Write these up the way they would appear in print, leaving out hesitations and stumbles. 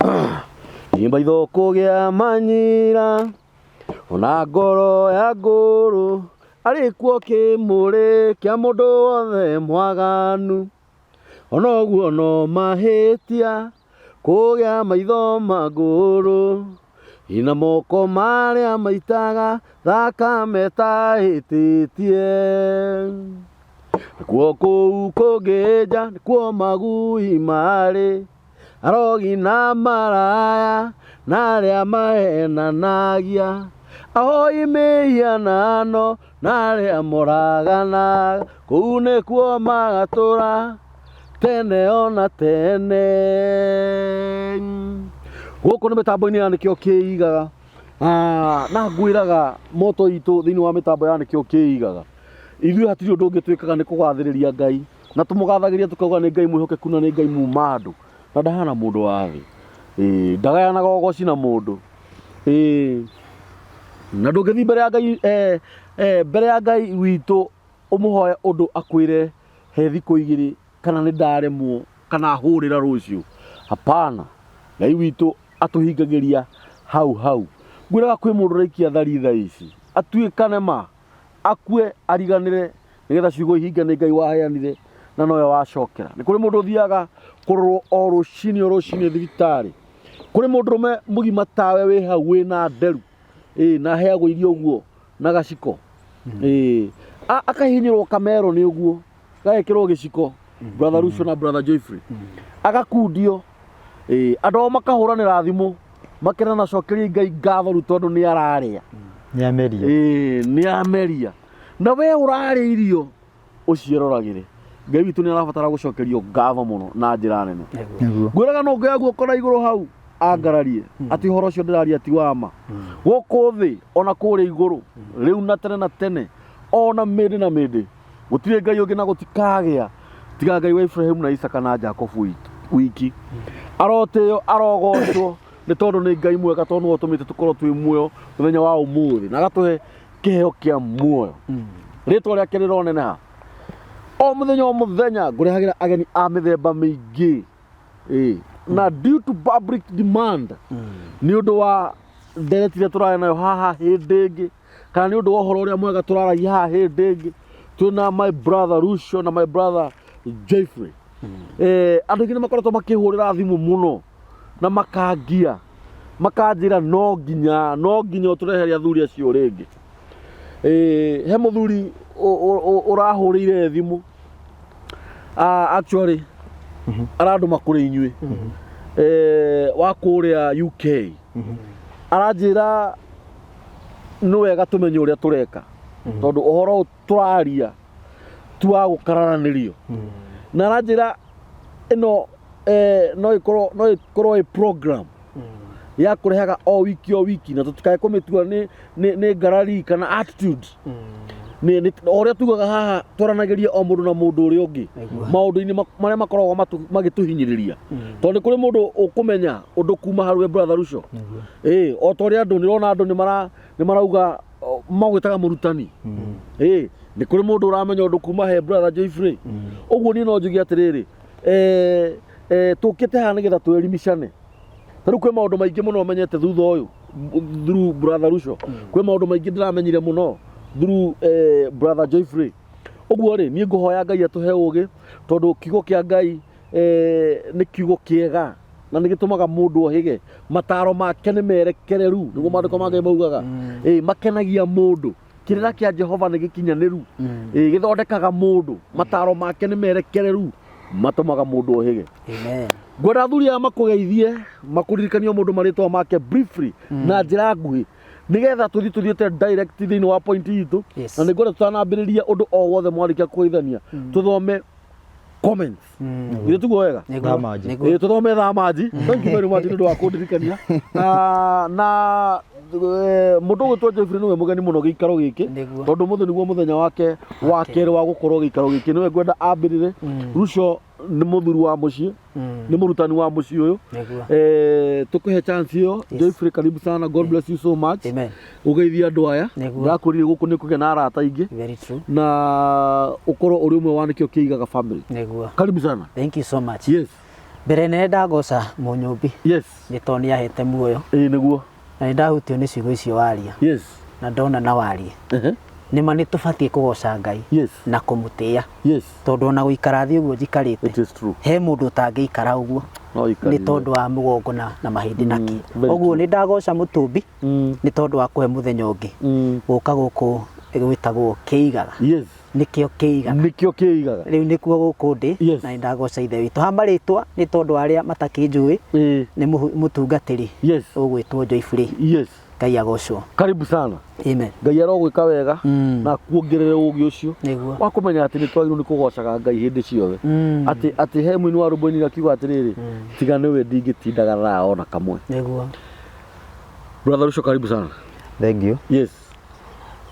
Maitho kũgĩa manyira ona ngoro ya ngũrũ arĩ kuo kĩmũrĩ kĩa mũndũ wothe mwaganu ona ũguo no mahĩtia kũgĩa maitho ma ngũrũ ina moko marĩa maitaga thakame tahĩtĩtie Nĩkuo kũu kũngĩ nja nĩkuo magui marĩ arogi na maraya na arĩa mahenanagia ahoi mĩhianano na arĩa moraganaga kũu nĩkuo magatũra tene ona tene. Gũkũ nĩ mĩtambo-inĩ ya nĩkĩo kĩigaga. Ah, na ngwĩraga moto itũ thĩinĩ wa mĩtambo ya nĩkĩo kĩigaga ithuĩ hatirĩ ũndũ ũngĩ twĩkaga nĩ kũgathĩrĩria Ngai na tũmũgathagĩria tũkauga nĩ Ngai mwĩhokeku na nĩ Ngai muma andũ na ndahana mũndũ wa thĩ. Ĩĩ, ndagayanaga ũgoci na mũndũ. Ĩĩ, na ndũngĩthiĩ mbere ya Ngai eh, eh, mbere ya Ngai witũ ũmũhoe ũndũ akwĩre he thikũ igĩrĩ kana nĩ ndaremwo kana hũrĩra rũciũ. Hapana, Ngai witũ atũhingagĩria hau hau. Ngwĩraga kwĩ mũndũ ũraikia thari thaa ici atuĩkane ma akue ariganĩre nĩgetha ciugo ihinge nĩ Ngai waheanire na nowe wacokera. Nĩ kũrĩ mũndũ ũthiaga kũrorwo o rũcinĩ o rũcinĩ thibitarĩ. Kũrĩ mũndũrũme mũgima tawe wĩ hau wĩna nderu ĩĩ na aheagwo irio ũguo na gaciko ĩĩ akahihinyĩrwo kamero nĩ ũguo gagekĩrwo gĩciko brother Rucio na brother Joyfrey agakundio ĩĩ andũ ao makahũranĩra thimũ makerana cokeria Ngai ngatho rĩu tondũ nĩ ararĩa. Nĩ ameria. Ĩĩ nĩ ameria na we ũrarĩa irio ũciĩroragĩre. Ngai witũ nĩ arabatara gũcokerio ngatho mũno na njĩra nene. Nĩguo. Ngwĩraga no ngĩoya guoko na igũrũ hau angararie atĩ ũhoro ũcio ndĩraria ti wa ma. Gũkũ thĩ ona kũrĩa igũrũ rĩu na tene na tene ona mĩndĩ na mĩndĩ gũtirĩ Ngai ũngĩ na gũtikagĩa tiga Ngai wa Ibrahimu na Isaka na Jakobu wiki. Arotĩo arogocwo nĩ tondũ nĩ Ngai mwega tondũ nĩwe ũtũmĩte tũkorwo twĩ muoyo mũthenya wa ũmũthĩ na agatũhe kĩheo kĩa muoyo. Rĩtwa rĩake rĩroneneha o mũthenya o mũthenya. Ngũrehagĩra ageni a mĩthemba mĩingĩ ĩĩ na due to public demand nĩ ũndũ wa ndereti ĩrĩa tũrarĩ nayo haha hĩndĩ ĩngĩ kana nĩ ũndũ wa ũhoro ũrĩa mwega tũraragia haha hĩndĩ ĩngĩ twĩna my brother Rucio na my brother Jeffrey. Andũ aingĩ nĩ makoretwo makĩhũrĩra thimũ mũno na makangia makanjĩra no nginya no nginya ũtũrehere athuri acio rĩngĩ. He mũthuri ũrahũrĩire thimũ actually arandũma kũrĩ inyuĩ wa kũrĩa UK aranjĩra nĩ wega tũmenye ũrĩa tũreka tondũ ũhoro ũyũ tũraria ti wa gũkararanĩrio na aranjĩra ĩno no ĩkorwo no ĩkorwo ĩ program ya kũrehaga o wiki o wiki na tũtikae kũmĩtua nĩ nĩ nĩ ngarari kana attitude nĩ nĩ o ũrĩa tugaga haha twaranagĩria o mũndũ na mũndũ ũrĩa ũngĩ maũndũ-inĩ marĩa makoragwo magĩtũhinyĩrĩria tondũ nĩ kũrĩ mũndũ ũkũmenya ũndũ kuma harĩ we brother Ruco ĩĩ o ta ũrĩa andũ nĩrona andũ nĩ mara nĩ marauga magwĩtaga mũrutani ĩĩ nĩ kũrĩ mũndũ ũramenya ũndũ kuma he brother Joyfrey ũguo niĩ no njuge atĩrĩrĩ tũkĩte haha nĩgetha twĩrimicane. Ta rĩu kwĩ maũndũ maingĩ mũno menyete thutha ũyũ through brother Ruco kwĩ maũndũ maingĩ ndĩramenyire mũno through brother Joyfrey. Ũguo rĩ niĩ ngũhoya Ngai atũhe ũgĩ tondũ kiugo kĩa Ngai nĩ kiugo kĩega na nĩ gĩtũmaga mũndũ ohĩge. Mataro make nĩ merekereru nĩguo maandĩko ma Ngai maugaga. Makenagia mũndũ. Kĩrĩra kĩa Jehova nĩ gĩkinyanĩru. Gĩthondekaga mũndũ. Mataro make nĩ merekereru matũmaga mũndũ ohĩge. Amen. Ngwenda athuri aya makũgeithie makũririkanie o mũndũ marĩtwa make briefly na njĩra nguhĩ nĩgetha tũthiĩ tũthiĩte direct thĩinĩ wa point itũ. Yes. Na nĩngwenda tũtanambĩrĩria ũndũ o wothe mwarĩkia kũgeithania tũthome comments. Githĩ tiguo wega? Nĩguo, Thaa manji. nĩguo. Ĩĩ, tũthome thaa manji. Thank you very much nĩ ũndũ wa kũndirikania. Na mũndũ ũgwĩtwo Jeffrey nĩwe mũgeni mũno gĩikaro gĩkĩ Nĩguo. tondũ ũmũthĩ nĩguo mũthenya wake wa kerĩ wa gũkorwo gĩikaro gĩkĩ nĩwe ngwenda ambĩrĩre. Ruco nĩ mũthuri wa mũciĩ, nĩ mũrutani wa mũciĩ ũyũ. Nĩguo. Tũkũhe chance ĩyo. Yes. Jeffrey karibu sana, God bless you so much. Amen. Ũgeithie andũ aya. Nĩguo. Ndakwĩrire gũkũ nĩ kũgĩa na arata aingĩ Very true. na ũkorwo ũrĩ ũmwe wa nĩkĩo kĩigaga family. Nĩguo. Karibu sana. Thank you so much. Yes. Mbere nene ndagoca Mũnyũmbi Yes. nĩ tondũ nĩ ahete muoyo. Ĩĩ nĩguo. Na nĩ ndahutio nĩ ciugo icio waria. Yes. Na ndona na warie. Nĩ ma nĩ tũbatiĩ kũgoca Ngai. Yes. Na kũmũtĩĩa. Yes. Tondũ ona gũikara thĩ ũguo njikarĩte. It is true. He mũndũ ũtangĩikara ũguo. No ikarire. Nĩ tondũ wa mũgongo na mahĩndĩ na kĩ. Very Ũguo true. nĩ ndagoca Mũtũmbi. Nĩ tondũ wa kũhe mũthenya ũngĩ. Gũka gũkũ gwĩtagwo Kĩigaga. Yes. Nĩkĩo Kĩigaga. Nĩkĩo Kĩigaga. Rĩu nĩkuo gũkũ ndĩ. Yes. Na nĩ ndagoca Ithe witũ. Ha marĩtwa nĩ tondũ wa arĩa matakĩnjũĩ. Nĩ mũtungatĩri. Yes. Ũgwĩtwo Joyfrey. Yes. Ngai agocwo. Karibu sana. Amen. Ngai arogwĩka wega na akuongerere ũgĩ ũcio Nĩguo. wa kũmenya atĩ nĩ twagĩrĩirwo nĩ kũgocaga Ngai hĩndĩ ciothe. Atĩ atĩ he mũini wa rwĩmbo ainire akiuga atĩrĩrĩ, tiga nĩwe ndingĩtindaga thaa ona kamwe. Nĩguo. Brother Ruco, karibu sana. Thank you. Yes.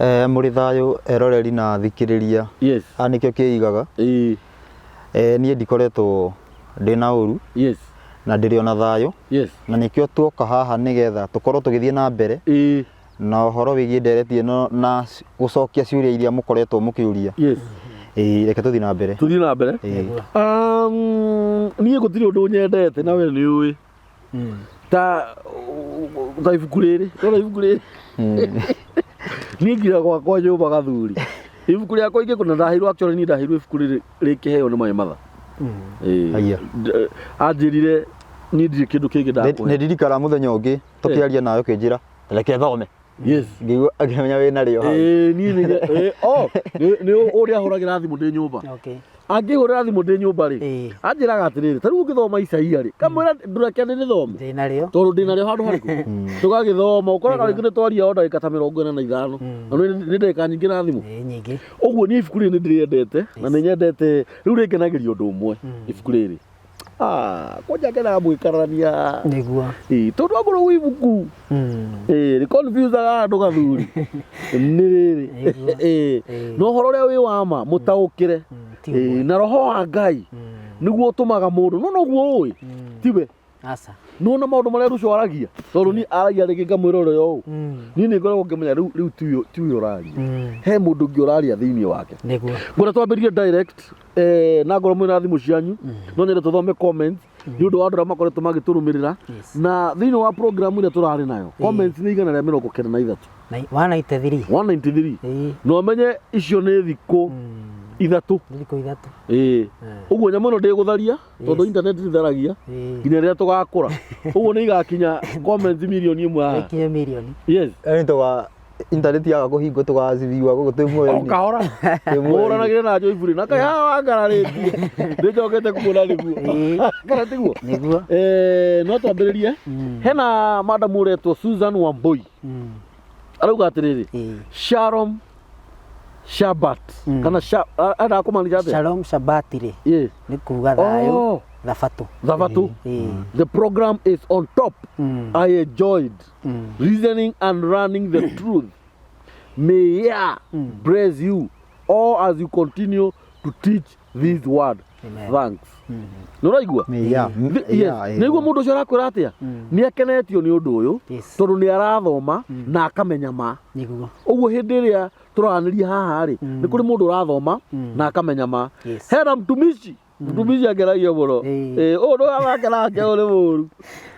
Mũrĩ thayũ eroreri na athikĩrĩria. Yes. A nĩkĩo Kĩigaga. Ĩĩ. Niĩ ndikoretwo ndĩna ũru. Yes. Na ndĩrĩ ona thayũ. Yes. Na nĩkĩo tuoka haha nĩgetha tũkorwo tũgĩthiĩ na mbere. Ĩĩ. Na ũhoro wĩgiĩ ndereti ĩno na gũcokia ciũria iria mũkoretwo mũkĩũria. Yes. Ĩĩ, reke tũthiĩ na mbere. Tũthiĩ na mbere. Ĩĩ. Niĩ gũtirĩ ũndũ nyendete na we nĩ ũĩ. Ta ta ibuku rĩrĩ, ndona ibuku rĩrĩ. Niĩ nginya gwakwa nyũmba gathuri. Ibuku rĩakwa ingĩkũna ndaheirwo, actually niĩ ndaheirwo ibuku rĩrĩ rĩkĩheo nĩ my mother. Ĩĩ. Haiya. Anjĩrire niĩ ndirĩ kĩndũ kĩngĩ ndakũhe. Nĩ ndirikana mũthenya ũngĩ tũkĩaria nawe ũkĩnjĩra reke thome. Yes. Ngĩigua ngĩmenya wĩna rĩo hau. Ĩĩ, niĩ nĩ ĩĩ, oh, nĩ ũrĩa ahũragĩra thimũ ndĩ nyũmba. Okay. Angĩhũrĩra thimũ ndĩ nyũmba rĩ, Ĩĩ. anjĩraga atĩrĩrĩ, ta rĩu ũngĩthoma Isaia rĩ, kamwĩra ndũreke ndĩrĩthome. Ndĩ narĩo. Tondũ ndĩ narĩo handũ harĩkũ. Tũgagĩthoma, ũkoraga rĩngĩ nĩ twaria o ndagĩka ta mĩrongo ĩna na ithano. Na nĩ ndagĩka nyingĩ na thimũ. Ĩĩ, nyingĩ. Ũguo niĩ ibuku rĩrĩ nĩ ndĩrĩendete, na nĩ nyendete, rĩu rĩngenagĩria ũndũ ũmwe, ibuku rĩrĩ. Kwanja ngenaga mũgĩkararania. Nĩguo. Ĩĩ, tondũ akorwo gwĩ ibuku. Ĩĩ, rĩ confusaga andũ gathuri. Nĩ rĩrĩ. Nĩguo. Ĩĩ. Ĩĩ. Na ũhoro ũrĩa wĩ wa ma, mũtaũkĩre. Ti Ĩĩ, ũguo. na roho wa Ngai nĩguo ũtũmaga mũndũ, no noguo ũĩ, tiwe. Aca. Nĩwona maũndũ marĩa Ruco aragia? Tondũ niĩ aragia rĩngĩ ngamwĩra ũrĩa ũũ. Niĩ nĩ ngoragwo ngĩmenya rĩu tiwe ũraria. He mũndũ ũngĩ ũraria thĩinĩ wake. Nĩguo. Ngwenda twambĩrĩrie direct, na ngorwo mwĩna thimũ cianyu, no nyende tũthome comments nĩ ũndũ wa andũ arĩa makoretwo magĩtũrũmĩrĩra. Yes. Na thĩinĩ wa program ĩrĩa tũrarĩ nayo, comments nĩ 193. Na 193. 193. Ĩĩ. Na ũmenye icio nĩ thikũ ithatũ. Nĩ thikũ ithatũ. Ĩĩ. Ũguo nyamũ ĩno ndĩgũtharia, tondũ Yes. internet ndĩtharagia, Ĩĩ. nginya rĩrĩa tũgakũra. Ũguo nĩ igakinya comments mirioni ĩmwe haha. Ikinye mirioni. Yes. Yaani tũga internet yaga kũhingwo tũgacithiwa gũkũ twĩ muoyo-inĩ. O kahora. Twĩ muoyo-inĩ. Mũhũranagĩre na Joyfrey. Na kaĩ haha wangararĩtie. Nĩnjokete kuona nĩguo. Ĩĩ. Kana tiguo? Nĩguo. No twambĩrĩrie. Hena madam ũretwo Susan Wambui. Arauga atĩrĩrĩ, Ĩĩ. Shalom Shabbat. Kana endaga kũmaanisha atĩa? Shalom Shabbat rĩ, Ĩĩ. nĩ kuga thayũ, Oh. thabatũ. Thabatũ. Ĩĩ. The program is on top. I enjoyed reasoning and running the truth. May Yah bless you all as you continue to teach this word. Amen. Thanks. Nĩ ũraigua? May Yah, Yes. Yah, Nĩ ũraigua mũndũ ũcio arakwĩra atĩa? Nĩ akenetio nĩ ũndũ ũyũ, Yes. tondũ nĩ arathoma na akamenya ma. Nĩguo. Ũguo hĩndĩ ĩrĩa tũraranĩria haha rĩ, nĩ kũrĩ mũndũ ũrathoma na akamenya ma. Yes. Hena mtumishi. Mtumishi angeragia mũno. Ĩĩ. Ĩĩ, ũyũ ndũgathake nake ũyũ nĩ mũũru.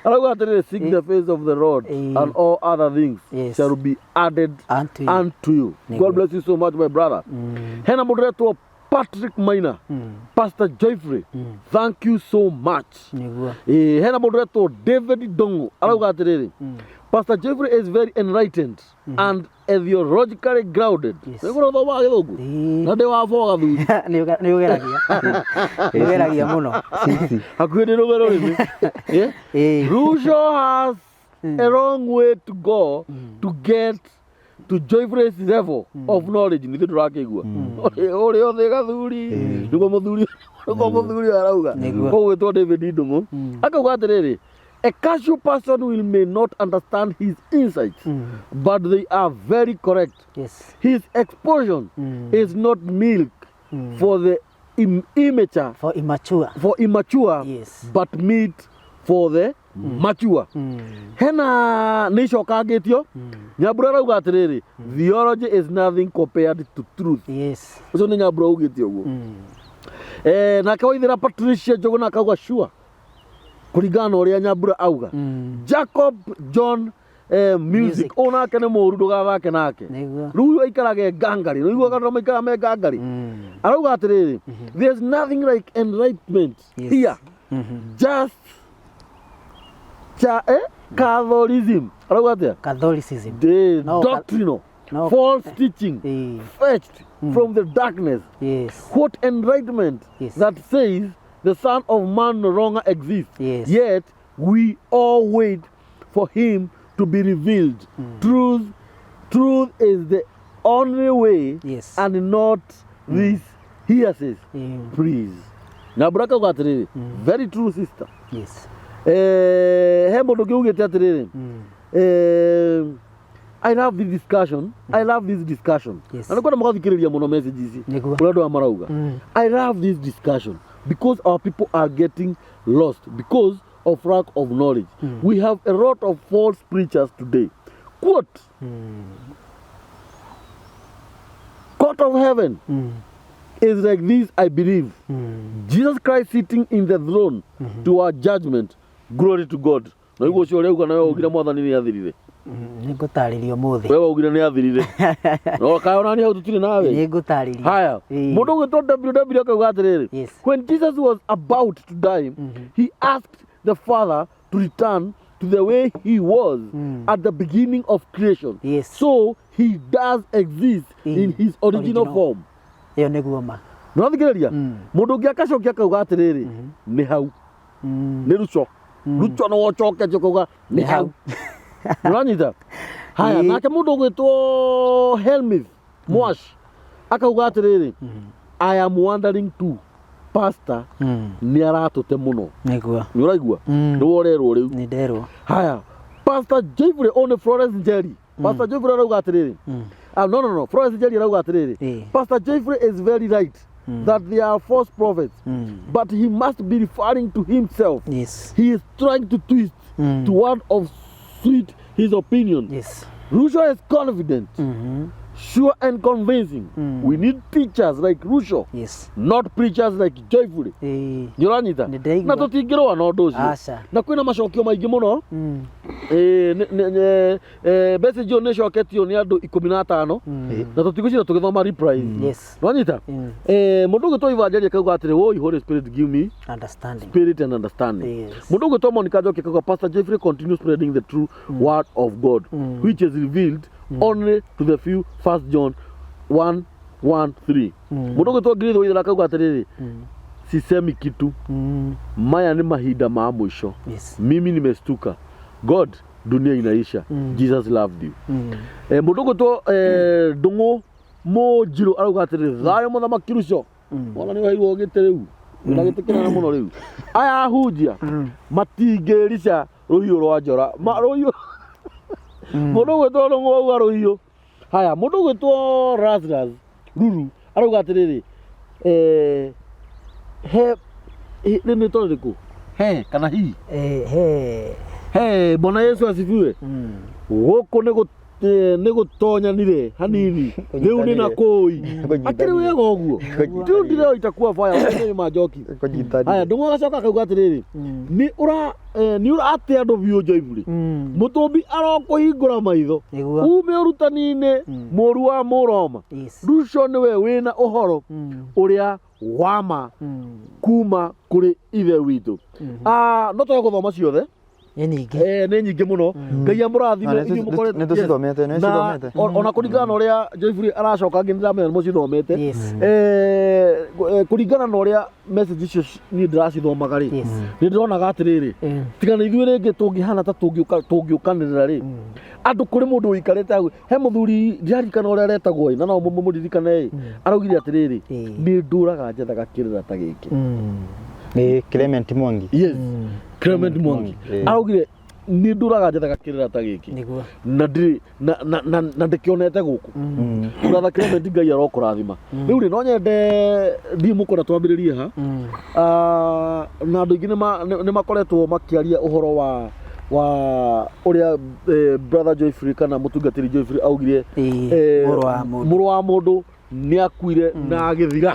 Arauga atĩrĩrĩ, seek the face of the Lord Ĩĩ. and all other things Yes. shall be added Unto you. unto you. Nĩguo. God bless you so much, my brother. Hena mũndũ ũretwo Patrick Maina, Pastor Joyfrey, thank you so much. Nĩguo. Ĩĩ, hena mũndũ ũretwo David Ndong'u arauga atĩrĩrĩ, Pastor Joyfrey is very enlightened and theologically grounded. Yes. Nĩ kũrĩa ũthomaga gĩthũngũ? Ĩĩ. Na ndĩ wa boga thuri. Nĩ ũgeragia. Nĩ ũgeragia mũno. Sisi. Hakuhĩ ndĩ rũme rũrĩmĩ. Yeah? Ĩĩ. Ruto has a long way to go to get to Joyfrey's level of knowledge. Nithuĩ tũrakĩigua. Ũrĩa ũthĩ gathuri. Nĩguo mũthuri, nĩguo mũthuri arauga. Nĩguo. Koguo gwĩtwo David Ndung'u. Akauga atĩrĩrĩ, a casual person will may not understand his insights, but they are very correct. Yes. His exposure is not milk for the immature, For immature. for immature, Yes. but meat for the mature. Hena nĩ icokangĩtio. Nyambura arauga atĩrĩrĩ, theology is nothing compared to truth. Yes. Ũcio nĩ Nyambura augĩte ũguo. Nake Waithera Patricia Njũgũna akauga sure. Kũringana na ũrĩa Nyambura auga. Jacob John music Music. Ũyũ nake nĩ mũru, ndũgathake nake. Nĩguo. Rĩu aikarage ngangari, nĩiguaga andũ maikaraga me ngangari. Arauga atĩrĩrĩ, there's nothing like enlightenment here, just cha Catholicism. Arauga atĩa? Catholicism. The No, ca- doctrinal no. false teaching fetched from the darkness. What enlightenment that says the Son of Man no longer exists? Yet we all wait for him to be revealed. Truth is the only way and not this hearsays. Please. Nyambura akauga atĩrĩrĩ, very true, sister. He mũndũ ũngĩ ugĩte atĩrĩrĩ, I love this discussion. I love this discussion. Na nĩkwenda mũgathikĩrĩria mũno message ici. Ũrĩa andũ aya marauga. I love this discussion because our people are getting lost because of lack of knowledge. We have a lot of false preachers today. Quote, Court of heaven is like this, I believe. Jesus Christ sitting in the throne to our judgment. Glory to God. Na ũguo ũcio ũrĩa uga nawe waugire Mwathani nĩ athirire. Nĩ ngũtarĩria ũmũthĩ. We waugire nĩ athirire. No kaĩ ona niĩ hau tũtirĩ nawe. Nĩ ngũtarĩria. Haya, mũndũ ũgwĩtwo WW akauga atĩrĩrĩ, when Jesus was about to die, he asked the Father to return to the way he was at the beginning of creation. So he does exist in his original Original. form. Ĩyo nĩguo ma. Nĩwathikĩrĩria? Mũndũ ũngĩ akacokia akauga atĩrĩrĩ, nĩ hau, nĩ ruco. Ruco nĩ wocoketie ũkauga nĩ hau. Nĩũranyita? Haya, nake mũndũ ũgwĩtwo Helmith Mwash akauga atĩrĩrĩ, I am wondering too, pastor nĩ aratũte mũno. Nĩguo. Nĩ ũraigua? Nĩ worerwo rĩu. Nĩ nderwo. Haya, Pastor Joyfrey one Florence Njeri. Pastor Joyfrey arauga atĩrĩrĩ. Ah, no, no, no. Florence Njeri arauga atĩrĩrĩ. Pastor Joyfrey is very right that they are false prophets, but he must be referring to himself. He is trying to twist to word of suit his opinion. Rusho is confident, sure and convincing. We need teachers like Rusho, not preachers like Joyfully. Nĩ ũranyita? Nĩ ndĩraigua. Na tũtingĩrũa na ũndũ ũcio. Aca. Na kwĩna macokio maingĩ mũno. Message ĩyo nĩ ĩcoketio nĩ andũ 15 na tũtigũcira tũgĩthoma replies. Nĩwanyita? Mũndũ ũgwĩtwo Evangelia akauga atĩrĩ, woi Holy Spirit, give me Understanding. spirit and understanding. Mũndũ ũgwĩtwo Monica Njoki akauga, Pastor Jeffrey, continue spreading the true word of God, which is revealed only to the few. First John 1 1 3. Mũndũ ũgwĩtwo Ngirithũ Waithera akauga atĩrĩrĩ, sisemi kitu, maya nĩ mahinda ma mũico. Mimi nimestuka. God, dunia inaisha. Jesus loved you. Mũndũ ũgwĩtwo Ndũng'ũ Mũnjirũ arauga atĩrĩrĩ, thayũ mũthamaki Ruco. Mwana nĩ ũheirwo gĩtĩ rĩu. Wĩna gĩtĩ kĩnene mũno rĩu. Aya ahunjia matingĩrica rũhiũ rwa njora. Ma rũhiũ. Mũndũ ũgwĩtwo Ndũng'ũ auga rũhiũ. Haya, mũndũ ũgwĩtwo Lazarus Ruru arauga atĩrĩrĩ, he rĩ nĩ rĩtwa rĩrĩkũ? He kana hi? He. He, Bwana Yesu asifiwe. Gũkũ nĩ nĩ gũtonyanire hanini rĩu nĩ na kũi akĩrĩ wega ũguo rĩu ndireo itakuwa baya nĩ ma njoki. Haya, Ndũng'ũ agacoka akauga atĩrĩrĩ, nĩ ũra nĩ ũrate andũ biũ Joyfully. Mũtũmbi arokũhingũra maitho Nĩguo. ume ũrutani-inĩ mũru wa Mũroma. Ruco nĩwe wĩna ũhoro ũrĩa wa ma kuma kũrĩ ithe witũ. Ah, no twage gũthoma ciothe. Nĩ nyingĩ. Nĩ nyingĩ mũno. Ngai amũrathime Na nĩ inyuĩ mũkoretwo- nĩ tũcithomete, nĩ Na cithomete. ona kũringana na ũrĩa Joyfully aracoka ngĩ nĩndĩramenya nĩ mũcithomete. Kũringana na ũrĩa message icio niĩ ndĩracithomaga rĩ, nĩ ndĩronaga atĩrĩrĩ, tiga na ithuĩ rĩngĩ tũngĩhana ta tũngĩũkanĩrĩra rĩ, andũ kũrĩ mũndũ ũikarĩte hau, he mũthuri ndiririkana ũrĩa aretagwo ĩ, na no mũmũririkane ĩ, araugire atĩrĩrĩ, nĩ ndũraga njethaga kĩrĩra ta gĩkĩ. Nĩ Clement Mwangi. Yes, Clement Mwangi araugire nĩ ndũraga njethaga kĩrĩra ta gĩkĩ Nĩguo. Na ndirĩ na ndĩkĩonete gũkũ. Brother Clement, Ngai arokũrathima. Rĩu rĩ, no nyende ndiĩ mũkwenda twambĩrĩrie ha. Ah, na andũ aingĩ nĩ makoretwo makĩaria ũhoro wa ũrĩa brother Joyfrey kana mũtungatĩri Joyfrey augire, Mũrũ wa mũndũ. Mũrũ wa mũndũ nĩ akuire na agĩthira.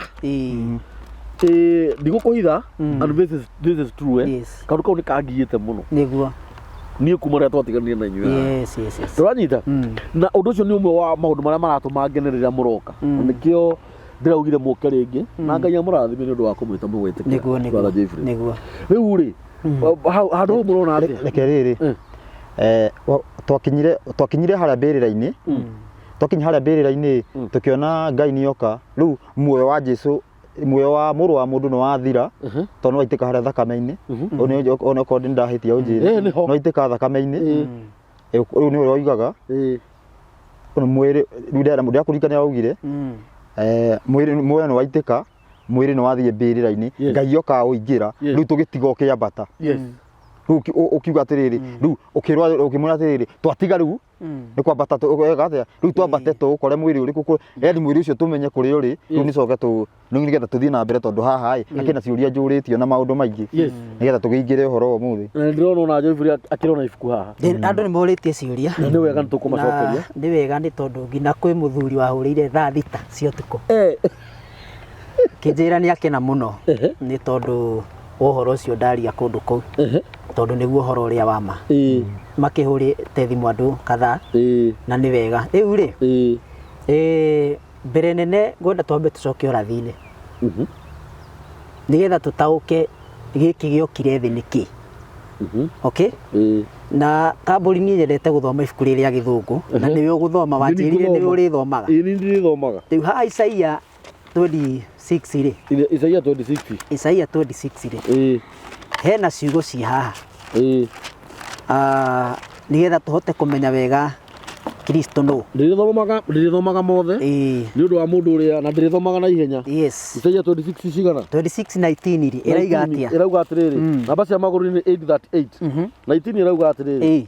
Ndigũkũhitha, and this is true, eh? Yes. Kaũndũ kau nĩ kangiĩte mũno Nĩguo. Niĩ kuma rĩrĩa twatiganire na inyuĩ haha. Yes. Ndũranyita? Na ũndũ ũcio nĩ ũmwe wa maũndũ marĩa maratũma ngene rĩrĩa mũroka. Na nĩkĩo ndĩraugire mũke rĩngĩ, na Ngai amũrathime nĩ ũndũ wa kũmwĩta mũgwĩtĩkĩra. Nĩguo. Brother Jeffrey. Nĩguo. Rĩu rĩ, handũ hau mũrona atĩa? Reke rĩrĩ, twakinyire harĩa mbĩrĩra-inĩ. Twakinya harĩa mbĩrĩra-inĩ, tũkĩona Ngai nĩoka. Rĩu muoyo wa Jesu, muoyo wa mũrũ wa mũndũ nĩ wathira, tondũ nĩ waitĩka harĩa thakame-inĩ. Onokorwo nĩ ndahĩtia, ũnjĩre. Eh, nĩho. Nĩ waitĩka thakame-inĩ. Rĩu nĩ ũrĩa oigaga mwĩrĩ rĩu ndĩrakũririkania waugire, mwĩrĩ, muoyo nĩ waitĩka, mwĩrĩ nĩ wathiĩ mbĩrĩra-inĩ. Ngai oka ũingĩra. Rĩu tũgĩtiga ũkĩambata. Rĩu ũkiuga atĩrĩrĩ, rĩu ũkĩrwo, ũkĩmwĩra atĩrĩrĩ, twatiga rĩu nĩ kwambata, wega atĩa rĩu twambate tũũkore mwĩrĩ ũrĩkũ, yani mwĩrĩ ũcio tũmenye kũrĩa ũrĩ. Rĩu nĩcoke tũ rĩu nĩgetha tũthiĩ na mbere, tondũ haha ĩ hakĩna ciũria njũrĩtio na maũndũ maingĩ, nĩgetha tũkĩingĩre ũhoro wa ũmũthĩ. Na ndĩrona ona Joyfrey akĩrona ibuku haha. Andũ nĩ morĩtie ciũria. Na nĩ wega, nĩ tũkũmacokeria. Na nĩ wega, nĩ tondũ nginya kwĩ mũthuri wahũrĩire thaa 6 cia ũtukũ kĩnjĩra nĩ akena mũno nĩ tondũ wa ũhoro ũcio ndaria kũndũ kũu, tondũ nĩguo ũhoro ũrĩa wa ma. Makĩhũrĩte thimũ andũ kadhaa, na nĩ wega. Rĩu rĩ, mbere nene ngwenda twambe tũcoke ũrathi-inĩ nĩgetha tũtaũke gĩkĩ gĩokire thĩ nĩkĩ. Okay? Na kambũri, niĩ nyendete gũthoma ibuku rĩrĩa rĩa gĩthũngũ, na nĩwe ũgũthoma, wanjĩrire nĩwe ũrĩthomaga. Ĩĩ, nĩ ndĩrĩthomaga. Rĩu haha Isaia 26 rĩ, Isaia 26. Isaia 26 rĩ, hena ciugo ciĩ haha, nĩgetha tũhote kũmenya wega Kristo nũ. Ndĩrĩthomaga mothe nĩ ũndũ wa mũndũ ũrĩa, na ndĩrĩthomaga na ihenya. Isaia 26 cigana? 26:19 rĩ, ĩraiga atĩa? Ĩrauga atĩrĩrĩ, namba cia magũrũ nĩ 838. 19 ĩrauga atĩrĩrĩ,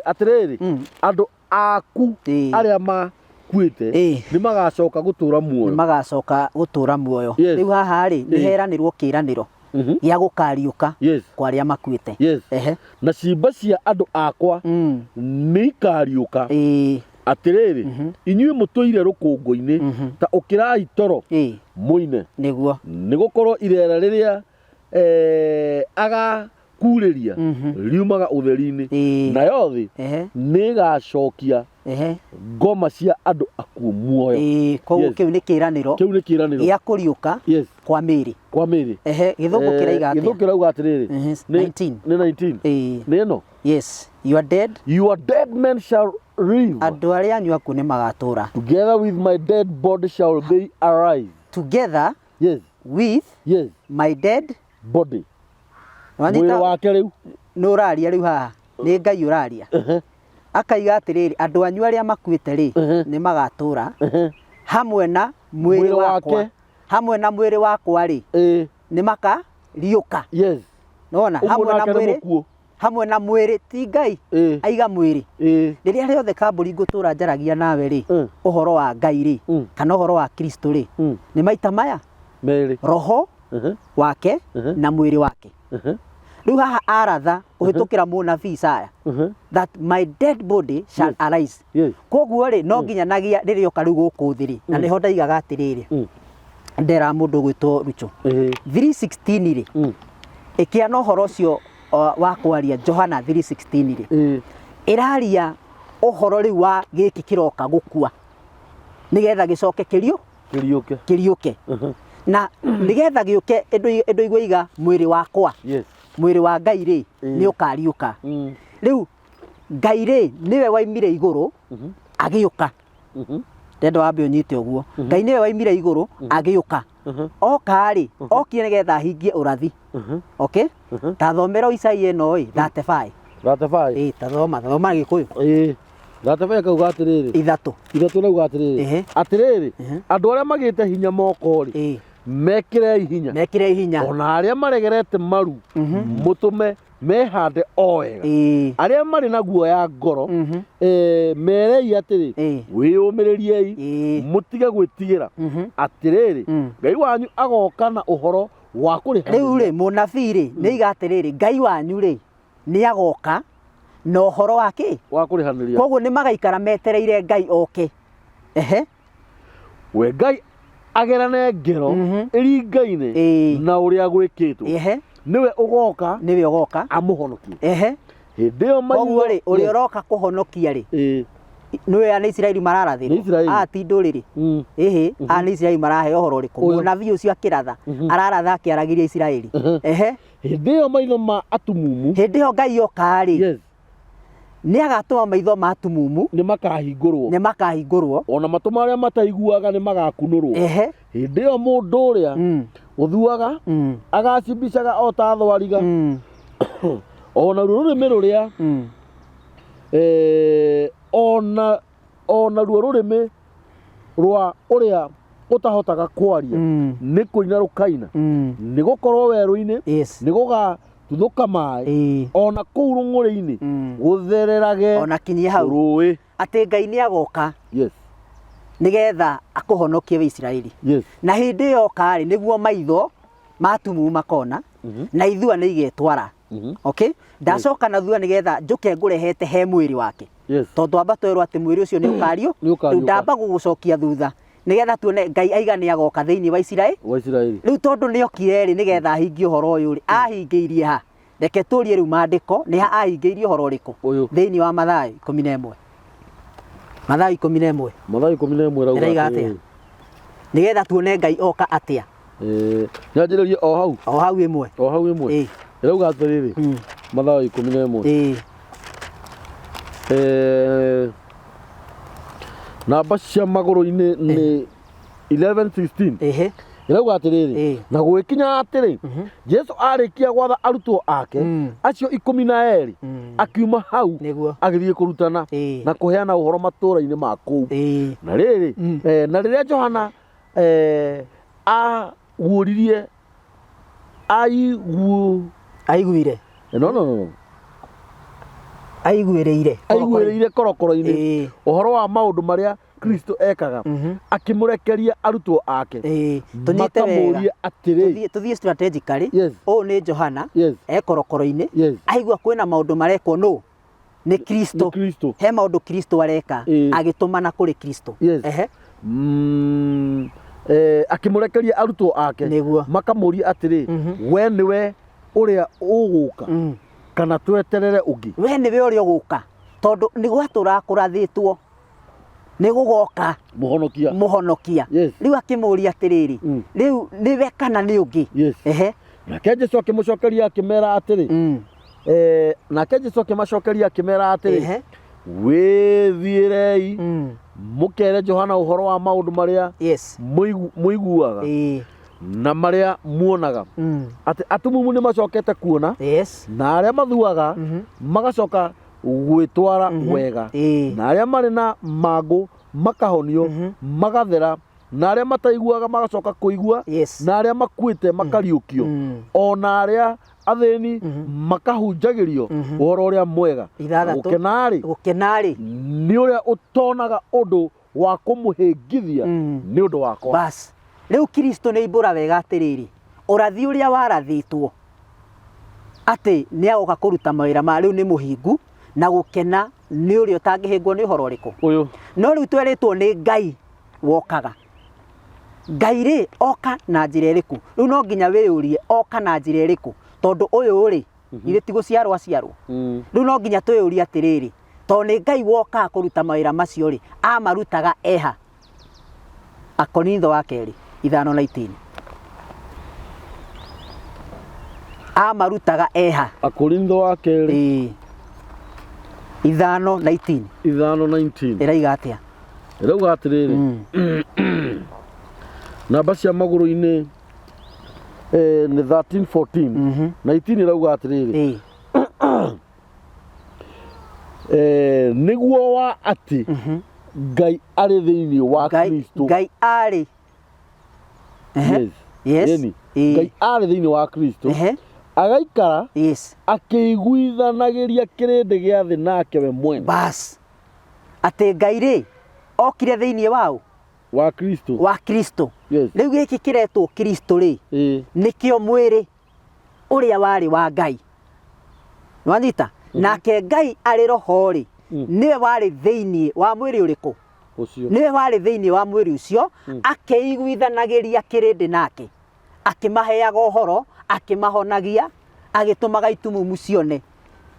atĩrĩrĩ, andũ aku arĩa makuĩte nĩ magacoka gũtũra Nĩ muoyo. Magacoka gũtũra muoyo. Rĩu haha rĩ, nĩ heranĩrwo kĩranĩro gĩa gũkariũka kwa arĩa makuĩte. Na ciimba cia andũ akwa nĩ ikariũka. Atĩrĩrĩ, inyuĩ mũtũire rũkũngũ-inĩ, ta ũkĩrai toro, mũine, nĩ gũkorwo irera rĩrĩa agakurĩria riumaga ũtheri-inĩ, nayo thĩ nĩ ĩgacokia ngoma cia andũ akuũ muoyo. Koguo kĩu nĩ kĩranĩro Kĩu nĩ kĩranĩro gĩa kũriũka kwa mĩĩrĩ. Kwa mĩĩrĩ. Ehe, gĩthũngũ kĩraiga Gĩthũngũ atĩa? kĩrauga atĩrĩrĩ, 19. Nĩ 19. Nĩ ĩno. Yes, you are dead. Your dead men shall live. Andũ arĩa anyu akuũ nĩ magatũra. Together with my dead body shall they arise. Together with my dead body. Wanyita? Mwĩrĩ wake rĩu. Nĩ ũraria rĩu haha nĩ Ngai ũraria, akaiga atĩrĩrĩ, andũ anyu arĩa makuĩte rĩ, nĩ magatũra hamwe na mwĩrĩ Mwĩrĩ wakwa. Wake. Hamwe na mwĩrĩ wakwa rĩ, nĩ makariũka. Nona Ũguo hamwe na nake nĩ mwĩrĩ mũkuũ. Hamwe na mwĩrĩ, ti Ngai aiga mwĩrĩ. Rĩrĩa rĩothe kambũri ngũtũra njaragia nawe rĩ, ũhoro wa Ngai rĩ, kana ũhoro wa Kristo rĩ, nĩ maita maya Merĩ. Roho wake na mwĩrĩ wake. Rĩu haha aratha kũhĩtũkĩra mũnabii Isaya that my dead body shall arise. Koguo rĩ, no nginya nagia rĩrĩoka rĩu gũkũ thĩ rĩ, na nĩho ndaigaga atĩrĩrĩ, ndera mũndũ ũgwĩtwo Rucho, 316 rĩ, ĩkĩana ũhoro ũcio wa kwaria Johana 316 rĩ, ĩraria ũhoro rĩu wa gĩkĩ kĩroka gũkua nĩgetha gĩcoke kĩriũ Kĩriũke. Kĩriũke, na nĩgetha gĩũke ĩndũ igũiga mwĩrĩ wakwa, mwĩrĩ wa Ngai rĩ, nĩ ũkariũka. Rĩu Ngai rĩ, nĩwe waimire igũrũ agĩũka. Ndenda wambe ũnyite ũguo, Ngai nĩwe waimire igũrũ agĩũka. Oka rĩ, okire nĩgetha ahingie ũrathi. Okay, ta thomera Isaia ĩno ĩ 35. 35. Ĩ, ta thoma, thoma Gĩkũyũ. Ĩĩ. 35 kauga atĩrĩrĩ. Ithatũ. Ithatũ rauga atĩrĩrĩ. Atĩrĩrĩ, andũ arĩa magĩte hinya moko rĩ, mekĩrei hinya. Mekĩre hinya. Ona arĩa maregerete maru, mũtũme mehande o wega. Arĩa marĩ na guoya ngoro, merei atĩrĩ, wĩyũmĩrĩriei, mũtige gwĩtigĩra. Atĩrĩrĩ, Ngai wanyu agoka na ũhoro wa kũrĩha. Rĩu rĩ, mũnabii rĩ, nĩ iga atĩrĩrĩ, Ngai wanyu rĩ, nĩ agoka na ũhoro wa kĩ? Wa kũrĩhanĩria. Koguo nĩ magaikara metereire Ngai oke. Ehe. We Ngai. Agerane ngero ĩringaine na ũrĩa gwĩkĩtwo. Nĩwe ũgoka Nĩwe ũgoka amũhonokie. Hĩndĩ ĩyo maitho. Koguo rĩ, ũrĩa ũroka kũhonokia rĩ, nĩwe ana Isiraeli Nĩ mararathĩrwo? Isiraeli. Aa ti ndũrĩrĩ. Ĩhĩ, aya nĩ Isiraeli maraheo ũhoro ũrĩkũ? Ũyũ. Mũnabii ũcio akĩratha, araratha akĩaragĩria Isiraeli. Hĩndĩ ĩyo maitho ma atumumu. Hĩndĩ ĩyo Ngai oka rĩ, nĩ agatũma maitho ma atumumu Nĩ makahingũrwo. Nĩ makahingũrwo. Ona matũ marĩa mataiguaga nĩ magakunũrwo. Hĩndĩ ĩyo mũndũ ũrĩa ũthuaga agacimbicaga o ta thwariga. Ona ruo rũrĩmĩ rũrĩa ona ruo rũrĩmĩ rwa ũrĩa ũtahotaga kwaria nĩ kũina rũkaina. Nĩ gũkorwo werũ-inĩ nĩ gũgatuthũka maĩ, ona kũu rũng'ũrĩ-inĩ gũthererage Ona kinyie hau. Rũĩ. Atĩ Ngai nĩ agoka nĩgetha akũhonokie wĩ Isiraeli. Na hĩndĩ ĩyo oka rĩ, nĩguo maitho ma atumumu makona na ithua nĩ igetwara. Okay? Ndacoka na thutha nĩgetha njũke ngũrehete he mwĩrĩ wake. Tondũ amba twerwo atĩ mwĩrĩ ũcio nĩ ũkario, Nĩ ũkariũka. rĩu ndamba gũgũcokia thutha nĩgetha tuone Ngai aiga nĩ agoka thĩinĩ wa Isiraeli. Wa Isiraeli. Rĩu tondũ nĩ okire rĩ nĩgetha ahingie ũhoro ũyũ rĩ, ahingĩirie ha? Reke tũrie rĩu maandĩko nĩ ha ahingĩirie ũhoro ũrĩkũ? Ũyũ. Thĩinĩ wa Mathayo 11. Mathayo 11. Mathayo 11 ĩrauga Ĩrauga atĩa? atĩrĩrĩ. Nĩgetha tuone Ngai oka atĩa. Nyanjĩrĩrie o hau. O hau ĩmwe. O hau ĩmwe. Ĩrauga atĩrĩrĩ. Mathayo 11. Namba cia magũrũ-inĩ nĩ 11:16. Ĩrauga atĩrĩrĩ, na gũgĩkinya atĩrĩ, Jesu arĩkia gwatha arutwo ake acio 12, akiuma hau agĩthiĩ kũrutana na kũheana ũhoro matũũra-inĩ ma kũu. Na rĩrĩ, na rĩrĩa Johana aguũririe, Aiguire. No, no, no, no. Aiguĩrĩire. Aiguĩrĩire korokoro-inĩ ũhoro wa maũndũ marĩa Kristo ekaga, akĩmũrekeria arutwo ake Tũnyite wega. makamũrie atĩrĩ. Tũthiĩ strategically. Ũyũ nĩ Johana e korokoro-inĩ. Aigua kwĩna maũndũ marekwo nũ? Nĩ Kristo. Nĩ Kristo. He maũndũ Kristo areka agĩtũmana kũrĩ Kristo. Akĩmũrekeria arutwo ake makamũrie atĩrĩ, we nĩwe ũrĩa ũgũka kana tweterere ũngĩ? We nĩwe ũrĩa ũgũka, tondũ nĩ gwatũraga kũrathĩtwo nĩ gũgoka mũhonokia. Mũhonokia. Rĩu akĩmũria atĩrĩrĩ, rĩu nĩwe kana nĩ ũngĩ? Nake Jesu akĩmũcokeria akĩmera atĩrĩ, nake Jesu akĩmacokeria akĩmera atĩrĩ, wĩthiĩrei mũkere Johana ũhoro wa maũndũ marĩa mũiguaga na marĩa muonaga, atĩ atumumu nĩ macokete kuona, na arĩa mathuaga magacoka gwĩtwara wega, na arĩa marĩ na mangũ makahonio magathera, na arĩa mataiguaga magacoka kũigua, na arĩa makuĩte makariũkio, o na arĩa athĩni makahunjagĩrio ũhoro ũrĩa mwega. 6. Gũkena-rĩ, Gũkena-rĩ, nĩ ũrĩa ũtonaga ũndũ wa kũmũhĩngithia nĩ ũndũ wakwa. Bas rĩu Kristo nĩ imbũra wega atĩrĩrĩ, ũrathi ũrĩa warathĩtwo atĩ nĩ agoka kũruta mawĩra ma rĩu nĩ mũhingu, na gũkena nĩ ũrĩa ũtangĩhĩngwo nĩ ũhoro ũrĩkũ? Ũyũ. No rĩu twerĩtwo nĩ Ngai wokaga. Ngai rĩ oka na njĩra ĩrĩkũ? Rĩu no nginya wĩyũrie oka na njĩra ĩrĩkũ, tondũ ũyũ rĩ ithuĩ ti gũciarwo aciarwo. Rĩu no nginya twĩyũrie atĩrĩrĩ, tondũ nĩ Ngai wokaga kũruta mawĩra macio rĩ, amarutaga eha? Akorintho wa kerĩ 5:19. Amarutaga eha? Akorintho wa kerĩ. 5:19. 5:19. Ĩraiga atĩa? Ĩrauga atĩrĩrĩ, namba cia magũrũ-inĩ nĩ 13 14, 19 ĩrauga atĩrĩrĩ, nĩguo wa atĩ Ngai arĩ thĩinĩ wa Kristo. Ngai arĩ. Yes. Ĩni. Ngai arĩ thĩinĩ wa Kristo agaikara akĩiguithanagĩria kĩrĩndĩ gĩa thĩ nake we mwene. Bas. Atĩ Ngai rĩ okire thĩinĩ wao? Wa Kristo. Wa Kristo. Rĩu gĩkĩ kĩretwo Kristo rĩ, nĩkĩo mwĩrĩ ũrĩa warĩ wa Ngai. Nĩwanyita? Nake Ngai arĩ roho rĩ, nĩwe warĩ thĩinĩ wa mwĩrĩ ũrĩkũ? Ũcio. Nĩwe warĩ thĩinĩ wa mwĩrĩ ũcio, akĩiguithanagĩria kĩrĩndĩ nake, akĩmaheaga ũhoro, akĩmahonagia, agĩtũmaga itumumu cione.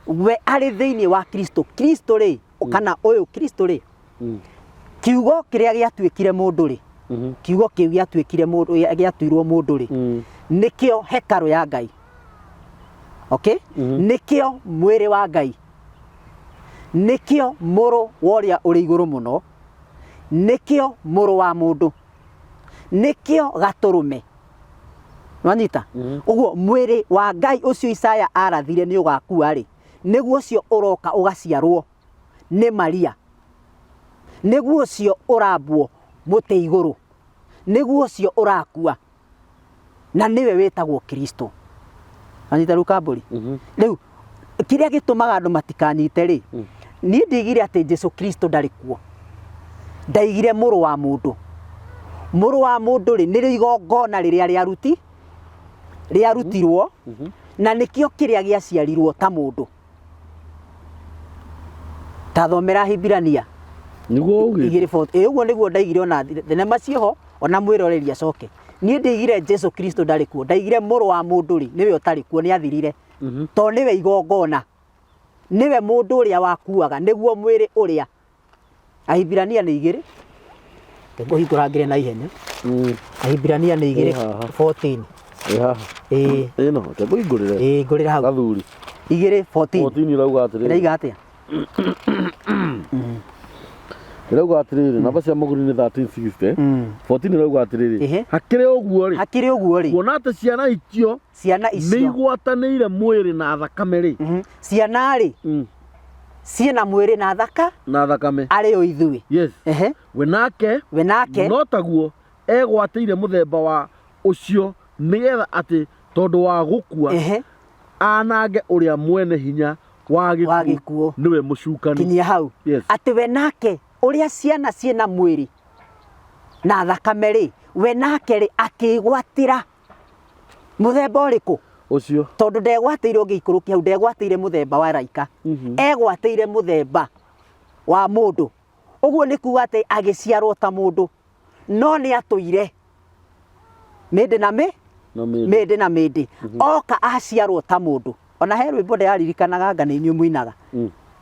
We arĩ thĩinĩ wa Kristo. Kristo rĩ, kana ũyũ Kristo rĩ, kiugo kĩrĩa gĩatuĩkire mũndũ rĩ, kiugo kĩu gĩatuĩkire mũndũ, gĩatuirwo mũndũ rĩ, nĩkĩo hekarũ ya Ngai. Okay? Nĩkĩo mwĩrĩ wa Ngai. Nĩkĩo mũrũ wa ũrĩa ũrĩ igũrũ mũno. Nĩkĩo mũrũ wa mũndũ. Nĩkĩo gatũrũme. Nĩwanyita? Ũguo mwĩrĩ wa Ngai ũcio Isaya arathire nĩ ũgakua rĩ, nĩguo ũcio ũroka ũgaciarwo nĩ Maria. Nĩguo ũcio ũrambwo mũtĩ igũrũ. Nĩguo ũcio ũrakua. Na nĩwe wĩtagwo Kristo. Wanyita rĩu kambũri? Rĩu kĩrĩa gĩtũmaga andũ matikanyite rĩ, niĩ ndigire atĩ Jesu Kristo ndarĩ kuo. Ndaigire mũrũ wa mũndũ. Mũrũ wa mũndũ rĩ, nĩrĩo igongona rĩrĩa rĩaruti rĩarutirwo na nĩkĩo kĩrĩa gĩaciarirwo ta mũndũ. Ta thomera Hibirania Nĩguo augĩte. igĩrĩ ĩ ũguo nĩguo ndaigire ona thenema ciĩho ona mwĩroreri acoke. Niĩ ndaigire Jesu Kristo ndarĩ kuo, ndaigire mũrũ wa mũndũ rĩ, nĩwe ũtarĩ kuo, nĩ athirire. Tondũ nĩwe igongona, nĩwe mũndũ ũrĩa wakuaga, nĩguo mwĩrĩ ũrĩa. Ahibirania nĩ igĩrĩ, reke ngũhingũrangĩre na ihenya. Ahibirania nĩ igĩrĩ Ĩ haha. 14. Ĩ haha. Ĩ, Ĩno, reke ngũhingũrĩre. ĩ, ngũrĩra hau. Gathuri. Igĩrĩ 14. 14 ĩrauga atĩrĩrĩ. Ĩraiga atĩa? Ĩrauga atĩrĩrĩ, namba cia mũgũri nĩ 1360. 14 ĩrauga atĩrĩrĩ, Ĩhĩ. hakĩrĩ ũguo rĩ, Hakĩrĩ ũguo rĩ, kuona atĩ ciana icio ciana nĩ icio igwatanĩire mwĩrĩ na thakame rĩ, Ciana rĩ, ciĩna mwĩrĩ na thaka na thakame arĩ o ithuĩ. Yes. Ehe. We nake We nake no taguo egwatĩire mũthemba wa ũcio nĩgetha atĩ tondũ wa gũkua anange ũrĩa mwene hinya wa Wa gĩkuũ gĩkuũ. nĩwe mũcukani. Kinyia hau. Yes. Atĩ we nake ũrĩa ciana ciĩna mwĩrĩ na thakame rĩ, we nake rĩ akĩgwatĩra mũthemba ũrĩkũ? Ũcio. Tondũ ndegwatĩire ũngĩikũrũkia hau ndegwatĩire mũthemba wa raika. Egwatĩire mũthemba wa mũndũ. Ũguo nĩ kuga atĩ agĩciarwo ta mũndũ no nĩ atũire mĩndĩ na mĩ Na mĩndĩ. mĩndĩ na mĩndĩ. Oka aciarwo ta mũndũ. Ona he rwĩmbo ndĩraririkanaga anga nĩ inyuĩ mũinaga.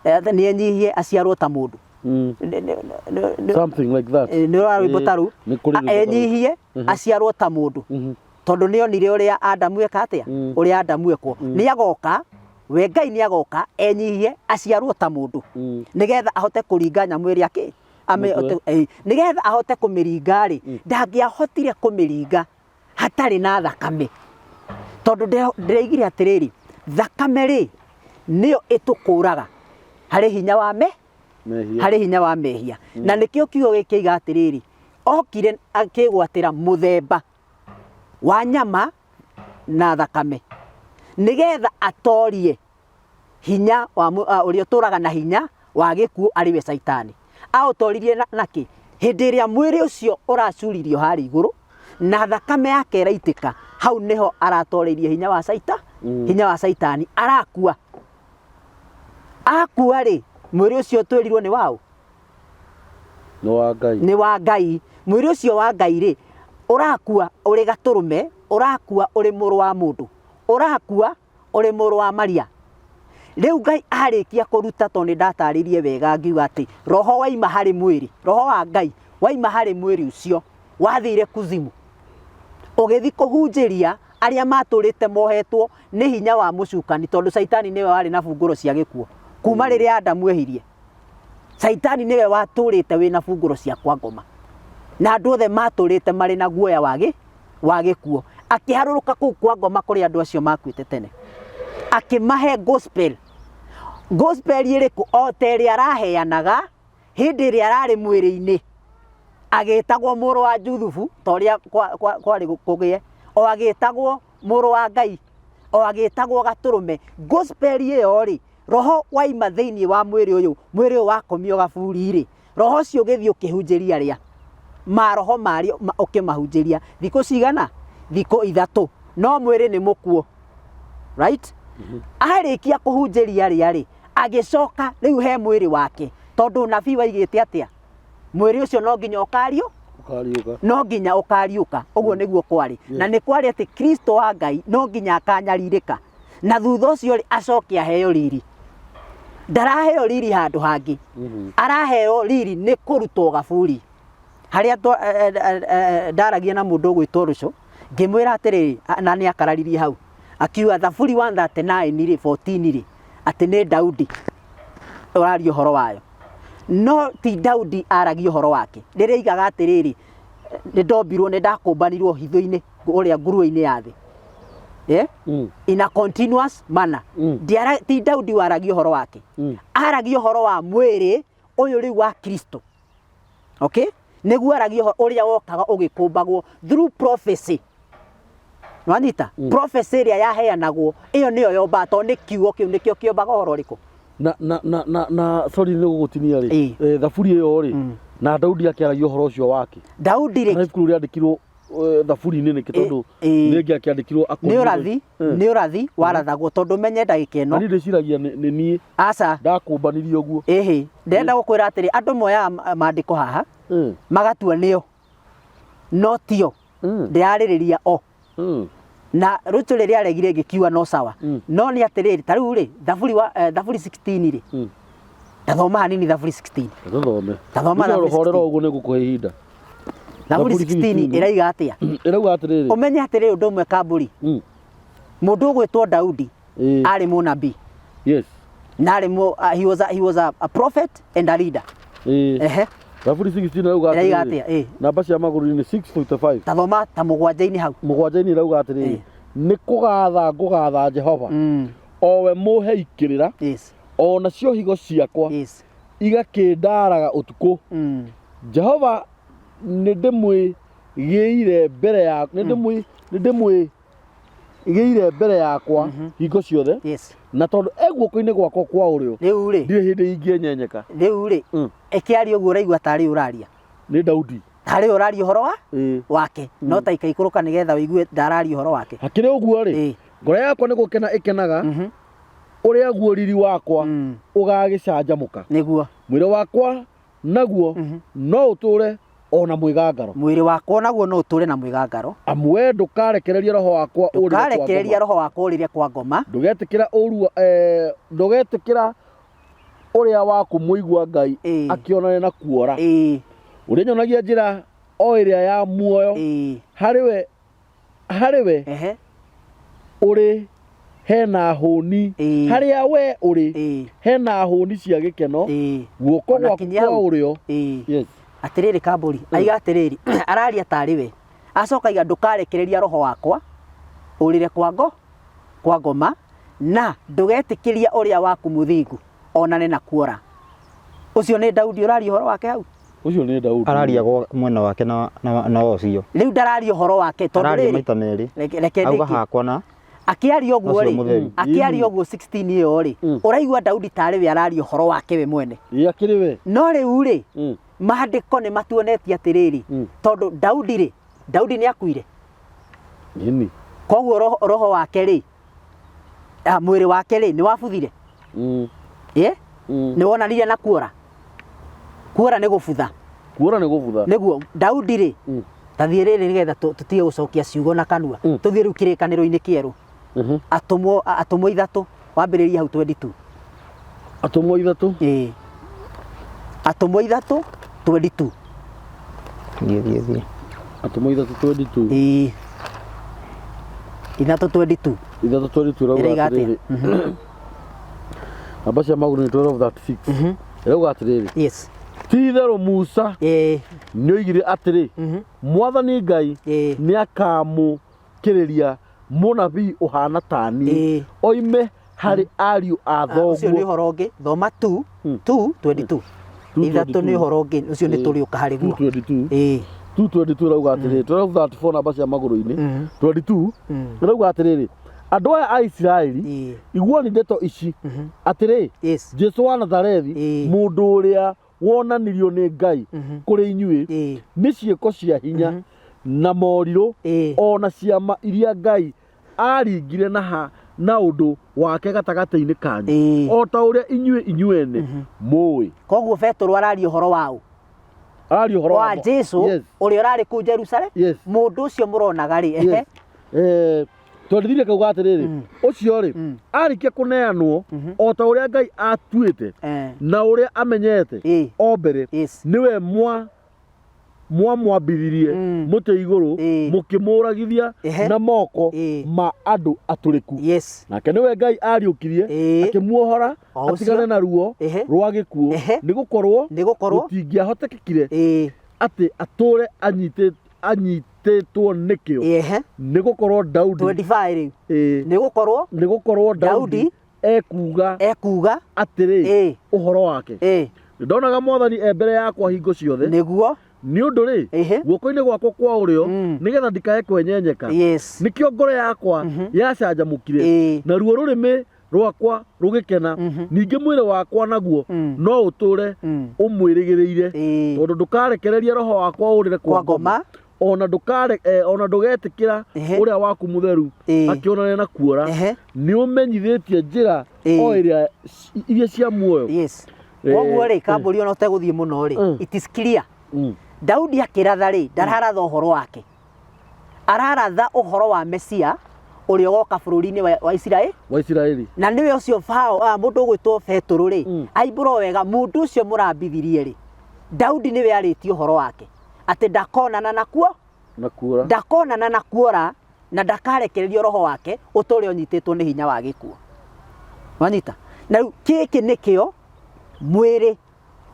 Nĩ enyihie aciarwo ta mũndũ. Something like that. Nĩ ũra rwĩmbo ta rũu. Nĩ kũrĩ rwĩmbo ta rũu. Enyihie aciarwo ta mũndũ. Tondũ nĩ onire ũrĩa Adamu eka atĩa? Ũrĩa Adamu ekwo. Nĩ agoka, we Ngai nĩ agoka enyihie aciarwo ta mũndũ. Nĩgetha ahote kũringa nyamũ ĩrĩa kĩ? Nĩgetha ahote kũmĩringa rĩ, ndangĩahotire kũmĩringa hatarĩ na thakame. Tondũ ndĩraigire atĩrĩrĩ, thakame rĩ, nĩyo ĩtũkũraga harĩ hinya wa me Mehia. harĩ hinya wa mehia. Na nĩkĩo kiugo gĩkĩ kĩiga atĩrĩrĩ, okire akĩgwatĩra mũthemba wa nyama na thakame nĩgetha atorie hinya wa ũrĩa ũtũraga na hinya wa gĩkuũ arĩ we Caitani. Aũtoririe nakĩ? Hĩndĩ ĩrĩa mwĩrĩ ũcio ũracuririo harĩa igũrũ na thakame yake ĩraitĩka, hau nĩho aratoreirie hinya wa Caita, hinya wa Caitani, arakua. Akua rĩ, mwĩrĩ ũcio twĩrirwo nĩ waũ? Nĩ wa Ngai. Nĩ wa Ngai. Mwĩrĩ ũcio wa Ngai rĩ, ũrakua ũrĩ gatũrũme, ũrakua ũrĩ mũrũ wa mũndũ, ũrakua ũrĩ mũrũ wa Maria. Rĩu Ngai arĩkia kũruta, tondũ nĩ ndatarĩirie wega ngiuga atĩ roho waima harĩ mwĩrĩ, roho wa Ngai waima harĩ mwĩrĩ ũcio wathire kuzimu, ũgĩthiĩ kũhunjĩria arĩa matũrĩte mohetwo nĩ hinya wa mũcukani, tondũ Caitani nĩwe warĩ na bungũro cia gĩkuũ kuma rĩrĩa Adamu ehirie. Caitani nĩwe watũrĩte wĩna bungũro cia kwa ngoma, na andũ othe matũrĩte marĩ na guoya wa wa gĩkuũ. Akĩharũrũka kũu kwa ngoma kũrĩa andũ acio makuĩte tene, akĩmahe gospel. Gospel ĩrĩkũ? O ta ĩrĩa araheanaga hĩndĩ ĩrĩa ararĩ mwĩrĩ-inĩ, agĩtagwo mũrũ wa Juthubu ta ũrĩa kwarĩ kũgĩe, o agĩtagwo mũrũ wa Ngai, o agĩtagwo gatũrũme. Gospel ĩyo rĩ, roho waima thĩinĩ wa mwĩrĩ ũyũ, mwĩrĩ ũyũ wakomio gaburi-rĩ, roho ũcio ũgĩthiĩ ũkĩhunjĩria arĩa maroho marĩo ũkĩmahunjĩria thikũ cigana? Thikũ ithatũ, no mwĩrĩ nĩ mũkuũ, right? Arĩkia kũhunjĩria arĩa rĩ, agĩcoka rĩu he mwĩrĩ wake, tondũ nabii waigĩte atĩa? Mwĩrĩ ũcio no nginya ũkario Ũkariũka. No nginya ũkariũka. Ũguo nĩguo kwarĩ. Na nĩ kwarĩ atĩ Kristo wa Ngai no nginya akanyarirĩka na thutha ũcio rĩ acoke aheo riri. Ndaraheo riri handũ hangĩ, araheo riri nĩ kũrutwo gaburi. Harĩa ndaragia na mũndũ ũgwĩtwo Rũco, ngĩmwĩra atĩrĩrĩ, na nĩ akararirie hau, akiuga Thaburi 139 rĩ, 14 rĩ, atĩ nĩ Daudi ũraria ũhoro wayo. No ti Daudi aragia ũhoro wake. Rĩrĩa aigaga atĩrĩrĩ, nĩ ndombirwo, nĩ ndakũmbanirwo hitho-inĩ ũrĩa nguruo-inĩ ya thĩ. Eh? In a continuous manner. Ti Daudi waragia ũhoro wake. Aragia ũhoro wa mwĩrĩ ũyũ rĩu wa Kristo. Okay? Nĩguo aragia ũhoro ũrĩa wokaga ũgĩkũmbagwo through prophecy. Wanyita? Prophecy ĩrĩa yaheanagwo, ĩyo nĩyo yombaga, tondũ nĩ kiugo kĩu nĩkĩo kĩombaga ũhoro ũrĩkũ? Na na na na na sorry nĩ gũgũtinia rĩ. Ĩĩ. Thaburi ĩyo rĩ, na Daudi akĩaragia ũhoro ũcio wake. Daudi rĩ, Kana ibuku rĩu rĩandĩkirwo thaburi-inĩ nĩkĩ tondũ Ĩĩ. nĩ ĩngĩakĩandĩkirwo nĩ ũrathi, nĩ ũrathi warathagwo, tondũ menye ndagĩka ĩno. Na niĩ ndĩciragia nĩ niĩ Aca. ndakũmbanirie ũguo. Ĩhĩ, ndĩrenda gũkwĩra atĩrĩ, andũ moyaga maandĩko haha, magatua nĩo, no tio. Ndĩrarĩrĩria o. Na rũcũ rĩrĩa aregire ngĩkiuga no sawa. No nĩ atĩrĩrĩ, ta rĩu rĩ, Thaburi wa, Thaburi 16 rĩ, tathoma hanini Thaburi 16. Tũthome. Tathoma Rĩu Thaburi ũhorera 16. ũguo nĩ ngũkũhe ihinda. Thaburi Thaburi 16 16. ĩraiga atĩa? Ĩrauga atĩrĩrĩ. Ũmenye atĩrĩrĩ ũndũ ũmwe Kambũri. Mũndũ ũgwĩtwo Daudi arĩ mũnabii. Yes. Na arĩ mũ, he was a, he was a prophet and a leader. Ehe. Thaburi 16 ĩrauga Ĩrauga atĩrĩrĩ. atĩa? Ĩĩ. Namba cia magũrũ-inĩ nĩ 645. Tathoma ta mũgwanja-inĩ hau. Mũgwanja-inĩ ĩrauga atĩrĩrĩ. Nĩ kũgatha ngũgatha Jehova. O we mũhei kĩrĩra. Yes. O nacio higo ciakwa. Yes. Igakĩndaraga ũtukũ. Jehova nĩ ndĩmwĩgĩire mbere ya nĩ ndĩmwĩ nĩ ndĩmwĩgĩire mbere yakwa hingo ciothe. Yes. Na tondũ e guoko-inĩ gwakwa kwa ũrĩo. Rĩu rĩ. Ndirĩ hĩndĩ ingĩenyenyeka. Rĩu rĩ. Ĩkĩaria ũguo ũraigua tarĩ ũraria. Nĩ Daudi. Tarĩ ũraria ũhoro wa wake. No ta ikaikũrũka nĩgetha ũigue ndararia ũhoro wake. Hakĩrĩ ũguo rĩ. Ngoro yakwa nĩ gũkena ĩkenaga. Ũrĩa guo riri wakwa ũgagĩcanjamũka. Nĩguo. Mwĩrĩ wakwa naguo no ũtũre ona mwĩgangaro. Mwĩrĩ wakwa naguo no ũtũre na mwĩgangaro. Amu we ndũkarekereria roho wakwa ũrĩre kwa ngoma. Ndũkarekereria roho wakwa ũrĩre kwa ngoma. Ndũgetĩkĩra ũru, ndũgetĩkĩra ũrĩa wa kũmũigua Ngai akĩonane na kuora. Ũrĩa nyonagia njĩra o ĩrĩa ya muoyo. Harĩ we, harĩ we ũrĩ hena hũni, harĩa we ũrĩ hena hũni cia gĩkeno, guoko Ona gwaku kinya kwa hau. ũrĩo. Yes. Atĩrĩrĩ Kambũri, aiga atĩrĩrĩ, araria tarĩ we. Acoka aiga ndũkarekereria roho wakwa ũrĩre kwa ngo, kwa ngoma, na ndũgetĩkĩria ũrĩa waku mũthingu onane na kuora. Ũcio nĩ Daudi ũraria ũhoro wake hau? Ũcio nĩ Daudi. Araria mwena wake na ũcio. Rĩu ndararia ũhoro wake tondũ Araria rĩrĩ, maita merĩ. reke Auga ndĩkie. hakwa na Akĩaria ũguo Ũcio rĩ, mũtheru. akĩaria ũguo 16 ĩyo rĩ, ũraigua Daudi tarĩ we araria ũhoro wake we mwene. Ĩĩ, akĩrĩ we. No rĩu rĩ, maandĩko nĩ matuonetie atĩrĩrĩ, tondũ Daudi rĩ, Daudi nĩ akuire. Nini. Koguo roho wake rĩ, mwĩrĩ wake rĩ, nĩ wabuthire. Ĩ? Nĩ wonanirie na kuora. Kuora nĩ gũbutha. Kuora nĩ gũbutha. Nĩguo Daudi rĩ, ta thiĩ rĩrĩ nĩgetha tũtige gũcokia ciugo na kanua. Tũthiĩ rĩu kĩrĩkanĩro-inĩ kĩerũ. Atũmwo, atũmwo ithatũ, wambĩrĩrie hau 22. Atũmwo ithatũ? Ĩĩ. Atũmwo ithatũ, 22. Thiĩ, thiĩ, thiĩ. Atũmwo ithatũ, 22. Ĩĩ. Ithatũ, 22. Ithatũ, 22 ĩrauga Ĩrauga atĩa? atĩrĩrĩ. Namba cia magũrũ nĩ 12:36. Ĩrauga atĩrĩrĩ. Yes. Ti itherũ Musa nĩoigire atĩrĩ, Mwathani Ngai nĩakamũkĩrĩria mũnabii ũhana ta niĩ, oime harĩ ariũ a Ũcio nĩ thoguo. ũhoro ũngĩ. Thoma 2, 2, 22. Two Ithatũ nĩ twenty-two. ũhoro ũngĩ, ũcio nĩ tũrĩũka harĩ guo. 2:22. 2:22 ĩrauga atĩrĩrĩ, 12:34 namba cia magũrũ-inĩ. 22 ĩrauga atĩrĩrĩ, andũ aya a Isiraeli, iguani ndeto ici, atĩrĩ, Jesũ wa Nazarethi, mũndũ ũrĩa wonanirio nĩ Ngai kũrĩ inyuĩ nĩ ciĩko cia hinya na morirũ o na ciama iria Ngai aringire na ha na ũndũ wake gatagatĩ-inĩ kanyu, o ta ũrĩa inyuĩ inyuene mũĩ. Koguo Petero araria ũhoro wa ũ? Araria ũhoro wa Jesu ũrĩa ũrarĩ kũu Jerusalem. Mũndũ ũcio mũronaga rĩ, ehe. Twendithire kauga atĩrĩrĩ, ũcio rĩ, arĩkia kũneanwo o ta ũrĩa Ngai atuĩte na ũrĩa amenyete o mbere, nĩwe mwa mwamwambithirie mũtĩ igũrũ, mũkĩmũragithia na moko ma andũ atũrĩku. Nake nĩwe Ngai ariũkirie, akĩmuohora O ũcio. atigane na ruo rwa gĩkuũ, nĩ gũkorwo Nĩgũkorwo gũtingĩahotekekire atĩ atũre anyitĩtwo nĩkĩo, nĩgũkorwo Daudi 25 rĩu. Nĩgũkorwo nĩgũkorwo Daudi Daudi ekuga ekuga atĩrĩ ũhoro wake, nĩndonaga Mwathani e mbere yakwa hingo ciothe, nĩ ũndũ rĩ, guoko-inĩ gwakwa kwa ũrĩo, nĩgetha ndikae kwenyenyeka. Nĩkĩo ngoro yakwa yacanjamũkire, naruo rũrĩmĩ rwakwa rũgĩkena, ningĩ mwĩrĩ wakwa naguo no ũtũre ũmwĩrĩgĩrĩire, tondũ ndũkarekereria roho wakwa ũrĩre kwa kwa ngoma, ngoma, ona ndũkare ona ndũgetĩkĩra ũrĩa waku mũtheru akĩonane na kuora. Nĩ ũmenyithĩtie njĩra o ĩrĩa iria cia muoyo. Koguo rĩ, kambũri ona ũtegũthiĩ mũno rĩ, it is clear. Daudi akĩratha rĩ, ndararatha ũhoro wake, araratha ũhoro wa Mesia ũrĩa ũgoka bũrũri-inĩ wa Isiraeli. Wa Isiraeli. Na nĩwe ũcio bao mũndũ ũgwĩtwo Betũrũ rĩ, aimbũra o wega mũndũ ũcio mũrambithirie rĩ, Daudi nĩwe arĩtie ũhoro wake atĩ ndakonana na kuo na kuora, ndakonana na kuora na ndakarekererio roho wake ũtũre ũnyitĩtwo nĩ hinya wa gĩkuũ. Wanyita? Na rĩu gĩkĩ nĩkĩo mwĩrĩ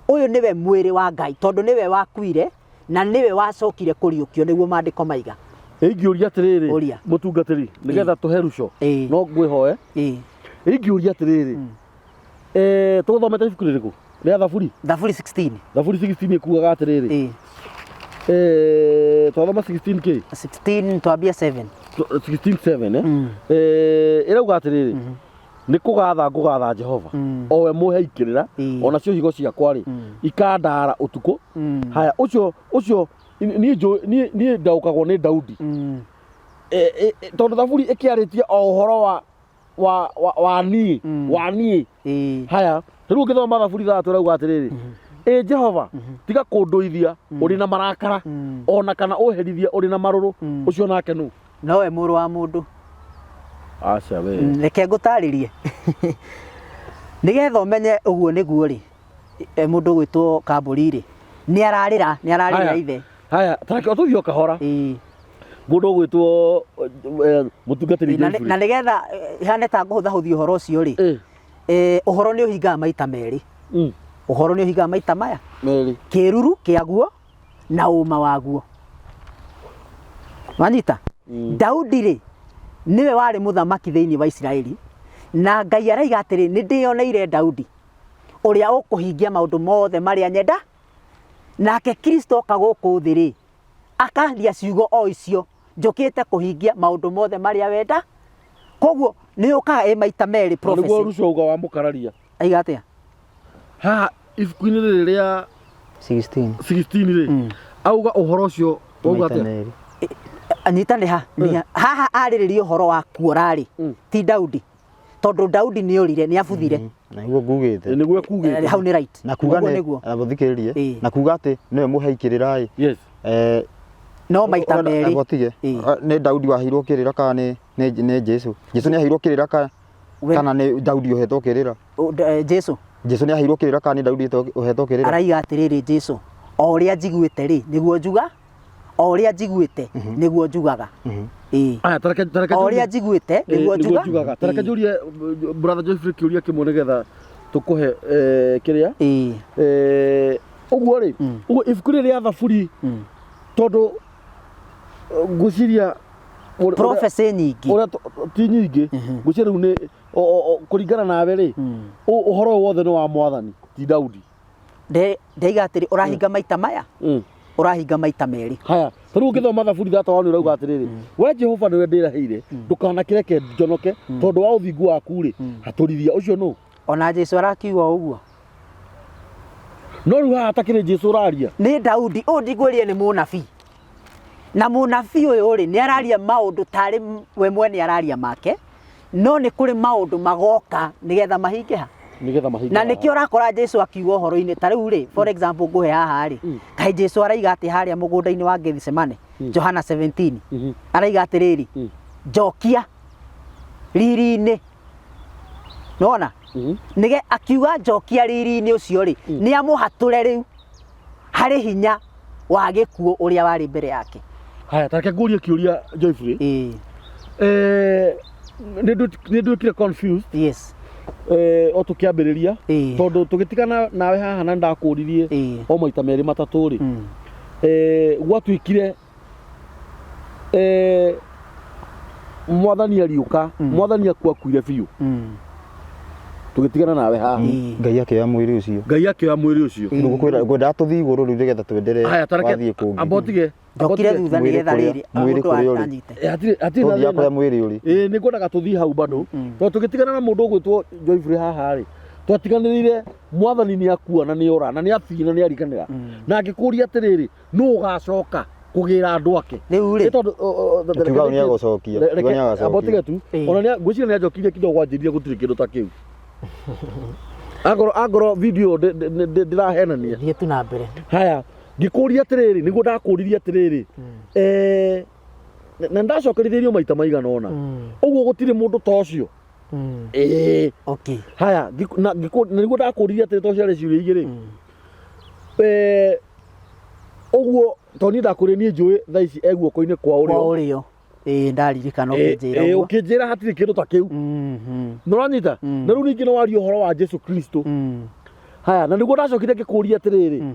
ũyũ, nĩwe mwĩrĩ wa Ngai, tondũ nĩwe wakuire na nĩwe wacokire kũriũkio, nĩguo maandĩko maiga. Ingĩũria atĩrĩrĩ, Ũria. Mũtungatĩri, nĩgetha tũhe ruco, no ngwĩhoe, ingĩũria atĩrĩrĩ, tũgũthomete ibuku rĩrĩkũ rĩa Thaburi? Thaburi 16. Thaburi 16 ĩkugaga atĩrĩrĩ, twathoma 16 kĩ? 16 twambia 7. 16 7, eh? Ĩrauga atĩrĩrĩ, nĩ kũgatha ngũgatha Jehova, o we mũhei kĩrĩra, onacio higo ciakwa rĩ, ikandara ũtukũ. Haya, ũcio niĩ niĩ ndaũkagwo nĩ Daudi, tondũ Thaburi ĩkĩarĩtie o ũhoro wa niĩ, wa niĩ. Haya, rĩu ũngĩthoma Thaburi 3, ĩrauga atĩrĩrĩ, ĩ Jehova, tiga kũndũithia ũrĩ na marakara, ona kana ũherithie ũrĩ na marũrũ. Ũcio nake nũ? Nowe mũrũ wa mũndũ. Aca we. Reke ngũtarĩrie nĩgetha ũmenye ũguo nĩguo rĩ, mũndũ ũgwĩtwo kambũri rĩ, nĩ ararĩra, nĩ ararĩra Haya. ithe. Haya, tareke tũthiĩ o kahora. Mũndũ ũgwĩtwo mũtungatĩri Joyfrey. Na nĩgetha ihane ta ngũhũthahũthia ũhoro ũcio rĩ, ũhoro nĩ ũhingaga maita merĩ. Ũhoro nĩ ũhingaga maita maya Merĩ. Kĩruru kĩaguo na ũma waguo. Wanyita? Daudi rĩ, nĩwe warĩ mũthamaki thĩinĩ wa Isiraeli, na Ngai araiga atĩrĩ, nĩ ndĩyoneire Daudi ũrĩa ũkũhingia maũndũ mothe marĩa nyenda. Nake Kristo oka gũkũ thĩ rĩ, akaria ciugo o icio, njũkĩte kũhingia maũndũ mothe marĩa wenda. Koguo nĩ ũkaga ĩ maita merĩ. Na nĩguo Prophecy. Ruco auga wa mũkararia. Aiga atĩa? Haha ibuku-inĩ rĩrĩ rĩa 16. 16 rĩ, auga ũhoro ũcio wauga Maita atĩa? merĩ. Anyita nĩ ha? Nĩ ha? Haha arĩrĩria ũhoro wa kuora rĩ, ti Daudi, tondũ Daudi nĩ orire, nĩ abuthire. Na nĩguo ngugĩte. Nĩguo ekugĩte. Hau nĩ right. Na kuga Ũguo nĩ nĩguo. na mũthikĩrĩrie, na kuga atĩ nĩwe mũhei kĩrĩra ĩ. No maita merĩ. Gotige. Nĩ Daudi waheirwo kĩrĩra kana nĩ Jesu? Jesu nĩ aheirwo kĩrĩra kana nĩ Daudi ũhetwo kĩrĩra? Jesu. Jesu nĩ aheirwo kĩrĩra kana nĩ Daudi ũhetwo kĩrĩra? Araiga atĩrĩrĩ, Jesu, o ũrĩa njiguĩte rĩ, nĩguo njuga, o ũrĩa njiguĩte nĩguo njugaga. Ĩĩ. Aya, tareke O ũrĩa njiguĩte nĩguo nĩguo njuga. njugaga. Tareke njũrie brother Joyfrey kĩũria kĩmwe nĩgetha tũkũhe kĩrĩa. Ũguo rĩ, ũguo ibuku rĩrĩ rĩa Thaburi, tondũ ngwĩciria Prophecy nyingĩ. Ũrĩa ti nyingĩ, ngwĩciria rĩu nĩ kũringana nawe rĩ, ũhoro ũyũ wothe nĩ wa Mwathani, ti Daudi. Ndaiga atĩrĩ, ũrahinga maita maya, ũrahinga maita merĩ. Haya, ta rĩu ũngĩthoma Thaburi 31, ũrauga atĩrĩrĩ, we Jehova nĩwe ndĩrahĩire, ndũkanakĩreke njonoke, tondũ wa ũthingu waku rĩ, hatũrithia. Ũcio nũ? Ona Jesu arakiuga o ũguo. No rĩu haha takĩrĩ Jesu ũraria. Nĩ Daudi ũyũ, ndigwĩrire nĩ mũnabii, na mũnabii ũyũ rĩ, nĩ araria maũndũ tarĩ we mwene araria make, no nĩ kũrĩ maũndũ magoka nĩgetha mahinge ha. Nĩgetha mahinge Na nĩkĩo ũrakora Jesu akiuga ũhoro-inĩ ta rĩu rĩ, for example ngũhe haha rĩ, kaĩ Jesu araiga atĩ harĩa mũgũnda-inĩ wa Gethsemane, Johana 17, araiga atĩrĩrĩ, njokia riri-inĩ. Nĩwona? Nĩge akiuga njokia riri-inĩ ũcio rĩ, nĩ amũhatũre rĩu harĩ hinya wa gĩkuũ ũrĩa warĩ mbere yake. Haya, ta reke ngũrie kĩũria Joyfully. Ĩĩ. Eh, nĩ nduĩkire confused Yes. eh, o tũkĩambĩrĩria Ĩĩ. tondũ tũgĩtigana nawe haha na ndakũririe Ĩĩ. o maita merĩ matatũ rĩ Mm. eh, gwatuĩkire eh, mwathani ariũka mwathani akua akuire biũ Mm. tũgĩtigana nawe haha Ĩĩ. Ngai akĩoya mwĩrĩ ũcio. Ngai akĩoya mwĩrĩ ũcio. Rĩu ngũkwĩra ngwendaga tũthiĩ igũrũ rĩu nĩgetha twenderee Haya, ta reke wathiĩ kũngĩ. amba ũtige Njokire thutha Mwĩrĩ nĩgetha kũrĩa- rĩrĩ mwĩrĩ mũndũ kũrĩa ũrĩ. anyite. Eh, hatirĩ hatirĩ na Tũthiaga thĩna kũrĩa mwĩrĩ ũrĩ. Ĩĩ nĩ ngwendaga tũthiĩ hau bado tondũ tũgĩtigana na mũndũ ũgwĩtwo Joyfrey haha rĩ twatiganĩrĩire mwathani nĩ akua na nĩ ora na nĩ athiĩ na nĩ ariganĩra na ngĩkũria atĩrĩrĩ nũ ũgacoka kũgĩra andũ ake Rĩu Nĩ rĩ tondũ Tuga nĩ agũcokia. Tuga nĩ amba agacokia. ũtige tu Ĩĩ. ona nĩ ngwĩciria nĩ anjokirie kidogo anjĩrire gũtirĩ kĩndũ ta kĩu angorwo angorwo video ndĩrahenania thiĩ tu na mbere. Haya, ngĩkũria atĩrĩrĩ, nĩguo ndakũririe atĩrĩrĩ, eh, na ndacokerithĩirio maita maigana ũna ũguo gũtirĩ mũndũ ta ũcio. Ĩĩ. Okay. Haya, na nĩguo ndakũririe atĩrĩ tondũ ciarĩ ciũria igĩrĩ. Eh, ũguo tondũ niĩ ndakũririe niĩ njũĩ thaa ici e guoko-inĩ kwa Kwa ũrĩo. ũrĩo. Ĩĩ ndaririkana Ĩĩ, ũkĩnjĩra ĩĩ, ũguo. ũkĩnjĩra hatirĩ kĩndũ ta kĩu. Nĩũranyita? Na rĩu ningĩ nĩwaria ũhoro wa Jesu Kristo. Haya, na nĩguo ndacokire ngĩkũria atĩrĩrĩ,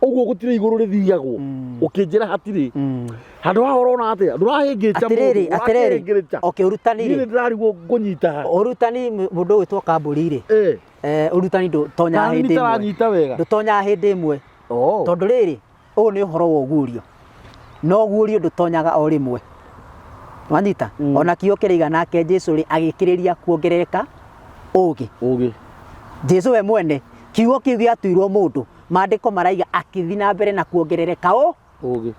ũguo gũtirĩ igũrũ rĩthiagwo, ũkĩnjĩra hatirĩ. Handũ haha ũrona atĩa? Ndũrahĩngĩca Atĩrĩrĩ, mũndũ, atĩrĩrĩ. ũrakĩhĩngĩrĩca. Okay, ũrutani Niĩ rĩ. nĩndĩrarigwo ngũnyita ha. Ũrutani mũndũ ũgwĩtwo Kambũri rĩ. Eh. Eh, ũrutani ndũtonyaga Kana hĩndĩ ĩmwe. nĩtaranyita wega. Ndũtonyaga hĩndĩ ĩmwe. Oh. Tondũ rĩrĩ, ũyũ nĩ ũhoro wa ũguũrio. Na ũguũrio ndũtonyaga o rĩmwe. Wanyita? Ona kiugo kĩraiga nake Jesu rĩ agĩkĩrĩria kuongerereka ũgĩ. Ũgĩ. Jesu we mwene kiugo kĩu gĩatuirwo mũndũ, maandĩko maraiga akĩthiĩ na mbere na kuongerereka ũ Ũgĩ.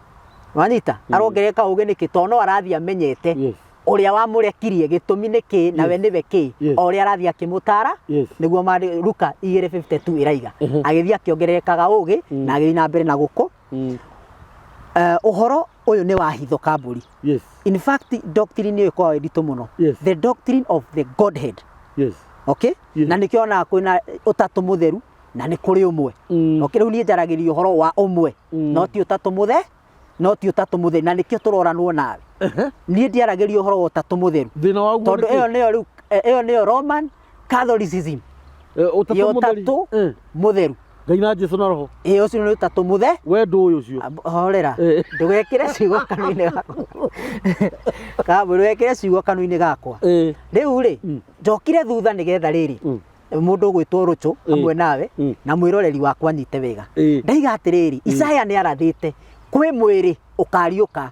Wanyita? Arongerereka ũgĩ nĩkĩ? Tondũ no arathiĩ amenyete Yes. ũrĩa wamũrekirie gĩtũmi nĩ kĩ na we nĩwe kĩ Yes. o ũrĩa arathiĩ akĩmũtara Yes. nĩguo Luka 2:52 ĩraiga agĩthiĩ akĩongererekaga ũgĩ na agĩthiĩ na mbere na gũkũ. Eh, ũhoro ũyũ nĩ wa hitho Kambũri. Yes. In fact doctrine ĩyo ĩkoragwo ĩ nditũ mũno. Yes. The doctrine of the Godhead. Yes. Okay? Yes. Na nĩkĩo onaga kwĩna ũtatũ mũtheru na nĩ kũrĩ ũmwe. Okay, rĩu niĩ njaragĩria ũhoro wa ũmwe no ti ũtatũ mũthe no ti ũtatũ mũtheru na nĩkĩo tũroranwo nawe. Niĩ ndiaragĩria ũhoro wa ũtatũ mũtheru Thĩna waguo tondũ nĩ kĩ? ĩyo nĩyo rĩu ĩyo nĩyo Roman Catholicism Eh, ũtatũ ya mũtheri. ũtatũ Eh, mũtheru. Ngai na Jesu na Roho. Ĩĩ ũcio nĩ ũtatũ mũthe We ndũĩ ũcio. Horera Eh. ndũgekĩre ciugo kanua-inĩ gakwa Kambu ndũgekĩre ciugo kanua-inĩ gakwa. Eh. Rĩu rĩ njokire thutha nĩgetha rĩrĩ mũndũ ũgwĩtwo Rũcũ hamwe nawe na mwĩroreri wakwa anyite wega. Ndaiga atĩrĩrĩ, Isaya nĩ arathĩte kwĩ mwĩrĩ ũkariũka.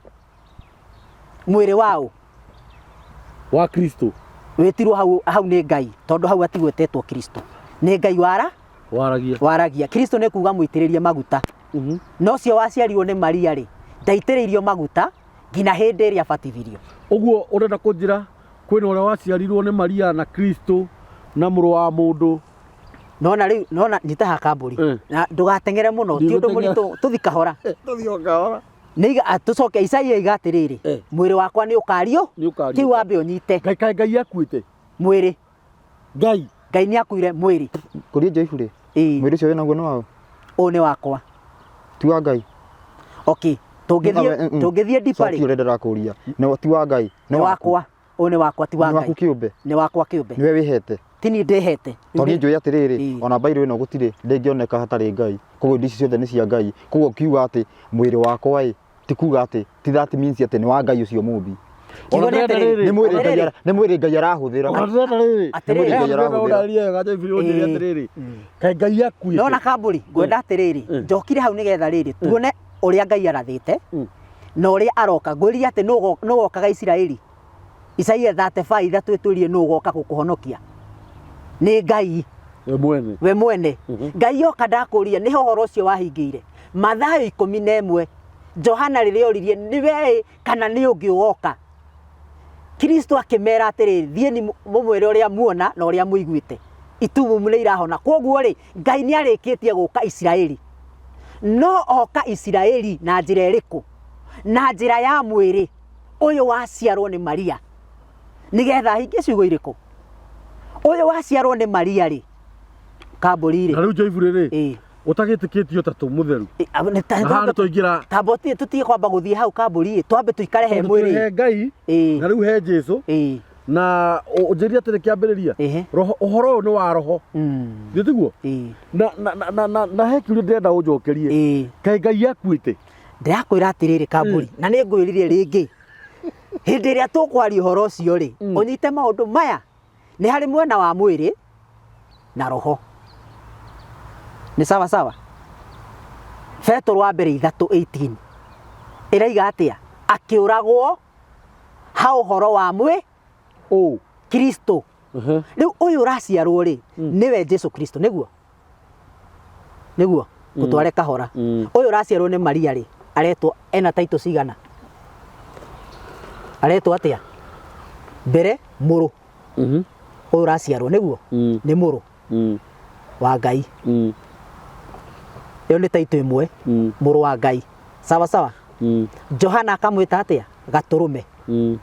Mwĩrĩ waũ? Wa Kristo. Wĩtirwo hau, hau nĩ Ngai tondũ hau hatigwetetwo Kristo. Nĩ Ngai wara Waragia. Waragia. Kristo nĩ kuga mũitĩrĩrie maguta. Na ũcio waciarirwo nĩ Maria rĩ, ndaitĩrĩirio maguta nginya hĩndĩ ĩrĩa abatithirio. Ũguo ũrenda kũnjĩra kwĩna ũrĩa waciarirwo nĩ Maria na Kristo na mũrũ wa mũndũ. Nona rĩu, nona nyita haha kambũri. Eh. Na ndũgateng'ere mũno, ti ũndũ Ndigũteng'era. mũritũ, tũthi kahora. Tũthiĩ o kahora. Nĩ iga, tũcoke Isaia oiga atĩrĩrĩ, Eh. mwĩrĩ wakwa nĩ ũkario, Nĩ ũkariũka. kĩu wambe ũnyite. Ngai kaĩ Ngai akuĩte? Mwĩrĩ. Ngai. Ngai nĩ akuire mwĩrĩ. Kũria Joyce rĩ, Ĩĩ. mwĩrĩ ũcio wĩnaguo nĩ waũ? Ũyũ nĩ wakwa. Ti wa Ngai? Okay, tũngĩthiĩ tũngĩthiĩ deeper rĩ. Cokia ũrĩa ndĩrakũria. Nĩ ti wa Ngai, nĩ wakwa. Ũyũ nĩ wakwa ti wa Nĩ Ngai. waku kĩũmbe? Nĩ wakwa kĩũmbe. Nĩwe wĩhete? Ti niĩ ndĩhete. Tondũ niĩ njũĩ atĩrĩrĩ, Ĩĩ. ona mbairũ ĩno gũtirĩ ndĩngĩoneka hatarĩ Ngai. Koguo indo ici ciothe nĩ cia Ngai. Koguo ũkiuga atĩ mwĩrĩ wakwa ĩ, ti kuga atĩ ti that means atĩ nĩ wa Ngai ũcio mũmbi. Kiugo nĩ atĩrĩrĩ, Nĩ mwĩrĩ Ngai atĩrĩrĩ. ara- nĩ mwĩrĩ Ngai arahũthĩra. Ona ndĩrenda rĩrĩ. Atĩrĩrĩ. Nĩ mwĩrĩ Ngai arahũthĩra. Ũndarĩrie wega Joyce ũnjĩre Ĩĩ. atĩrĩrĩ. Kaĩ Ngai akuĩte. Nona kambũri, ngwenda atĩrĩrĩ, njokire hau nĩgetha rĩrĩ, tuone ũrĩa Ngai arathĩte na ũrĩa aroka. Ngwĩrire atĩ nũ wokaga Isiraeli? Isaia 35 ithatũ ĩtwĩrire nũ ũgoka gũkũhonokia? Nĩ Ngai. We mwene. We mwene. Ngai oka ndakũria nĩho ũhoro ũcio wahingĩire. Mathayo 11 Johana rĩrĩa oririe nĩ we kana nĩ ũngĩ ũgoka? Kristo akĩmera atĩrĩrĩ, thiĩni mũmwĩre ũrĩa muona na ũrĩa mũiguĩte. Itumumu nĩ irahona. Kwoguo rĩ, Ngai nĩ arĩkĩtie gũka Isiraeli. No oka Isiraeli na njĩra ĩrĩkũ? Na njĩra ya mwĩrĩ ũyũ waciarwo nĩ Maria. Nĩgetha ahingie ciugo irĩkũ? Ũyũ waciarwo nĩ Maria rĩ, kambũri rĩ. Na rĩu Joyful rĩ, Ĩĩ. ũtagĩtĩkĩtie ũtatũ mũtheru. Ĩ, a- nĩ ta- Na haha nĩ twaingĩra Tamba ũtige- tũtige kwamba gũthiĩ hau kambũri ĩ, twambe tũikare he tondũ twĩ mwĩrĩ. he Ngai Ĩĩ. na rĩu he Jesu Ĩĩ. na ũnjĩrie atĩrĩ kĩambĩrĩria Ĩhĩ. roho ũhoro ũyũ nĩ wa roho Mm. githĩ tiguo Ĩĩ. na na na na, na, na he kĩũria ndĩrenda ũnjokerie Ĩĩ. kaĩ Ngai akuĩte Ndĩrakwĩra atĩrĩrĩ kambũri na nĩ ngwĩrire rĩngĩ hĩndĩ ĩrĩa tũkwaria ũhoro ũcio rĩ ũnyite maũndũ maya nĩ harĩ mwena wa mwĩrĩ na roho nĩ sawa sawa Petero wa mbere 3:18 ĩraiga atĩa akĩũragwo ha ũhoro wa mwĩ ũ Kristo Mhm. rĩu ũyũ ũraciarwo rĩ nĩwe Jesu Kristo nĩguo nĩguo ngũtware kahora Mm. ũyũ ũraciarwo nĩ Maria rĩ aretwo ena taitũ cigana aretwo atĩa mbere mũrũ Mhm. ũyũ ũraciarwo nĩguo Mm. nĩ mũrũ Mm. wa Ngai Mm. ĩyo nĩ taitũ ĩmwe Mm. mũrũ wa Ngai sawa sawa Mm. Johana akamwĩta atĩa gatũrũme Mm.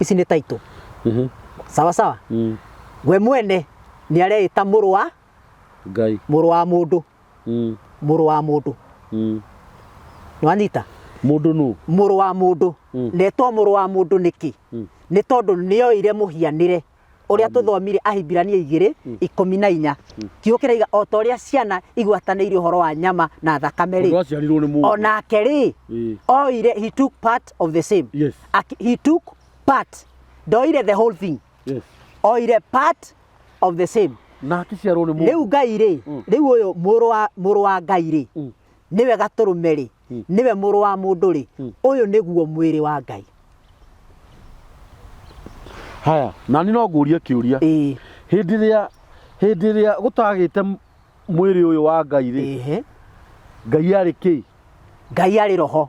ici nĩ taitũ Mhm. sawa sawa Mm. we mwene nĩ areĩta mũrũ wa Ngai. mũrũ wa mũndũ Mm. mũrũ wa mũndũ Mm. nĩwanyita Mũndũ nũ? mũrũ wa mũndũ Mm. netwo mũrũ wa mũndũ nĩkĩ Mm. nĩ tondũ nĩoire mũhianĩre ũrĩa tũthomire Ahibirania igĩrĩ ikũmi na inya kiugo kĩraiga o ta ũrĩa ciana igwatanĩire ũhoro wa nyama na thakame Mũndũ rĩ aciarirwo nĩ mũndũ. onake rĩ Ĩĩ. oire he took part of the same Yes. Aki, he took part ndoire the whole thing Yes. oire part of the same Na akĩciarwo nĩ mũndũ. rĩu Ngai rĩ rĩu ũyũ mũrũ wa mũrũ wa Ngai rĩ Mm. nĩwe gatũrũme rĩ Mm. nĩwe mũrũ wa mũndũ rĩ Mm. ũyũ nĩguo mwĩrĩ wa Ngai Haya, nani no ngũrie kĩũria. ĩĩ Hĩndĩ ĩrĩa hĩndĩ ĩrĩa gũtagĩte mwĩrĩ ũyũ wa Ngai rĩ, ĩhĩ Ngai arĩ kĩ? Ngai arĩ roho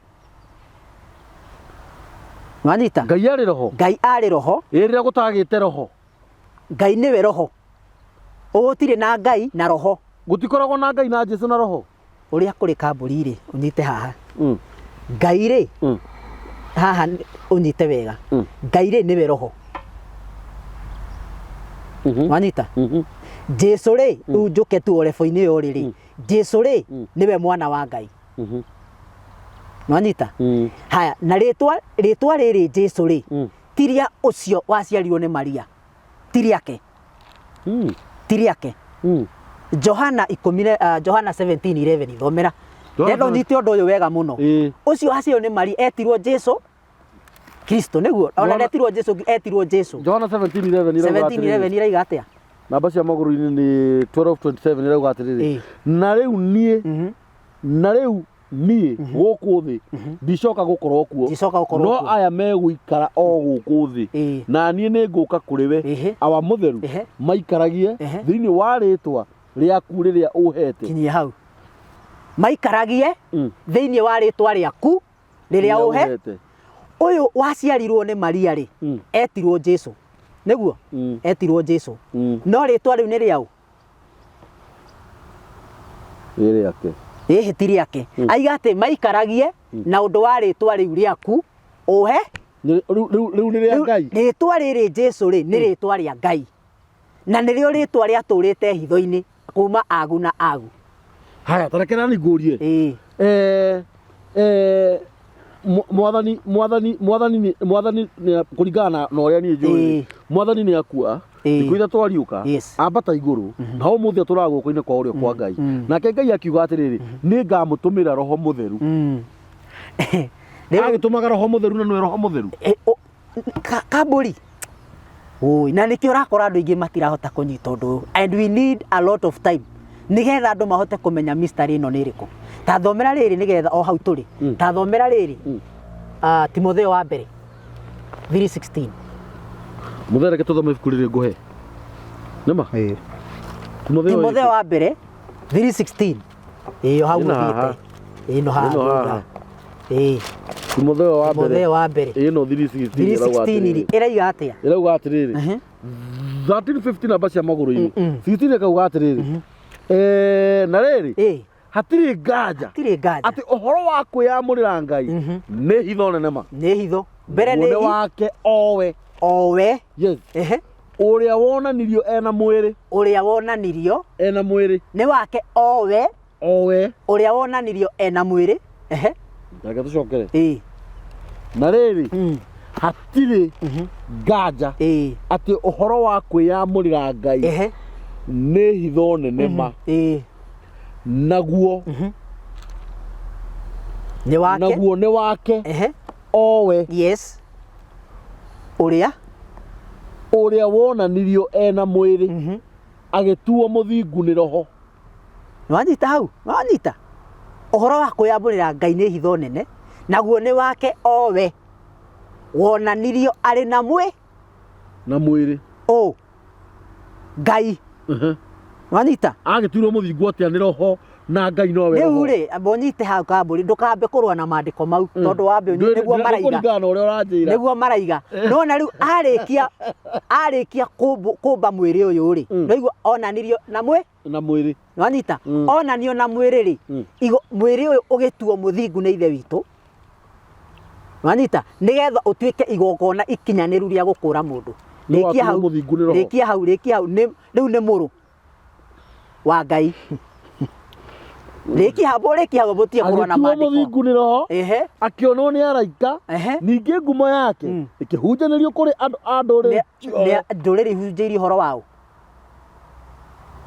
Nĩwanyita? Ngai arĩ roho. Ngai arĩ roho Ĩ rĩrĩa gũtagĩte roho. Ngai nĩwe roho ũgũtirĩ na Ngai na roho Gũtikoragwo na Ngai na Jesu na roho. Ũrĩa kũrĩ kambũri rĩ ũnyite haha Mm. Ngai rĩ Mm. haha ũnyite wega Mm. Ngai rĩ nĩwe roho Mhm. wanyita Mhm. Jesu rĩ rĩu njũke tu orebo-inĩ ĩyo rĩ rĩ Jesu rĩ nĩwe mwana wa Ngai Mhm. nwanyita Mm. haya na rĩtwa rĩtwa rĩrĩ Jesu rĩ Mm. ti rĩa ũcio waciarirwo nĩ Maria ti rĩake Mm. ti rĩake Mm. Johana ikũmi na ah, Johana 17:11 thomera Johana ndenda ũnyite ũndũ ũyũ wega mũno Ĩĩ. ũcio waciarirwo nĩ Maria etirwo Jesu Kristo nĩguo ona Johana- ndetirwo Jesu etirwo Jesu Johana 17:11 irauga 17:11 atĩrĩrĩ. iraiga atĩa Namba cia magũrũ-inĩ nĩ 12:27 irauga atĩrĩrĩ. Ĩĩ. Na rĩu niĩ Mhm. na rĩu niĩ gũkũ thĩ ndicoka gũkorwo kuo Ndicoka gũkorwo no kuo. aya megũikara o gũkũ thĩ Ĩĩ. na niĩ nĩ ngũka kũrĩ we Ĩhĩ. awa mũtheru Ĩhĩ. maikaragie Ĩhĩ. thĩinĩ wa rĩtwa rĩaku rĩrĩa ũhete kinyia hau maikaragie Mm. thĩinĩ wa rĩtwa rĩaku rĩrĩa ũhe ũhete ũyũ waciarirwo nĩ Maria rĩ Mm. etirwo Jesu nĩguo Mm. etirwo Jesu Mm. no rĩtwa rĩu nĩ rĩaũ Nĩ rĩake ĩhĩ ti rĩake aiga atĩ maikaragie na ũndũ wa rĩtwa rĩu rĩaku ũhe Nĩ- rĩu rĩu- rĩu nĩ rĩa Rĩu Ngai rĩtwa rĩrĩ Jesu rĩ nĩ rĩtwa rĩa Ngai na nĩrĩo rĩtwa rĩatũrĩte hitho-inĩ kuma agu na agu haya ta reke nani ngũrie ĩĩ eh, eh, mwathani mwathani mwathani nĩ- mwathani nĩ- kũringana na na ũrĩa niĩ njũĩ Ĩĩ. mwathani nĩ akua Ĩĩ. thikũ ithatũ ariũka Yes. ambata igũrũ na ũmũthĩ atũraga guoko-inĩ kwa ũrĩo kwa Ngai nake Ngai akiuga atĩrĩrĩ nĩ ngamũtũmĩra roho mũtheru Mm. Rĩu- agĩtũmaga roho mũtheru na nĩwe roho mũtheru Eh, o- ka- kambũri Oi, na nĩkĩo ũrakora andũ aingĩ matirahota kũnyita ũndũ ũyũ and we need a lot of time nĩgetha andũ mahote kũmenya mystery ĩno nĩ ĩrĩkũ ta thomera rĩrĩ nĩgetha o hau tũrĩ Mm. ta thomera rĩrĩ Mm. ah, Timotheo wa mbere 3:16 Mũthee reke tũthome ibuku rĩrĩ ngũhe nĩma Ĩĩ. Timotheo Timotheo wa mbere 3:16 ĩyo hau Ĩno ũthiĩte haha. ĩno haha Ĩno haha. thutha. Ĩĩ Timotheo wa mbere Timotheo wa mbere ĩno 3:16 ĩrauga 3:16 atĩrĩrĩ ĩraiga atĩa ĩrauga atĩrĩrĩ Mhm. 13:15 namba cia magũrũ-inĩ 16 ĩkauga atĩrĩrĩ eh, na rĩrĩ Ĩĩ. hatirĩ nganja Hatirĩ nganja. atĩ ũhoro wa kwĩyamũrĩra Ngai nĩ hitho nene ma Nĩ hitho. Mbere Guo nĩ nĩ wake owe owe. yes Ehe. ũrĩa wonanirio ena mwĩrĩ Ũrĩa wonanirio ena mwĩrĩ nĩ wake owe owe ũrĩa wonanirio ena mwĩrĩ. Ehe. Reke tũcokere Ĩĩ. na rĩrĩ hatirĩ nganja Ĩĩ. atĩ ũhoro wa kwĩyamũrĩra Ngai Ehe. nĩ hitho nene ma Ĩĩ. naguo Nĩ wake. naguo nĩ wake Ehe. owe Yes. Ũrĩa ũrĩa wonanirio ena mwĩrĩ agĩtuo mũthingu nĩ roho Nĩwanyita hau? Nĩwanyita? Ũhoro wa kwĩyamũrĩra Ngai nĩ hitho nene, naguo nĩ wake o we wonanirio arĩ na mwĩ na mwĩrĩ ũ Ngai. Nĩwanyita? Agĩtuirwo mũthingu atĩa nĩ roho na Ngai nowe Rĩu roho rĩ, amba ũnyite hau kambũri, ndũkambe kũrũa na maandĩko mau tondũ wambe ũnyite nĩguo maraiga. Kũringana na ũrĩa ũranjĩra. Nĩguo maraiga. Nĩwona rĩu arĩkia arĩkia kũmba mwĩrĩ ũyũ rĩ, nĩwaigua onanirio na mwĩ na mwĩrĩ Nĩwanyita? Onanio na mwĩrĩ rĩ, mwĩrĩ ũyũ ũgĩtuo mũthingu nĩ Ithe witũ. Nĩwanyita? Nĩgetha ũtuĩke igongona ikinyanĩru rĩa gũkũra mũndũ. Nĩ Rĩkia watuo hau, mũthingu nĩ Roho. rĩkia hau, rĩkia hau. Rĩu nĩ mũrũ wa Ngai. Rĩkia hau, rĩkia hau, mũtige kũrũa na Agĩtuo maandĩko. mũthingu nĩ Roho, Ehe. akĩonwo nĩ araika, Ehe. ningĩ ngumo yake ĩkĩhunjanĩrio kũrĩ andũ a ndũrĩrĩ ciothe. Nĩ ndũrĩrĩ ihunjĩirio ũhoro waũ?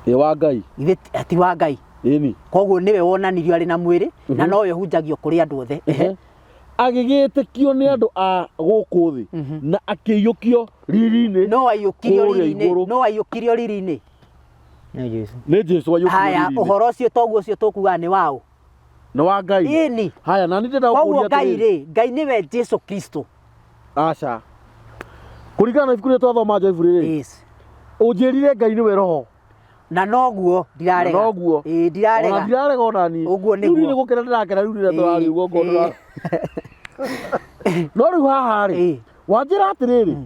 Ĩ wa Ngai. Githĩ ti wa Ngai? Ĩni. Koguo nĩwe wonanirio arĩ na mwĩrĩ na nowe ũhunjagio kũrĩ andũ othe. Ehe. Agĩgĩtĩkio nĩ andũ a gũkũ thĩ na akĩiyũkio riri-inĩ. No aiyũkirio kũrĩa riri-inĩ. igũrũ. No aiyũkirio riri-inĩ. Nĩ Jesu. Nĩ Jesu aiyũkirio Haya, riri-inĩ. ũhoro ũcio toguo ũcio tũkugaga nĩ waũ? Nĩ wa Ngai. Ĩni. Haya, na niĩ ndĩrenda Koguo gũkũria Ngai atĩrĩrĩ. rĩ, Ngai nĩwe Jesu Kristo. Aca. Kũringana na ibuku rĩrĩa twathoma Joyful rĩ, Yes. ũnjĩrire Ngai nĩwe roho. Na noguo ndirarega. Na noguo. Ĩĩ ndirarega. Ona ndirarega ona niĩ. Ũguo Rĩu niĩ nĩguo. nĩ gũkena ndĩrakena rĩu rĩrĩa Ĩĩ, tũraria ũguo ngona ĩĩ. No rĩu haha rĩ, Ĩĩ. wanjĩra atĩrĩrĩ,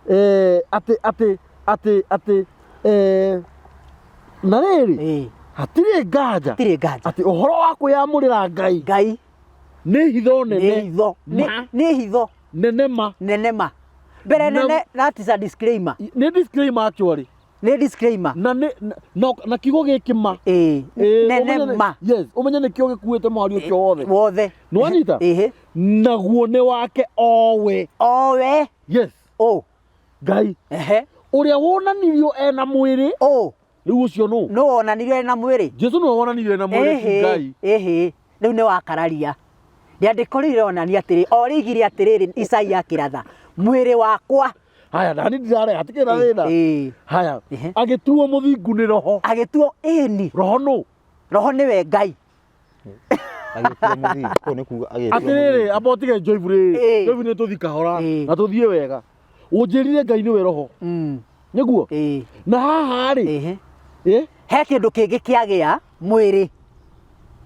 eh, atĩ atĩ atĩ atĩ eh, na rĩrĩ Ĩĩ. hatirĩ nganja Hatirĩ nganja. atĩ ũhoro wa kwĩyamũrĩra Ngai Ngai nĩ hitho nĩ nene hitho. Nĩ Ma. nĩ hitho nene ma nene ma. Mbere Na- nene that is a disclaimer. nĩ disclaimer actually Nĩ disclaimer. na nĩ na, na, na kiugo gĩkĩ ma Ĩĩ. Ĩĩ, Nene ũmenye nĩ- ma. yes ũmenye nĩkĩo gĩkuĩte mũhari ũcio wothe Wothe. Nĩwanyita? Ĩhĩ. naguo nĩ wake owe Owe. yes Ũ. Ngai Ehe. ũrĩa wonanirio ena mwĩrĩ Ũ. rĩu ũcio nũ Nũ wonanirio ena mwĩrĩ? Jesu nĩwe wonanirio ena mwĩrĩ ti Ngai Ĩhĩ. Rĩu nĩ wakararia. Rĩandĩko rĩu rĩronania atĩrĩ, o rĩigire atĩrĩrĩ Isaia akĩratha, mwĩrĩ wakwa. Haya, nani ndirareha hatikĩrĩ na thĩna. Ĩĩ. Haya, Ehe. agĩtuo mũthingu nĩ roho. Agĩtuo ĩni. Roho nũ? Roho nĩwe Ngai. Agĩtuo mũthingu. Kũu nĩ kuga agĩtuo Atĩrĩrĩ, mũthingu. amba ũtige Joyful rĩ. Ĩĩ. Joyful nĩ tũthiĩ kahora Ĩĩ. na tũthiĩ wega. Ũnjĩrire Ngai nĩwe roho. Nĩguo? Ĩĩ. Na haha rĩ, Ĩhĩ. ĩ? He kĩndũ kĩngĩ kĩagĩa mwĩrĩ.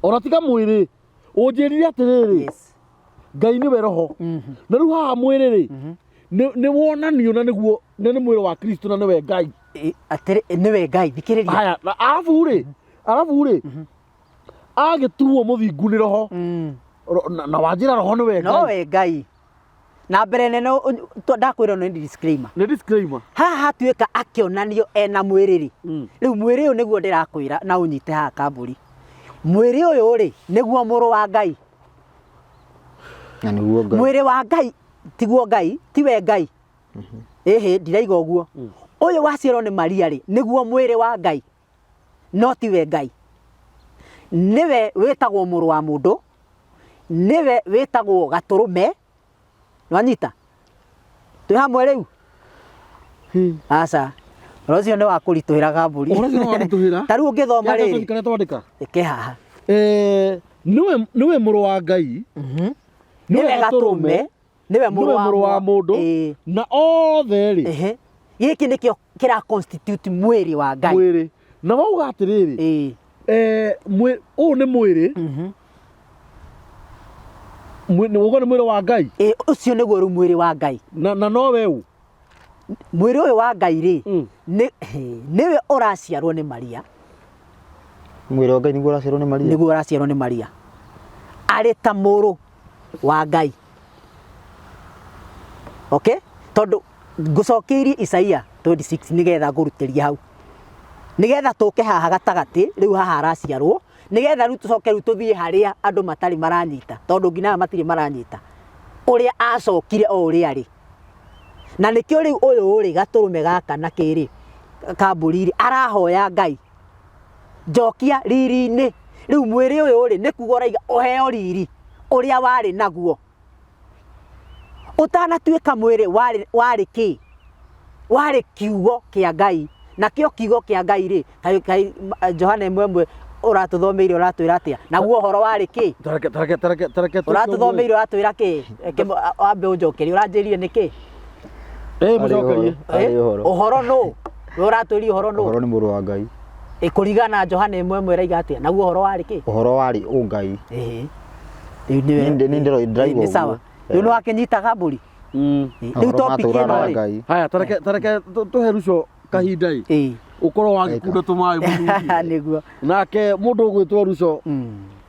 Ona tiga mwĩrĩ. Ũnjĩrire atĩrĩrĩ, Yes. Ngai nĩwe roho. Na rĩu haha mwĩrĩ rĩ, nĩ wonanio na nĩguo na nĩ mwĩrĩ wa Kristo na nĩwe Ngai. Ĩ, atĩrĩ nĩwe Ngai thikĩrĩria. Haya, na arabu rĩ, arabu rĩ, agĩtuo mũthingu nĩ roho. Na wanjĩra roho nĩwe Ngai. Nowe Ngai. Na mbere nene ndakwĩra nĩ disclaimer. Nĩ disclaimer. Haha hatuĩka akĩonanio ena mwĩrĩ rĩ. Rĩu mwĩrĩ ũyũ nĩguo ndĩrakwĩra na ũnyite haha kambũri. Mwĩrĩ ũyũ rĩ nĩguo mũrũ wa Ngai. Na nĩguo Ngai. Mwĩrĩ wa Ngai tiguo Ngai, tiwe Ngai. Ĩhĩ ndiraiga ũguo. Ũyũ waciarwo nĩ Maria rĩ nĩguo mwĩrĩ wa Ngai. No tiwe Ngai. Nĩwe wĩtagwo mũrũ wa mũndũ, nĩwe wĩtagwo gatũrũme. Nĩwanyita? Twĩ hamwe rĩu? Aca. Ũhoro ũcio nĩ wa kũritũhĩra kambũri. Ũhoro ũcio nĩ wa kũritũhĩra. Ta rĩu ũngĩthoma Yaka rĩrĩ. tũthiĩ karĩa twandĩka. Ĩke haha. Nĩwe mũrũ wa Ngai. Nĩwe gatũrũme. Nĩwe Nĩwe mũrũ wa mũndũ. Ĩĩ. Na othe rĩ. Ehe. Gĩkĩ nĩkĩo kĩra constitute mwĩrĩ wa Ngai. Mwĩrĩ. Na wauga atĩrĩrĩ. Ĩĩ. Ũyũ nĩ mwĩrĩ. Nĩ wauga nĩ mwĩrĩ wa Ngai. Ĩĩ, ũcio nĩguo rĩu mwĩrĩ wa Ngai. Na nowe ũ? Mwĩrĩ ũyũ wa Ngai rĩ, nĩwe ũraciarwo nĩ Maria. Mwĩrĩ wa Ngai nĩguo ũraciarwo nĩ Maria. Nĩguo ũraciarwo nĩ Maria. Arĩ ta mũrũ wa Ngai. Okay? Tondũ ngũcokeirie Isaia 26 nĩgetha ngũrutĩrie hau. Nĩgetha tũke haha gatagatĩ, rĩu haha araciarwo, nĩgetha rĩu tũcoke rĩu tũthiĩ harĩa andũ matarĩ maranyita, tondũ nginya aya matirĩ maranyita. Ũrĩa acokire o ũrĩa arĩ. Na nĩkĩo rĩu ũyũ rĩ, gatũrũme gaka na kĩrĩ, ka mbũri rĩ, arahoya Ngai, njokia riri-inĩ. Rĩu mwĩrĩ ũyũ rĩ, nĩ kuga ũraiga ũheo riri ũrĩa warĩ naguo. Ũtanatuĩka mwĩrĩ warĩ, warĩ kĩ? Warĩ kiugo kĩa Ngai. Nakĩo kiugo kĩa Ngai rĩ, kaĩ, kaĩ Johana ĩmwe ĩmwe ũratũthomeire ũratwĩra atĩa? Naguo ũhoro warĩ kĩ? Tareke tareke tareke tareke twĩke ũguo. Ũratũthomeire ũratwĩra kĩ? Reke wambe ũnjokerie, ũranjĩrire nĩ kĩ? Ĩ mũcokerie. Arĩ ũhoro. Ũhoro nũ? We ũratwĩrire ũhoro nũ? Ũhoro nĩ mũrũ wa Ngai. Ĩ kũringana na Johana ĩmwe ĩmwe ĩraiga atĩa? Naguo ũhoro warĩ kĩ? Ũhoro warĩ ũngai. Ĩĩ. Rĩu nĩwe- Nĩ- nĩ ndĩro- ndĩraigua Nĩ sawa. ũguo. Rĩu nĩ wakĩnyita gambũri? Rĩu Ũhoro topic matũũraga ĩno na rĩ. Ngai. Haya tareke tareke tũhe Ruco kahinda ĩ. Ĩĩ. Ũkorwo wagĩkunda tũmaĩ mũthuri. Nĩguo. Nake mũndũ ũgwĩtwo Ruco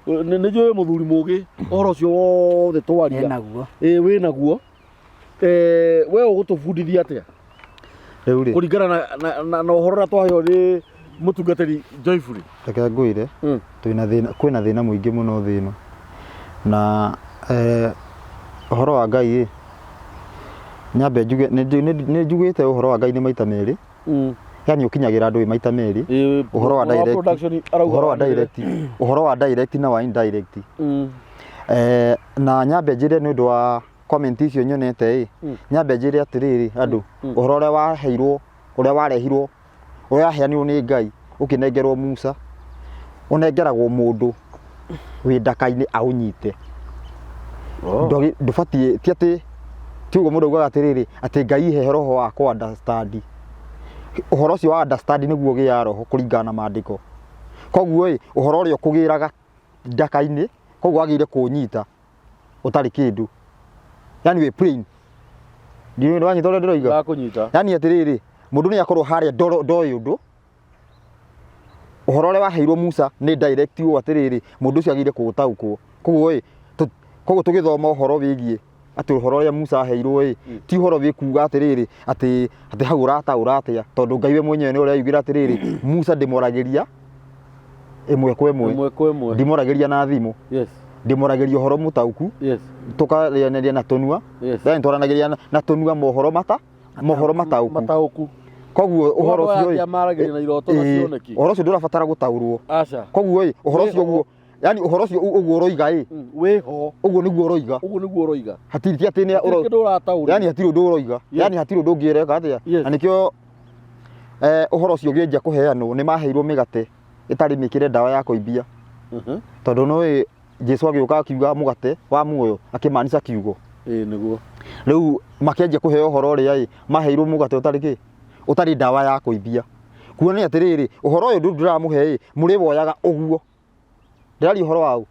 nĩ njũĩ mũthuri mũgĩ ũhoro ũcio wothe twaria. Enaguo. Ĩ wĩ naguo. Eh, we ũgũtũbundithia atĩa Rĩu rĩ, kũringana na, na, na, na ũhoro ũrĩa twaheo nĩ mũtungatĩri Joyfully? Reke ngwĩre, twĩna thĩna, kwĩna thĩna mũingĩ mũno thĩ ĩno. Na eh, ũhoro wa Ngai ĩ, nyambe njuge, nĩ njugĩte ũhoro wa Ngai nĩ maita merĩ, yani ũkinyagĩra andũ wĩ maita merĩ, Ĩ, ũhoro wa wa direct, production arauga ũhoro wa wanĩrĩre. direct, ũhoro wa direct na wa indirect. Eh, na nyambe njĩre nĩ ũndũ wa comment icio nyonete ĩ, nyambe njĩre atĩrĩrĩ andũ, ũhoro ũrĩa waheirwo, ũrĩa warehirwo, ũrĩa waheanirwo nĩ Ngai ũkĩnengerwo Musa, ũnengeragwo mũndũ wĩ ndaka-inĩ aũnyite. Ndũbatiĩ, ti atĩ, ti ũguo mũndũ augaga atĩrĩrĩ, atĩ Ngai he roho wa kũ understand. Ũhoro ũcio wa understand nĩguo ũgĩaga roho kũringana na maandĩko. Koguo ĩ, ũhoro ũrĩa ũkũgĩraga ndaka-inĩ, koguo wagĩrĩire kũũnyita ũtarĩ kĩndũ. Yani wĩ plain. Ndiũĩ nĩwanyita ũrĩa ndĩroiga? Ndakũnyita. Yani atĩrĩrĩ, mũndũ nĩ akorwo harĩa ndoĩ ũndũ, ũhoro ũrĩa waheirwo Musa nĩ direct ũũ atĩrĩrĩ, mũndũ ũcio agĩrĩire kũũtaũkwo. Koguo ĩ, koguo tũgĩthoma ũhoro wĩgiĩ atĩ ũhoro ũrĩa Musa aheirwo ĩ, ti ũhoro wĩ kuga atĩrĩrĩ, atĩ atĩ hau ũrataũra atĩa, tondũ Ngai we mwenyewe nĩ ũreyugĩra atĩrĩrĩ, Musa ndĩmwaragĩria ĩmwe kwa ĩmwe, Ĩmwe kwa ĩmwe. ndimwaragĩria na thimũ, ndĩmwaragĩria ũhoro mũtaũku, tũkarĩanĩria na tũnua, yani twaranagĩria na tũnua mohoro mata mohoro mataũku. Mataũku. Koguo ũhoro Ũhoro ũcio aya ĩ, maragĩria na iroto na ĩ, cioneki. ũhoro ũcio ndũrabatara gũtaũrwo. Aca. Koguo ĩ, ũhoro ũcio Wĩho. ũguo, yani ũhoro ũcio ũguo ũroiga ĩ, Wĩho. ũguo nĩguo ũroiga. Ũguo nĩguo ũroiga. Hatirĩ ti atĩ nĩ Hatirĩ ũro- kĩndũ ũrataũra. yani hatirĩ ũndũ ũroiga. Yani hatirĩ ũndũ ũngĩreka atĩa. Yes. Na nĩkĩo ũhoro ũcio ũngĩanjia kũheanwo nĩ maheirwo mĩgate ĩtarĩ mĩkĩre ndawa ya kũimbia. Tondũ nĩũĩ Jesu agĩũka akiuga mũgate wa muoyo akĩmaanica kiugo. Ĩĩ nĩguo. Rĩu makĩanjia kũheo ũhoro ũrĩa ĩ, maheirwo mũgate ũtarĩ kĩ? Ũtarĩ ndawa ya kũimbia. Kuonania atĩrĩrĩ, ũhoro ũyũ ndĩramũhe ĩ, mũrĩwoyaga ũguo. Ndĩraria ũhoro wa ũ?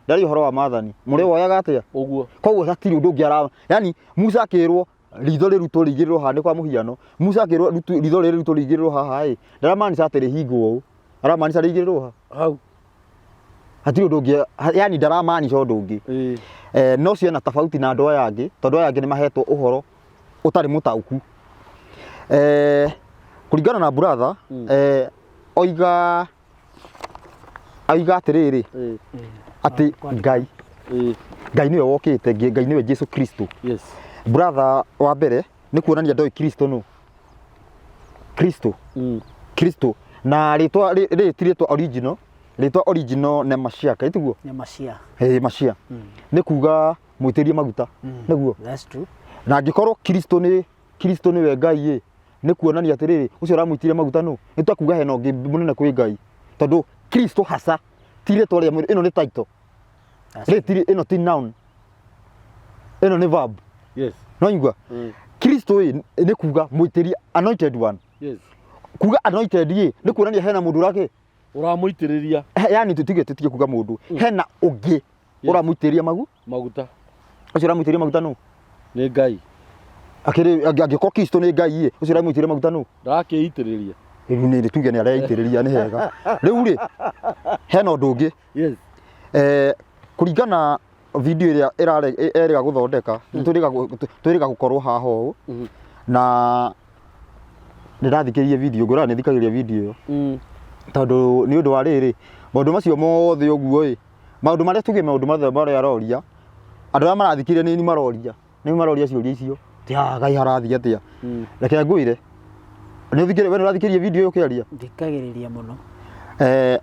Ndĩraria ũhoro wa maathani. Mũrĩwoyaga atĩa? Ũguo. Koguo hatirĩ ũndũ ũngĩ ara, yani Musa akĩrwo ritho rĩrutwo rĩigĩrĩrwo haha nĩ kwa mũhiano. Musa akĩrwo ritho rĩrĩ rĩrutwo rĩigĩrĩrwo haha ĩ, ndaramaanica atĩ rĩhingwo ũũ. Aramaanica rĩigĩrĩrwo ha? Hau. Hatirĩ ũndũ ũngĩ, yani ndaramaanica ũndũ ũngĩ. No ciena tofauti na andũ aya angĩ, tondũ aya angĩ nĩ mahetwo ũhoro ũtarĩ mũtaũku. Kũringana na brother, oiga oiga atĩrĩrĩ, atĩ Ngai, Ngai nĩwe wokĩte, Ngai nĩwe Jesu Kristo. Brother wa mbere nĩ kuonania ndoĩ Kristo nũ. Kristo. Kristo. Na rĩtwa rĩrĩ ti rĩtwa original, rĩtwa original nĩ Mashiach, ĩ tiguo? Nĩ Mashiach. Ĩĩ Mashiach. Nĩ kuga mũitĩrĩrie maguta. Nĩguo? That's true. Na angĩkorwo Kristo nĩ Kristo nĩwe Ngai ĩ, nĩ kuonania atĩrĩrĩ, ũcio ũramũitĩrĩria maguta nũ? Nĩ ta kuga hena ũngĩ mũnene kwĩ Ngai. Tondũ Kristo hasa ti rĩtwa rĩa mwĩrĩ, ĩno nĩ title. That's Rĩrĩ ti ĩno ti noun. Ĩno nĩ verb. No igua? Kristo ĩ nĩ kuga mũitĩrĩrie, anointed one. Kuga anointed ĩ, nĩ kuonania hena mũndũ ũrakĩ? Ũramũitĩrĩria. Yani tũtige kuga mũndũ. Hena ũngĩ ũramũitĩrĩria maguta. Ũcio ũramũitĩrĩria maguta nũ? Nĩ Ngai. Akĩrĩ angĩkorwo Kristo nĩ Ngai ĩ, ũcio ũramũitĩrĩria maguta nũ? Ndakĩitĩrĩria. Rĩu nĩ tuge nĩ areitĩrĩria nĩ hega. Rĩu rĩ, hena ũndũ ũngĩ. Yes. Eh, kũringana video ĩrĩa ĩrare erĩga gũthondeka, twĩrĩga twĩrĩga gũkorwo haha ũũ. Na nĩndathikĩrĩirie video, ngwĩraga nĩthikagĩrĩria video ĩyo. Tondũ nĩ ũndũ wa rĩrĩ, maũndũ macio mothe ũguo ĩ, maũndũ marĩa tuge maũndũ mothe marĩa aroria, andũ arĩa marathikĩrĩria nĩ niĩ maroria. Nĩ maroria ciũria icio. Ti haha Ngai harathiĩ atĩa. Reke ngwĩre. Nĩ ũthikĩrĩria, we nĩ ũrathikĩrĩria video ĩyo ũkĩaria? Thikagĩrĩria mũno. Eh,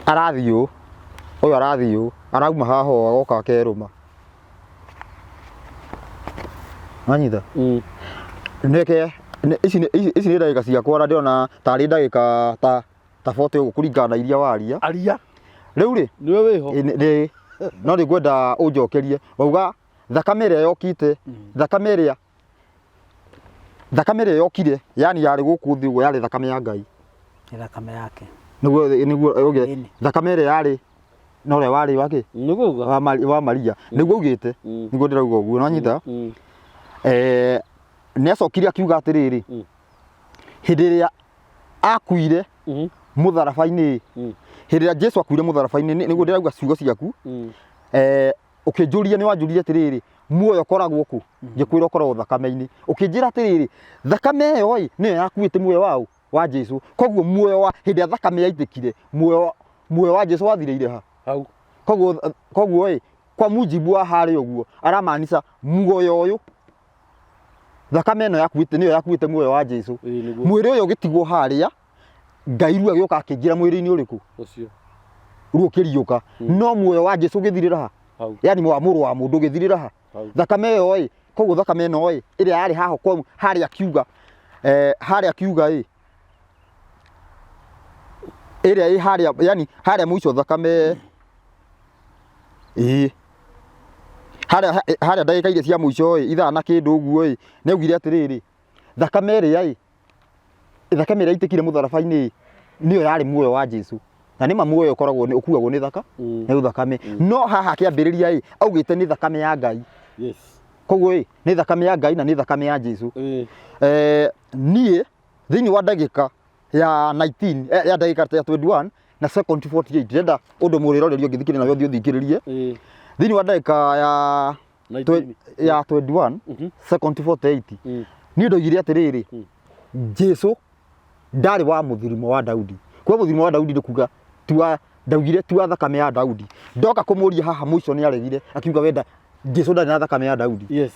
arathiĩ ũũ, ũyũ arathiĩ ũũ, arauma haha ũũ agoka akerũma. Wanyita? Neke, ici nĩ ici nĩ ndagĩka ciakwa na ndĩrona tarĩ ndagĩka ta ta 40 ũguo kũringana na iria waria. Aria. Rĩu rĩ, Nĩwe wĩho. Ĩ, nĩ- nĩ- no nĩ ngwenda ũnjokerie wauga thakame ĩrĩa yokite thakame ĩrĩa thakame ĩrĩa yokire yani yarĩ gũkũ thĩ ũguo yarĩ thakame ya Ngai Nĩ thakame yake. nĩguo nĩguo ũge Ĩni. thakame ĩrĩa yarĩ na ũrĩa warĩ wake Nĩguo uga. wa Mari- wa Maria nĩguo ugĩte nĩguo ndĩrauga ũguo nĩwanyita eh nĩ acokire akiuga atĩrĩrĩ hĩndĩ ĩrĩa akuire mũtharaba-inĩ hĩndĩ ĩrĩa Jesu akuire mũtharaba-inĩ nĩguo ndĩrauga ciugo ciaku eh, ũkĩnjũria nĩ wanjũria atĩrĩrĩ muoyo ũkoragwo kũ ngĩkwĩra ũkoragwo thakame-inĩ ũkĩnjĩra atĩrĩrĩ thakame ĩyo ĩ nĩyo yakuĩte muoyo waũ wa Jesu koguo muoyo wa hĩndĩ ĩrĩa thakame yaitĩkire muoyo muoyo wa Jesu wathirĩire ha Hau. koguo koguo ĩ kwa mujibu wa harĩa ũguo aramaanisha muoyo ũyũ thakame ĩno yakuĩte nĩyo yakuĩte muoyo wa Jesu Ĩĩ nĩguo. mwĩrĩ ũyũ ũgĩtigwo harĩa Ngai rĩu agĩũka akĩingĩra mwĩrĩ-inĩ ũrĩkũ Ũcio. rĩu ũkĩriũka no muoyo wa Jesu ũgĩthirĩra ha Hau. yani wa mũrũ wa mũndũ ũgĩthirĩra ha Hau. thakame ĩyo ĩ koguo thakame ĩno ĩ ĩrĩa yarĩ haho kwa harĩa akiuga eh, harĩa akiuga ĩ ĩrĩa ĩ harĩa yani harĩa mũico thakame ĩ harĩa harĩa ndagĩka iria cia mũico ĩ ithaa na kĩndũ ũguo ĩ nĩ augire atĩrĩrĩ thakame ĩrĩa ĩ thakame ĩrĩa ĩitĩkire mũtharaba-inĩ nĩyo yarĩ muoyo wa Jesu na nĩma muoyo ũkoragwo nĩ ũkuagwo nĩ thaka nĩ thakame no haha akĩambĩrĩria ĩ augĩte nĩ thakame ya Ngai Yes. koguo ĩ nĩ thakame ya Ngai na nĩ thakame ya Jesu Ĩĩ. eh, niĩ thĩinĩ wa ndagĩka ya 19 eh, ya ndagĩka ya 21 na second 48 ndĩrenda ũndũ mũrĩrorerio ũngĩthikĩrĩria nawe ũthiĩ ũthikĩrĩrie Ĩĩ. thĩinĩ wa ndagĩka ya 19. ya 21 second 48 niĩ ndoigire atĩrĩrĩ Jesu ndarĩ wa mũthirimo wa Daudi kwa mũthirimo wa Daudi nĩ kuga ti wa ndaugire ti wa thakame ya Daudi ndoka kũmũria haha mũico nĩ aregire akiuga wenda Jesu ndarĩ na thakame ya Daudi Yes.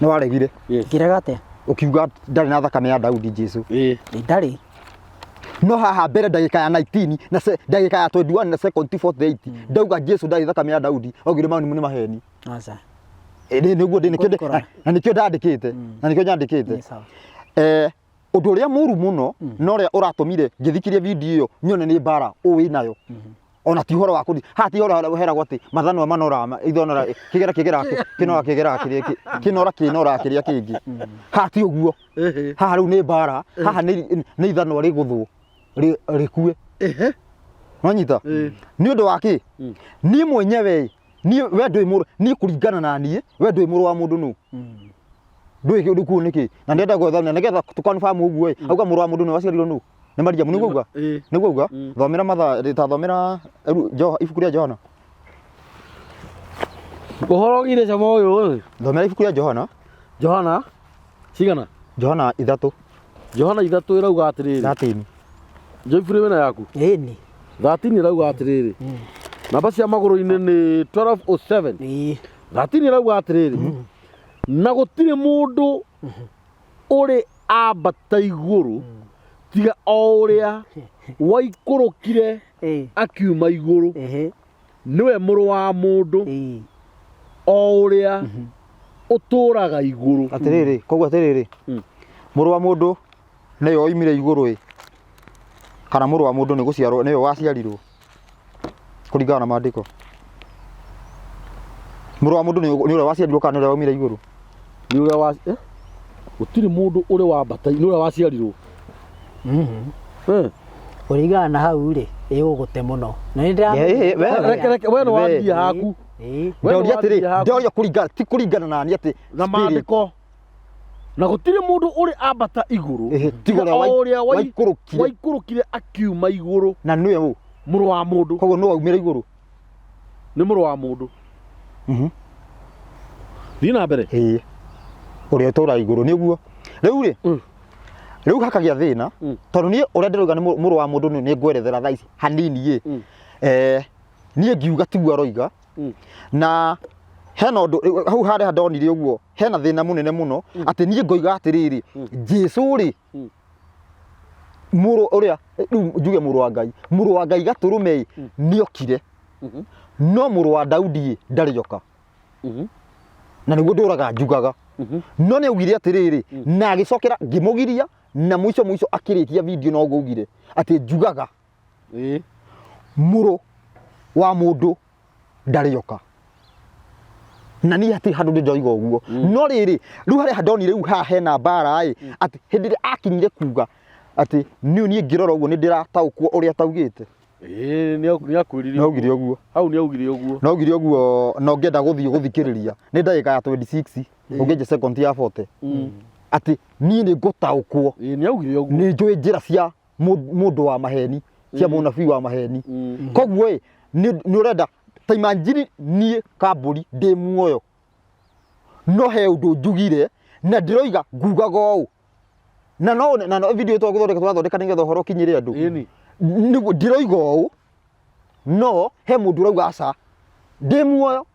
nĩ waregire Yes. Ngĩrega atĩa? ũkiuga ndarĩ na thakame ya Daudi Jesu Ĩĩ. Ndarĩ. no haha mbere ndagĩka ya 19 na ndagĩka ya 21 na second 48 ndauga Jesu ndarĩ thakame ya Daudi augire mau nĩ maheni Aca. Ĩ, nĩguo nĩkĩo Ngũkora. na nĩkĩo ndandĩkĩte na nĩkĩo nyandĩkĩte Nĩ sawa. Eh, ũndũ ũrĩa mũru mũno na ũrĩa ũratũmire ngĩthikĩria video ĩyo nyone nĩ mbara ũĩ nayo ona ti ũhoro wa kũthi haha ti ũhoro wa heragwo atĩ mathanwa manora ithonora kĩgera kĩgera kĩnora kĩgera kĩrĩa kĩnora kĩnora kĩrĩa kĩngĩ haha ti ũguo haha rĩu nĩ mbara haha nĩ nĩ ithanwa rĩgũthwo rĩkue nwanyita nĩ ũndũ wa kĩ niĩ mwenyewe niĩ we ndũĩ mũrũ niĩ kũringana na niĩ we ndũĩ mũrũ wa mũndũ nũ ndũĩ kĩndũ kũu nĩkĩ na ndĩrenda gwetha na nĩgetha tũ confirm ũguo ĩ auga mũrũ wa mũndũ nĩ waciarirwo nũ nĩ Mariamu nĩguo auga Ĩĩ. nĩguo auga thomera matha ta thomera ibuku rĩa Johana Ũhoro ũgire cama ũyũ ĩ. thomera ibuku rĩa Johana Johana cigana? Johana ithatũ Johana ithatũ ĩrauga atĩrĩrĩ. 13 Joyfrey wĩna yaku? Ĩni. 13 ĩrauga atĩrĩrĩ. Namba cia magũrũ-inĩ nĩ 1207. Ĩĩ. 13 ĩrauga atĩrĩrĩ. Na gũtirĩ mũndũ ũrĩ ambata igũrũ tiga o ũrĩa waikũrũkire Ĩĩ. akiuma igũrũ Ehe. nĩwe mũrũ wa mũndũ Ĩĩ. o ũrĩa ũtũũraga igũrũ atĩrĩrĩ koguo atĩrĩrĩ mũrũ wa mũndũ nĩwe oimire igũrũ ĩ kana mũrũ wa mũndũ nĩ gũciarwo nĩwe waciarirwo kũringana na maandĩko mũrũ wa mũndũ nĩ nĩ ũrĩa waciarirwo kana nĩ ũrĩa waumire igũrũ nĩ ũrĩa wa eh? gũtirĩ mũndũ ũrĩ wambata nĩ ũrĩa waciarirwo Eh. Kũringana na hau rĩ, ĩgũgũte mũno. Na nĩ ndĩra Eh, eh, we- Reke reke we nĩ We. wambia haku Ĩĩ. We Ndoria atĩrĩ, nĩwathiĩ haku. ndoria kũringana ti kũringana na niĩ atĩ Na spirit. maandĩko na gũtirĩ mũndũ ũrĩ ambata igũrũ Ĩhĩ, tiga tiga ũrĩa o ũrĩa waikũrũkire. waikũrũkire akiuma igũrũ Na nĩwe ũ? Mũrũ wa mũndũ. Koguo nũ waumire igũrũ? Nĩ mũrũ wa mũndũ. Thiĩ na mbere. Ĩĩ. Ũrĩa ũtũraga igũrũ nĩguo. Rĩu rĩ, rĩu hakagĩa thĩna tondũ niĩ ũrĩa ndĩrauga nĩ mũrũ wa mũndũ nĩ ngwerethera thaa ici hanini ĩ. Niĩ ngiuga tiguo aroiga. Na hena ũndũ hau harĩa ndonire ũguo hena thĩna mũnene mũno atĩ niĩ ngoiga atĩrĩrĩ, Jesu rĩ, mũrũ ũrĩa rĩu njuge mũrũ wa Ngai, mũrũ wa Ngai gatũrũme ĩ nĩokire, no mũrũ wa Daudi ĩ ndarĩ oka. Na nĩguo ndũraga njugaga. No nĩ augire atĩrĩrĩ, na agĩcokera ngĩmũgiria, na mũico mũico akĩrĩkia video no ũguo augire atĩ njugaga mũrũ wa mũndũ ndarĩ oka. Na niĩ hatirĩ handũ ndĩ ndoiga ũguo. No rĩrĩ, rĩu harĩa ndonire rĩu haha hena mbara ĩ, atĩ hĩndĩ ĩrĩa akinyire kuga atĩ niĩ niĩ ngĩrora ũguo nĩ ndĩrataũkwo ũrĩa ataugĩte. Ĩĩ, nĩ akwĩrire Nĩ augire ũguo. Hau nĩ augire ũguo. No augire ũguo na ũngĩenda gũthiĩ gũthikĩrĩria nĩ ndagĩka ya 26 ũngĩnjia second ya 40 atĩ niĩ nĩ ngũtaũkwo. Ĩĩ, nĩ augire ũguo. Nĩ njũĩ njĩra cia mũndũ wa maheni, cia mũnabii wa maheni. Koguo ĩ, nĩ ũrenda ta imagine niĩ Kambũri ndĩ muoyo no he ũndũ njugire na ndĩroiga ngugaga ũũ na no video twagũthondeka tũrathondeka nĩgetha ũhoro ũkinyĩre andũ. Nĩguo ndĩroiga ũũ no he mũndũ ũrauga aca ndĩ muoyo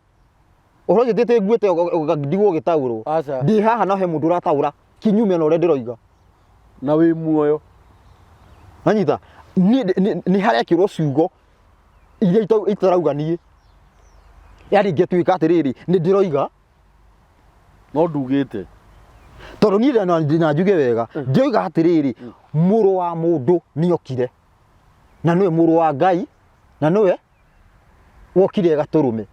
ũhoro ũcio tĩtĩ nguĩte ndigwo gĩtaũrwo. Aca. Ndĩ haha no he mũndũ ũrataũra kinyume na ũrĩa ndĩroiga. Na wĩ muoyo. Wanyita? Niĩ nĩ harekĩrwo ciugo iria itarauga niĩ. Yaani ingĩtuĩka atĩrĩrĩ, nĩ ndĩroiga no ndugĩte. Tondũ niĩ na njuge wega, ndĩroiga atĩrĩrĩ, mũrũ wa mũndũ nĩokire. Na nĩwe mũrũ wa Ngai, na nĩwe wokire gatũrũme.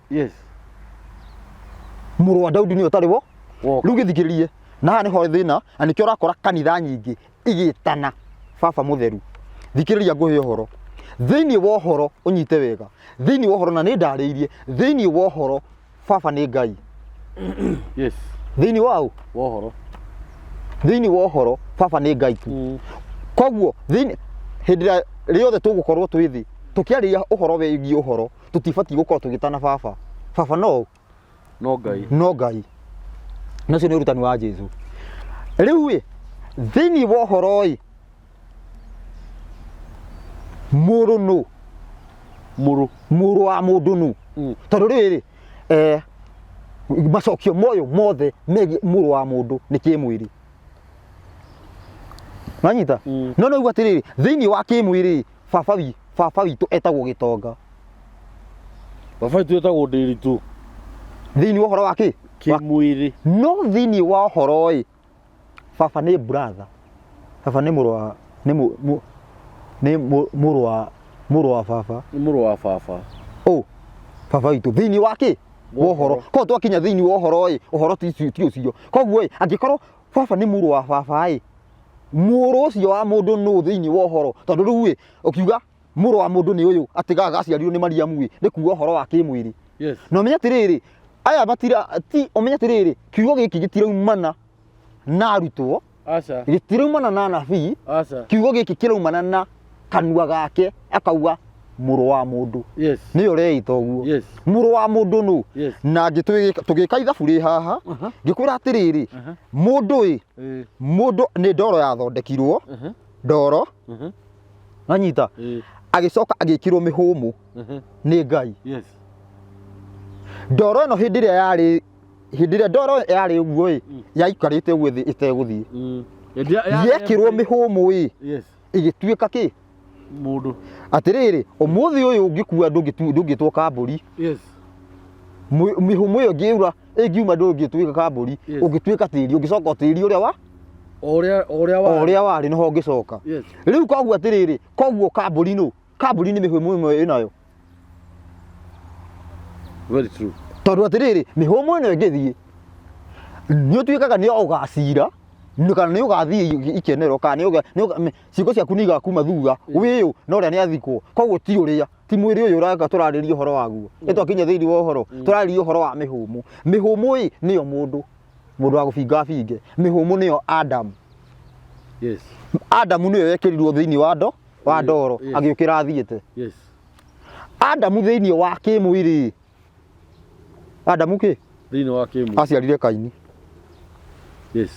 Mũrũ wa Daudi nĩwe ũtarĩ wo. Woka. Rĩu gĩthikĩrĩrie, na haha nĩho thĩna, na nĩkĩo ũrakora kanitha nyingĩ igĩtana baba mũtheru. Thikĩrĩria ngũhe ũhoro. Thĩinĩ wa ũhoro, ũnyite wega. Thĩinĩ wa ũhoro, na nĩ ndarĩirie, thĩinĩ wa ũhoro, baba nĩ Ngai. Thĩinĩ wa ũ? Wa ũhoro. Thĩinĩ wa ũhoro, baba nĩ Ngai tu. Koguo, thĩinĩ, hĩndĩ ĩrĩa rĩothe tũgũkorwo twĩ thĩ, tũkĩarĩria ũhoro wĩgiĩ ũhoro, tũtibatiĩ gũkorwo tũgĩtana baba. Baba no ũ? No Ngai. No Ngai. Na ũcio nĩ ũrutani wa Jesu. Rĩu ĩ, thĩinĩ wa ũhoro ĩ, mũrũ nũ? Mũrũ. Mũrũ wa mũndũ nũ? Tondũ rĩrĩ, macokio moyo mothe megiĩ mũrũ wa mũndũ nĩ kĩmwĩrĩ. Wanyita? No no uga atĩrĩrĩ, thĩinĩ wa kĩmwĩrĩ, baba witũ etagwo gĩtonga. Baba witũ etagwo Ndĩritũ. Thĩinĩ wa ũhoro wa kĩ? Kĩmwĩrĩ. No thĩinĩ wa ũhoro ĩ, baba nĩ brother. Baba nĩ mũrũ wa, nĩ mũ, mũ, nĩ mũ, mũrũ wa, mũrũ wa baba. Nĩ mũrũ wa baba. Ũ, baba witũ thĩinĩ wa kĩ? Wa ũhoro. Koguo twakinya thĩinĩ wa ũhoro ĩ, ũhoro ti ũcio. Koguo ĩ, angĩkorwo baba nĩ mũrũ wa baba ĩ, mũrũ ũcio wa mũndũ nũ thĩinĩ wa ũhoro? Tondũ rĩu ĩ, ũkiuga mũrũ wa mũndũ nĩ ũyũ atĩ gaciarirwo nĩ Mariamu ĩ, nĩ kuga ũhoro wa kĩmwĩrĩ. Na ũmenye atĩrĩrĩ, aya matira, ti, ũmenye atĩrĩrĩ, kiugo gĩkĩ gĩtiraumana na arutwo, Gĩtiraumana na anabii, Kiugo gĩkĩ kĩraumana na kanua gake, akauga mũrũ wa mũndũ. Nĩwe ũreĩta ũguo. Mũrũ wa mũndũ nũ? Na tũgĩka ithabu rĩ haha, ngĩkwĩra atĩrĩrĩ, mũndũ ĩ, mũndũ nĩ ndoro yathondekirwo, ndoro, wanyita? Agĩcoka agĩkĩrwo mĩhũmũ nĩ Ngai. Ndoro ĩno hĩndĩ ĩrĩa yarĩ, hĩndĩ ĩrĩa ndoro yarĩ ũguo ĩ, yaikarĩte ũguo thĩ ĩtegũthiĩ. Yekĩrwo mĩhũmũ ĩ, ĩgĩtuĩka kĩ? Mũndũ. Atĩrĩrĩ, ũmũthĩ ũyũ ũngĩkua ndũngĩtwo kambũri. Mĩhũmũ ĩyo ĩngĩura, ĩngiuma ndũngĩtuĩka kambũri. Ũngĩtuĩka tĩri, ũngĩcoka o tĩri ũrĩa wa? O ũrĩa, o ũrĩa warĩ. O ũrĩa warĩ nĩho ũngĩcoka. Rĩu koguo atĩrĩrĩ, koguo kambũri nũ? Kambũri nĩ mĩhũmũ ĩmwe ĩnayo. Very true. Tondũ atĩrĩrĩ, mĩhũmũ ĩno ĩngĩthiĩ, nĩ ũtuĩkaga nĩ ũgacira, kana nĩ ũgathiĩ ikenero, kana ciĩko ciaku nĩ igakuma thutha, wĩyũ na ũrĩa nĩ athikwo, koguo ti ũrĩa. Ti mwĩrĩ ũyũ ũraka tũrarĩria ũhoro waguo. Nĩ twakinya thĩinĩ wa ũhoro, tũrarĩria ũhoro wa mĩhũmũ. Mĩhũmũ ĩ nĩyo mũndũ, mũndũ wa gũbinga abinge. Mĩhũmũ nĩyo Adamu. Yes. Adamu nĩwe wekĩrirwo thĩinĩ wa ndo wa ndoro agĩũkĩra athiĩte. Yes. Adamu thĩinĩ wa kĩmwĩrĩ Adamu kĩ Thĩinĩ wa kĩmwĩrĩ. aciarire Kaini Yes.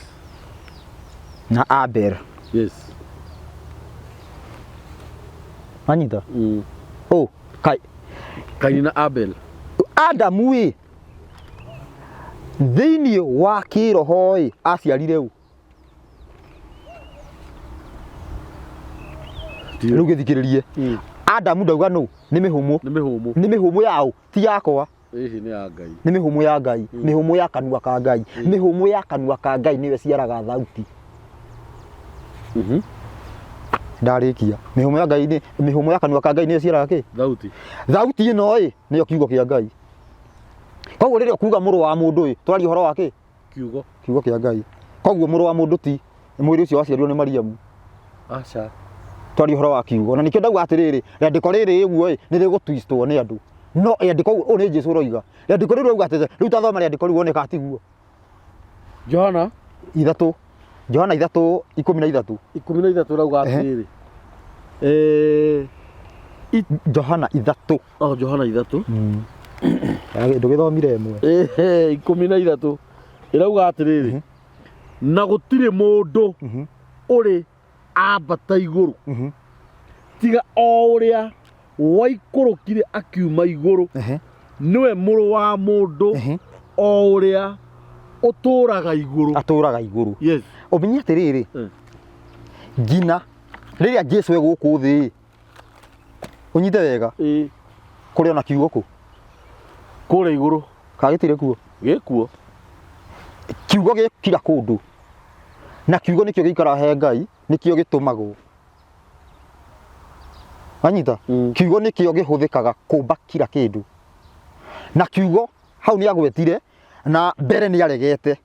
na Abel. Yes. Wanyita? Oh, Kai Kaini na Abel. Adamu ĩ thĩinĩ wa kĩroho ĩ aciarire ũ? Rĩu gĩthikĩrĩrie. Adamu ndauga nũ? Nĩ mĩhũmũ. Nĩ mĩhũmũ. Nĩ mĩhũmũ yaũ? Ti yakwa. Ĩhĩ nĩ ya Ngai. Nĩ mĩhũmũ ya Ngai. Mĩhũmũ ya kanua ka Ngai. Mĩhũmũ ya kanua ka Ngai nĩyo ĩciaraga thauti. Ndarĩkia. Mĩhũmũ ya Ngai nĩ mĩhũmũ ya kanua ka Ngai nĩyo ĩciaraga kĩ? Thauti. Thauti ĩno ĩ nĩyo kiugo kĩa Ngai. Koguo rĩrĩa ũkuga mũrũ wa mũndũ ĩ, twaria ũhoro wa kĩ? Kiugo. Kiugo kĩa Ngai. Koguo mũrũ wa mũndũ ti mwĩrĩ ũcio waciarirwo nĩ Mariamu. Aca. Twaria ũhoro wa kiugo. Na nĩkĩo ndauga atĩrĩrĩ, rĩandĩko rĩrĩ ũguo ĩ, nĩ rĩgũtwistwo nĩ andũ. No rĩandĩko ũũ nĩ Jesu ũroiga. Rĩandĩko rĩu rĩrauga atĩ, rĩu ta thoma rĩandĩko rĩu wone kana tiguo. Johana 3. Johana 3:13. 13 ĩrauga atĩrĩrĩ. Eh, Johana 3. Oh, Johana 3. Ndũgĩthomire ĩmwe. 13 ĩrauga atĩrĩrĩ. Na gũtirĩ mũndũ ũrĩ ambata igũrũ tiga o ũrĩa waikũrũkire akiuma igũrũ nĩwe mũrũ wa mũndũ o ũrĩa ũtũũraga igũrũ. Atũũraga igũrũ. Yes. Ũmenye atĩrĩrĩ, nginya rĩrĩa Jesu e gũkũ thĩ, ũnyite wega, kũrĩ ona kiugo kũ? Kũrĩa igũrũ. Kana gĩtirĩ kuo? Gĩkuo. Kiugo gĩ kira kũndũ. Na kiugo nĩkĩo gĩikaraga he Ngai, nĩkĩo gĩtũmagwo. Wanyita? Kiugo nĩkĩo gĩhũthĩkaga kũmba kira kĩndũ. Na kiugo hau nĩ agwetire na mbere nĩ aregete.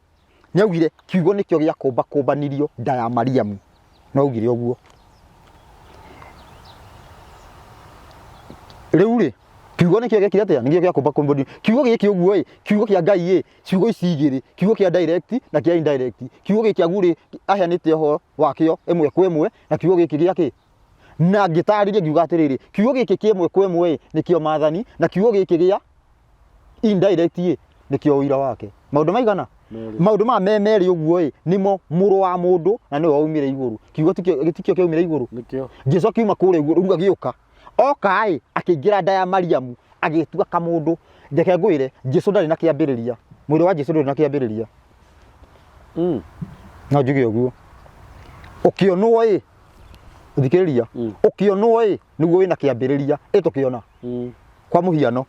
Nĩ augire kiugo nĩkĩo gĩa kũmba kũmbanirio nda ya Mariamu. No augire ũguo. Rĩu rĩ, kiugo nĩkĩo gĩekire atĩa? Nĩkĩo gĩa kũmba kũmbanirio. Kiugo gĩkĩ ũguo ĩ, kiugo kĩa Ngai ĩ, ciugo ici igĩrĩ, kiugo kĩa direct na kĩa indirect. Kiugo gĩkĩ agu rĩ, aheanĩte ũhoro wakĩo ĩmwe kwa ĩmwe na kiugo gĩkĩ gĩa kĩ? Na ngĩtarĩria ngiuga atĩrĩrĩ, kiugo gĩkĩ kĩa ĩmwe kwa ĩmwe ĩ, nĩkĩo maathani, na kiugo gĩkĩ gĩa indirect ĩ, nĩkĩo ũira wake. Maũndũ maigana? Merĩ. Maũndũ maya me merĩ ũguo ĩ, nĩmo mũrũ wa mũndũ na nĩwe waumire igũrũ. Kiugo tikĩo gĩtikĩo kĩaumire igũrũ? Nĩkĩo. Jesu akiuma kũrĩa igũrũ rĩu agĩũka. Oka ĩ, akĩingĩra nda ya Mariamu, agĩtua kamũndũ. Reke ngwĩre, Jesu ndarĩ na kĩambĩrĩria. Mwĩrĩ wa Jesu ndũrĩ na kĩambĩrĩria. No njuge ũguo. Ũkĩonwo ĩ, thikĩrĩria, ũkĩonwo ĩ, nĩguo wĩna kĩambĩrĩria. Ĩ tũkĩona. Kwa mũhiano,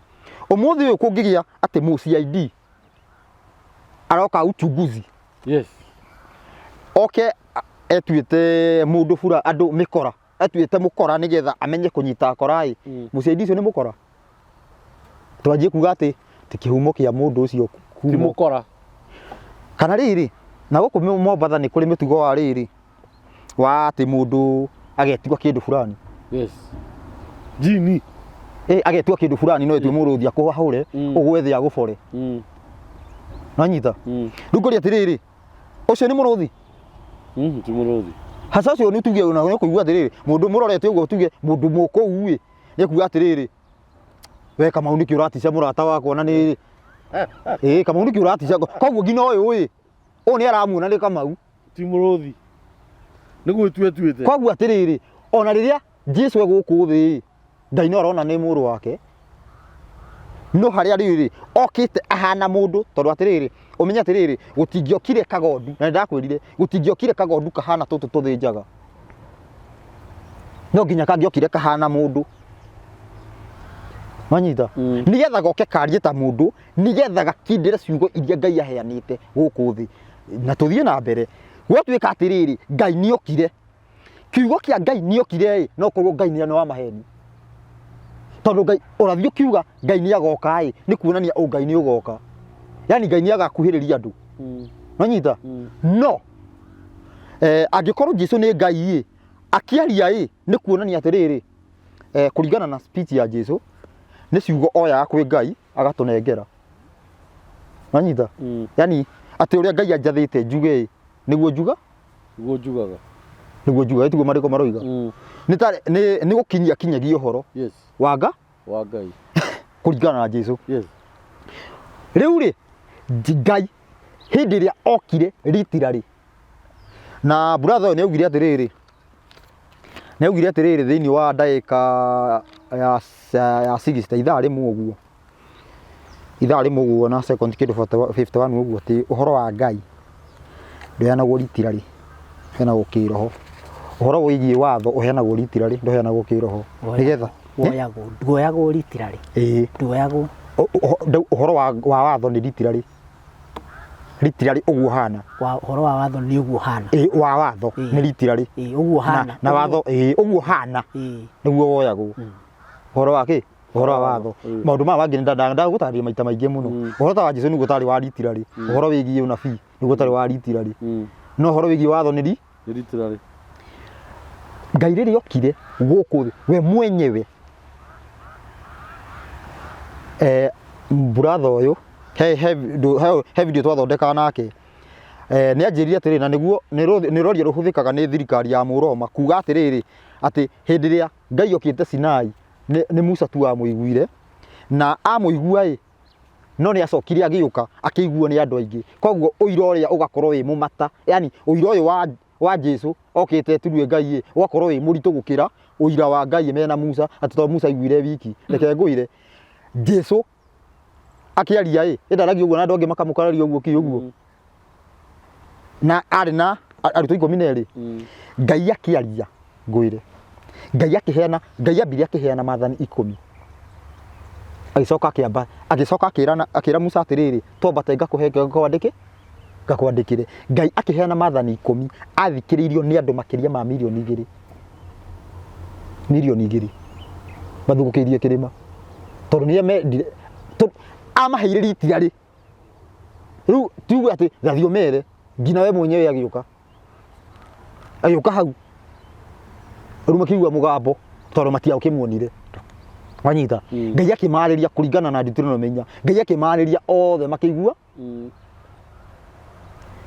ũmũthĩ ũyũ kũngĩgĩa atĩ mũ CID aroka uchunguzi. Yes. Oke etuĩte mũndũ bura andũ mĩkora. Atuĩte mũkora nĩgetha amenye kũnyita akora ĩ. Mũ CID ũcio nĩ mũkora? Twanjie kuga atĩ ti kĩhumo kĩa mũndũ ũcio Ti kuma. mũkora. Kana rĩrĩ, na gũkũ Mombatha nĩ kũrĩ mĩtugo wa rĩrĩ, wa atĩ mũndũ agetua kĩndũ fulani. Yes. Jini. Ĩ agetua kĩndũ fulani no etue mũrũthi akũhahũre, ũgwe thĩ agũbore. Nĩwanyita? Rĩu ngũria atĩrĩrĩ, ũcio nĩ mũrũthi? Ti mũrũthi. Haca ũcio nĩ tuge ona nĩ ũkũigua atĩrĩrĩ, mũndũ mũrorete ũguo tuge mũndũ mũkũu ĩ, nĩ ekuga atĩrĩrĩ, we Kamau nĩkĩ ũratica mũrata wakwa na nĩ ĩ Kamau nĩkĩ ũratica koguo nginya ũyũ ĩ, ũyũ nĩ aramuona nĩ Kamau. Ti mũrũthi. Nĩ gwĩtua etuĩte. Koguo atĩrĩrĩ, ona rĩrĩa Jesu e gũkũ thĩ ĩ, Ngai no arona nĩ mũrũ wake. No harĩa rĩrĩ okĩte ahana mũndũ tondũ atĩrĩrĩ, ũmenye atĩrĩrĩ, gũtingĩokire kagondu, na nĩndakwĩrire, gũtingĩokire kagondu kahana tũtũ tũthĩnjaga. No nginya kangĩokire kahana mũndũ. Wanyita? Nĩgetha goke karie ta mũndũ, nĩgetha gakindĩre ciugo iria Ngai aheanĩte gũkũ thĩ. Na tũthiĩ na mbere. Gwatuĩka atĩrĩrĩ, Ngai nĩokire. Kiugo kĩa Ngai nĩokire ĩ, no korwo Ngai nĩ wa maheni. Tondũ Ngai, ũrathi ũkiuga Ngai nĩ agoka ĩ, nĩ kuonania ũ Ngai nĩ ũgoka. Yani Ngai nĩ agakuhĩrĩria andũ. Wanyita? No, angĩkorwo Jesu nĩ Ngai ĩ, akĩaria ĩ, nĩ kuonania atĩrĩrĩ, eh, kũringana na speech ya Jesu nĩ ciugo oyaga kwĩ Ngai agatũnengera wanyita yani atĩ ũrĩa Ngai anjathĩte njuge ĩ, nĩguo njuga Nĩguo njugaga. nĩguo njuga tiguo marĩko maroiga nĩ ta nĩ nĩ gũkinyia kinyagia ũhoro Yes. wa nga Wa Ngai. kũringana na Jesu Yes. rĩu rĩ Ngai hĩndĩ ĩrĩa okire literally na brother ũyũ nĩ augire atĩrĩrĩ nĩ augire atĩrĩrĩ thĩinĩ wa ndagĩka ya ya 60 ithaa rĩmwe ũguo ithaa rĩmwe ũguo na second kĩndũ 51 ũguo atĩ ũhoro wa Ngai ndũheanagwo literally ũheanagwo kĩroho ũhoro wĩgiĩ watho ũheanagwo literally ndũheanagwo kĩroho nĩgetha Woyagwo, nduoyagwo literally. ĩĩ Nduoyagwo. Ũhoro wa watho nĩ literally literally ũguo hana Wa ũhoro wa watho nĩ ũguo hana. Ĩĩ, wa watho nĩ literally Ĩĩ, ũguo hana. Na watho ĩĩ ũguo hana nĩguo woyagwo ũhoro wa kĩ ũhoro wa watho maũndũ maya mangĩ ndagũtarĩria maita maingĩ mũno ũhoro ta wa Jesu nĩguo ũtarĩ wa literally ũhoro wĩgiĩ ũnabii nĩguo ũtarĩ wa literally no ũhoro wĩgiĩ watho nĩ Nĩ literally. Ngai rĩrĩa okire gũkũ thĩ we mwenyewe eh, buratha ũyũ he, he, he, he video twathondekaga nake eh, nĩ anjĩrire atĩrĩrĩ na nĩguo nĩ rwaria rũhũthĩkaga nĩ thirikari ya Mũroma kuga atĩrĩrĩ atĩ hĩndĩ ĩrĩa Ngai okĩte Sinai nĩ, nĩ Musa tu wamũiguire na amũigua ĩ no nĩ acokire agĩũka akĩiguo nĩ andũ aingĩ koguo ũira ũrĩa ũgakorwo wĩ mũmata yani ũira ũyũ wa, wa Jesu okĩte etirue Ngai ĩ ũgakorwo wĩ mũritũ gũkĩra ũira wa Ngai mena Musa atĩ tondũ Musa aiguire wiki reke ngũire Jesu akĩaria ĩ ĩndaragia ũguo na andũ angĩ makamũkararia ũguo kĩ ũguo na arĩ na arutwo 12 Ngai akĩaria ngwĩre Ngai akĩheana Ngai ambire akĩheana maathani ikũmi agĩcoka akĩamba agĩcoka akĩra akĩra Musa atĩrĩrĩ twambate ngakũhe ngakwandĩke ngakwandĩkĩre Ngai akĩheana maathani ikũmi athikĩrĩirio nĩ andũ makĩria ma mirioni igĩrĩ mirioni igĩrĩ mathugũkĩirie kĩrĩma tondũ nĩ mendire amaheire ritia rĩ rĩu tuge atĩ gathiĩ ũmere nginya we mwenyewe agĩũka agĩũka hau rĩu makĩigua mũgambo tondũ matiakĩmuonire wanyita Ngai akĩmarĩria kũringana na Deuteronomy inya Ngai akĩmarĩria othe makĩigua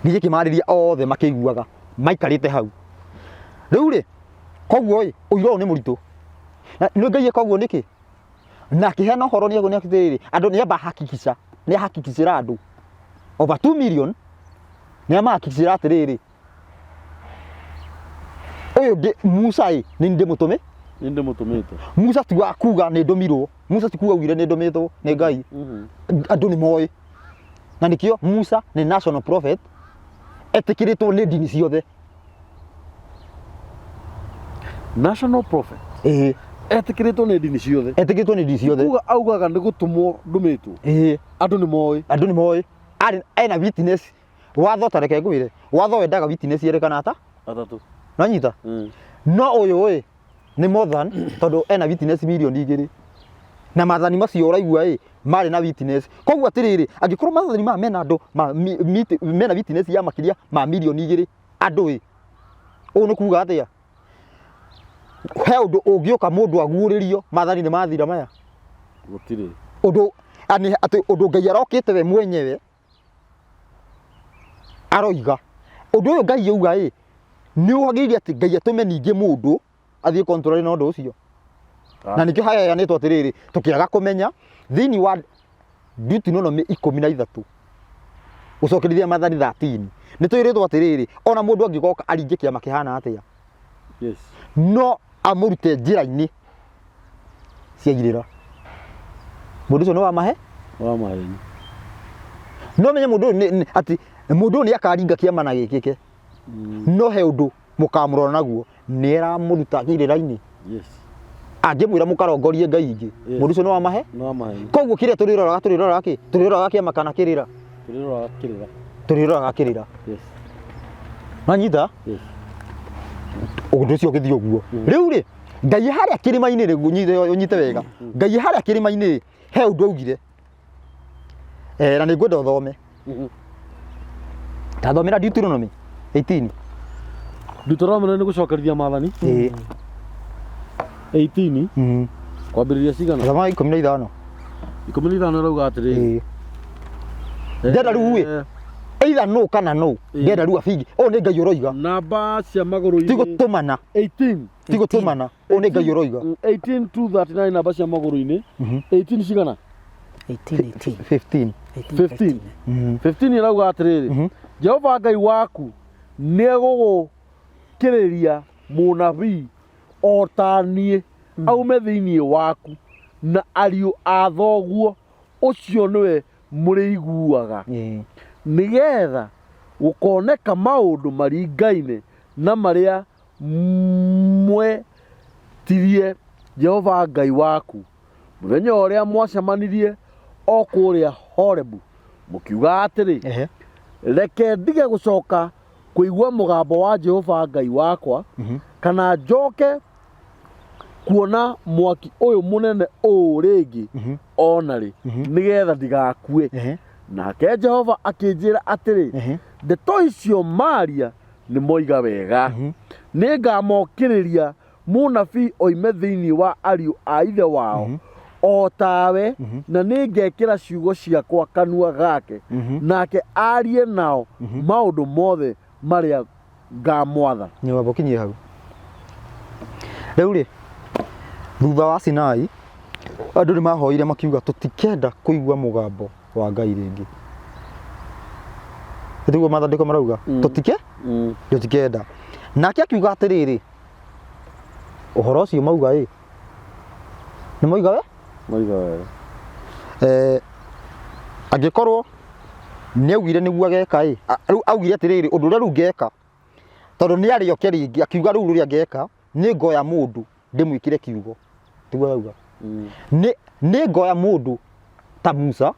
Ngai akĩmarĩria othe makĩiguaga maikarĩte hau rĩu rĩ koguo ĩ ũira ũyũ nĩ mũritũ na nĩ Ngai eka ũguo nĩkĩ na akĩheana ũhoro nĩ nĩ atĩrĩrĩ andũ nĩ amba hakikisha nĩ ahakikishĩra andũ over 2 million nĩ amahakikishĩra atĩrĩrĩ ũyũ ndĩ Musa ĩ nĩ ndĩmũtũmĩ Nĩ ndĩmũtũmĩte. Musa ti wa kuga nĩ ndũmirwo Musa ti kuga augire nĩ ndũmĩtwo nĩ Ngai andũ nĩ moĩ na nĩkĩo Musa nĩ national prophet etĩkĩrĩtwo nĩ ndini ciothe National prophet ĩĩ etĩkĩrĩtwo nĩ ndini ciothe. Etĩkĩrĩtwo nĩ ndini ciothe. Kuga augaga nĩ gũtũmwo ndũmĩtwo. Ĩĩ. Andũ nĩ moĩ. Andũ nĩ moĩ. Arĩ ena witness. Watho ta reke ngwĩre. Watho wendaga witness erĩ kana ata? Atatũ. Nĩwanyita? No ũyũ ĩ nĩ more than tondũ ena witness mirioni igĩrĩ. Na maathani macio ũraigua ĩ marĩ na witness. Koguo atĩrĩrĩ, angĩkorwo maathani maya mena andũ ma, mena witness ya makĩria ma mirioni igĩrĩ andũ ĩ, ũũ nĩ kuga atĩa? He ũndũ ũngĩũka mũndũ aguũrĩrio maathani nĩ mathira maya? Gũtirĩ. Ũndũ ani atĩ ũndũ Ngai arokĩte we mwenyewe aroiga ũndũ ũyũ Ngai auga ĩ nĩ wagĩrĩire atĩ Ngai atũme ningĩ mũndũ athiĩ contrary na ũndũ ũcio na nĩkĩo haheanĩtwo atĩrĩrĩ tũkĩaga kũmenya thĩinĩ wa Deuteronomy 13 gũcokerithia maathani 13 nĩ twĩrĩtwo atĩrĩrĩ ona mũndũ angĩgoka aringe kĩama kĩhana atĩa Yes. no amũrute njĩra-inĩ cia irĩra mũndũ ũcio nĩ wa mahe Wa maheni. no menye mũndũ ũyũ atĩ mũndũ ũyũ nĩ akaringa kĩama na gĩkĩke no he ũndũ mũkamũrora naguo nĩ aramũruta irĩra-inĩ Yes. angĩmwĩra mũkarongorie ngai ingĩ Yes. mũndũ ũcio nĩ wa mahe Nĩ wa maheni. koguo kĩrĩa tũrĩroraga tũrĩroraga kĩ tũrĩroraga kĩama kana kĩrĩra Tũrĩroraga kĩrĩra. tũrĩroraga kĩrĩra Yes. wanyita Yes. ũndũ ũcio ũgĩthiĩ ũguo rĩu rĩ ngai harĩa kĩrĩma-inĩ rĩ ũnyite ũnyite wega ngai harĩa kĩrĩma-inĩ rĩ he ũndũ augire eh, na nĩ ngwenda ũthome tathomera Deuteronomy 18 Deuteronomy nĩ gũcokerithia maathani. Ĩĩ. 18 Kwambĩrĩria cigana? Thoma 15. 15 ĩrauga atĩrĩrĩ. Ĩĩ. Ndĩrenda rĩu ĩ either no kana no. Ndĩrenda rĩu abingi. Ũyũ nĩ Ngai ũroiga. Namba cia Ti magũrũ-inĩ gũtũmana. 18. Ti gũtũmana. Ũyũ nĩ Ngai ũroiga. 18 to 39 namba cia magũrũ-inĩ. 18 cigana? 18 18 15. 15. 15 ĩrauga atĩrĩrĩ, Jehova Ngai waku nĩegũgũkĩrĩria mũnabii o ta niĩ aume thĩinĩ waku na ariũ a thoguo, ũcio nĩwe mũrĩiguaga, nĩgetha gũkoneka maũndũ maringaine na marĩa mwetirie Jehova Ngai waku mũthenya ũrĩa mwacemanirie o kũrĩa Horebu, mũkiuga atĩrĩ, Reke ndige gũcoka kũigua mũgambo wa Jehova Ngai wakwa, kana njoke kuona mwaki ũyũ mũnene ũũ rĩngĩ o na rĩ, nĩgetha ndigakue. Nake Jehova akĩnjĩra atĩrĩ, Ndeto icio maaria nĩ moiga wega. Nĩngamokĩrĩria mũnabii oime thĩinĩ wa ariũ a ithe wao o tawe, na nĩngekĩra ciugo ciakwa kanua gake, nake aarie nao maũndũ mothe marĩa ngamwatha. Nĩ wamba ũkinyie hau. Rĩu rĩ, thutha wa Sinai, andũ nĩ mahoire makiuga tũtikenda kũigua mũgambo wa Ngai rĩngĩ. Nĩguo mathandĩko marauga, tũtike tũtikenda. Nake akiuga atĩrĩrĩ, ũhoro ũcio mauga ĩ, nĩ moiga we? Moiga wega. Eh, angĩkorwo nĩ augire nĩguo ageka ĩ, rĩu augire atĩrĩrĩ, ũndũ ũrĩa rĩu ngeka, tondũ nĩ arĩoke rĩngĩ, akiuga rĩu ũrĩa ngeka, nĩ ngoya mũndũ ndĩmwĩkĩre kiugo. Tiguo arauga. Nĩ ngoya mũndũ ta Musa,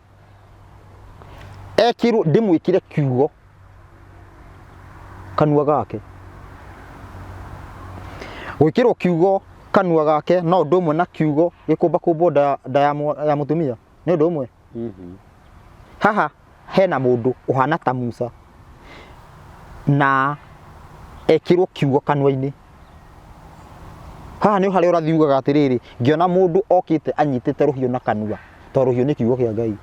ekĩrwo ndĩmwĩkĩre kiugo kanua gake. Gwĩkĩrwo kiugo kanua gake no ũndũ ũmwe na kiugo gĩkũmbakũmbwo nda ya mũtumia, nĩ ũndũ ũmwe. Haha hena mũndũ ũhana ta Musa na ekĩrwo kiugo kanua-inĩ. Haha nĩ harĩa ũrathi ugaga atĩrĩrĩ, ngĩona mũndũ okĩte anyitĩte rũhiũ na kanua, tondũ rũhiũ nĩ kiugo kĩa Ngai.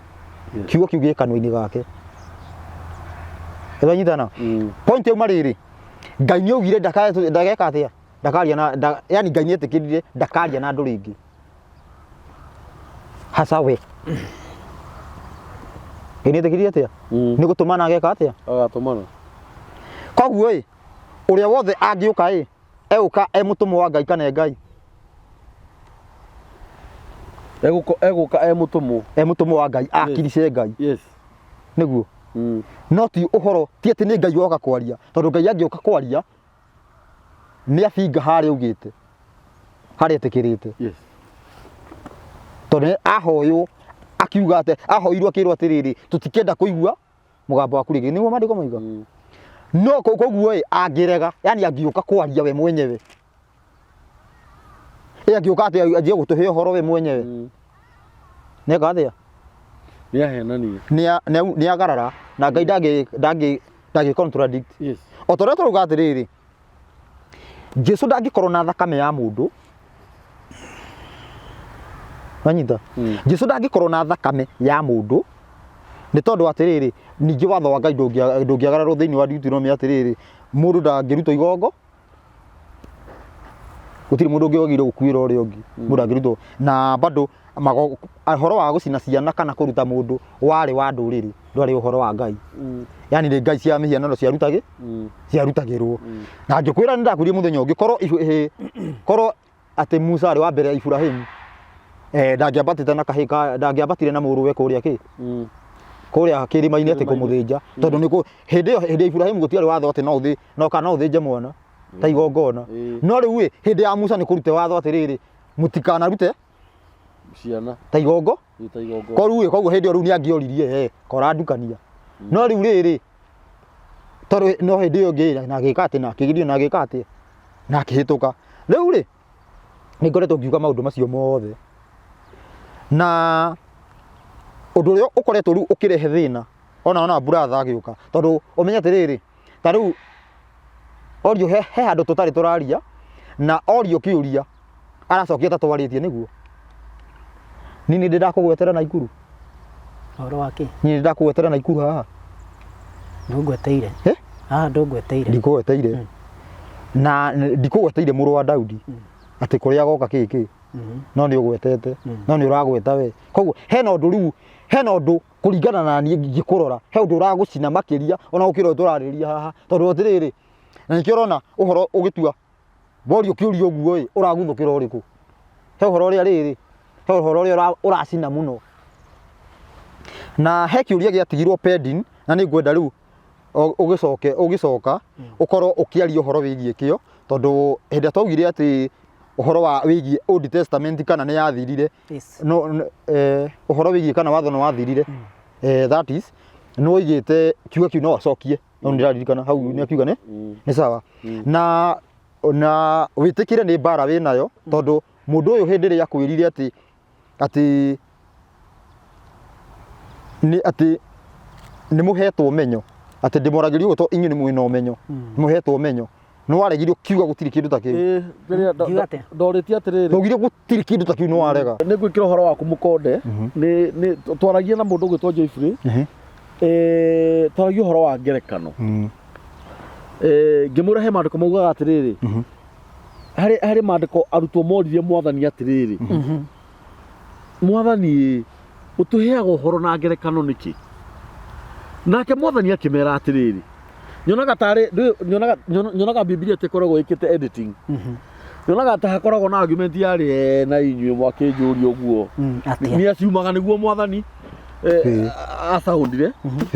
Kiugo kĩu gĩ kanua-inĩ gake. Nĩtwanyitana? Point yauma rĩrĩ, Ngai nĩ augire ndageka atĩa? Ndakaria na, yani Ngai nĩ etĩkĩrire ndakaria na andũ rĩngĩ. Hasa we. Ngai nĩ etĩkĩrire atĩa? Nĩ gũtũmana ageka atĩa? Agatũmana. Koguo ĩ, ũrĩa wothe angĩũka ĩ, egũka e mũtũmwo wa Ngai kana e Ngai? Egũka e mũtũmwo. E mũtũmwo wa Ngai, akirice Ngai. Nĩguo. No ti ũhoro, ti atĩ nĩ Ngai woka kwaria, tondũ Ngai angĩũka kwaria, nĩ abinga harĩa augĩte, harĩa etĩkĩrĩte. Tondũ nĩ ahoywo, akiuga atĩ, ahoirwo akĩrwo atĩrĩrĩ, tũtikenda kũigua mũgambo waku rĩngĩ. Nĩguo maandĩko moiga. No koguo ĩ, angĩrega, yani angĩũka kwaria we mwenyewe. Ĩ angĩũka atĩ anjie gũtũhe ũhoro we mwenyewe. Nĩeka atĩa? Nĩ ahenania. Nĩ agarara na Ngai ndangĩ contradict. O ta ũrĩa tũrauga atĩrĩrĩ, Jesu ndangĩkorwo na thakame ya mũndũ. Wanyita? Jesu ndangĩkorwo na thakame ya mũndũ nĩ tondũ atĩrĩrĩ, ningĩ watho wa Ngai ndũngĩagararwo thĩinĩ wa Deuteronomy atĩrĩrĩ, mũndũ ndangĩrutwo igongo, gũtirĩ mũndũ ũngĩ wagĩrĩirwo gũkuĩra ũrĩa ũngĩ, mũndũ ndangĩrutwo. Na bado ũhoro wa gũcina ciana kana kũruta mũndũ warĩ wa ndũrĩrĩ, ndwarĩ ũhoro wa Ngai. Yani nĩ ngai cia mĩhianano ciarutagĩrwo. Na ngĩkwĩra nĩ ndakwĩrire mũthenya ũngĩ, korwo korwo atĩ Musa arĩ wa mbere ya Iburahĩmu, ndangĩambatĩte na kahĩĩ ka, ndangĩambatire na mũrũwe kũrĩa kĩ? Kũrĩa kĩrĩma-inĩ atĩ kũmũthĩnja. Tondũ nĩ kũ, hĩndĩ ĩyo, hĩndĩ ya Iburahĩmu gũtiarĩ watho atĩ no ũthĩ, no kana no ũthĩnje mwana ta igongona. No rĩu ĩ, hĩndĩ ya Musa nĩ kũrute watho atĩrĩrĩ, mũtikanarute ciana ta igongo. Ta igongona. Koguo rĩu ĩ, koguo hĩndĩ ĩyo rĩu nĩ angĩoririe, kora ndukania. No rĩu rĩrĩ, tondũ no hĩndĩ ĩyo ĩngĩ na agĩka atĩ, na akĩgirio, na agĩka atĩ, na akĩhĩtũka. Rĩu rĩ, nĩ ngoretwo ngiuga maũndũ macio mothe. Na ũndũ ũrĩa ũkoretwo rĩu ũkĩrehe thĩna, ona brother agĩũka, tondũ ũmenye atĩrĩrĩ, ta rĩu orio he handũ tũtarĩ tũraria, na orio kĩũria, Aracokia ta twarĩtie nĩguo. Niĩ nĩ ndĩ ndakũgwetera Naikuru. Ũhoro wa kĩ? Niĩ nĩ ndakũgwetera Naikuru haha. Ndũngweteire. Eh? Haha ndũngweteire. Ndikũgweteire. Na ndikũgweteire mũrũ wa Daudi. Atĩ kũrĩa agoka kĩ kĩ. No nĩ ũgwetete. No nĩ ũragweta we. Koguo hena ũndũ rĩu hena ũndũ kũringana na niĩ ngĩkũrora he ũndũ ũragũcina makĩria ona gũkĩra ũyũ tũrarĩrĩria haha. Tondũ atĩrĩrĩ na nĩkĩo ũrona ũhoro ũgĩtua worio kĩũria ũguo ĩ ũraguthũkĩra ũrĩkũ he ũhoro ũrĩa rĩrĩ he ũhoro ũrĩa ũracina mũno na he kĩũria gĩatigirwo pending na nĩ ngwenda rĩu ũgĩcoke ũgĩcoka ũkorwo ũkĩaria ũhoro wĩgiĩ kĩo tondũ hĩndĩ ĩrĩa twaugire atĩ ũhoro wa wĩgiĩ Old Testament kana nĩ yathirire Yes. no, eh, ũhoro wĩgiĩ kana watho nĩ wathirire eh, that is nĩ woigĩte kiugo kĩu no acokie no nĩ ndĩraririkana hau nĩ akiuga nĩ nĩ sawa na na wĩtĩkĩre nĩ mbara wĩ nayo tondũ mũndũ ũyũ hĩndĩ ĩrĩa akwĩrire atĩ atĩ nĩ atĩ nĩ mũhetwo ũmenyo atĩ ndĩmoragĩria ũguo tondũ inyuĩ nĩ mwĩna ũmenyo nĩ mũhetwo ũmenyo nĩ waregire ũkiuga gũtirĩ kĩndũ ta kĩu Ĩĩ, kĩrĩa Ngiuga atĩa? ndorĩtie atĩrĩrĩ waugire gũtirĩ kĩndũ ta kĩu nĩ warega nĩ ngwĩkĩra ũhoro waku mũkonde nĩ nĩ twaragia na mũndũ ũgwĩtwo Joyfrey eh, twaragia ũhoro wa ngerekano Eh, ngĩmwĩra he maandĩko maugaga atĩrĩrĩ harĩ harĩ maandĩko arutwo moririe mwathani atĩrĩrĩ mwathani ĩ, ũtũheaga ũhoro na ngerekano nĩkĩ nake mwathani akĩmera atĩrĩrĩ nyonaga tarĩ ndũĩ- nyonaga nyonaga bibilia ta ĩkoragwo ĩkĩte editing nyonaga ta hakoragwo na argument yarĩ "Eh, na inyuĩ mwakĩnjũria ũguo Atĩa? nĩ aciumaga nĩguo mwathani eh, acaũndire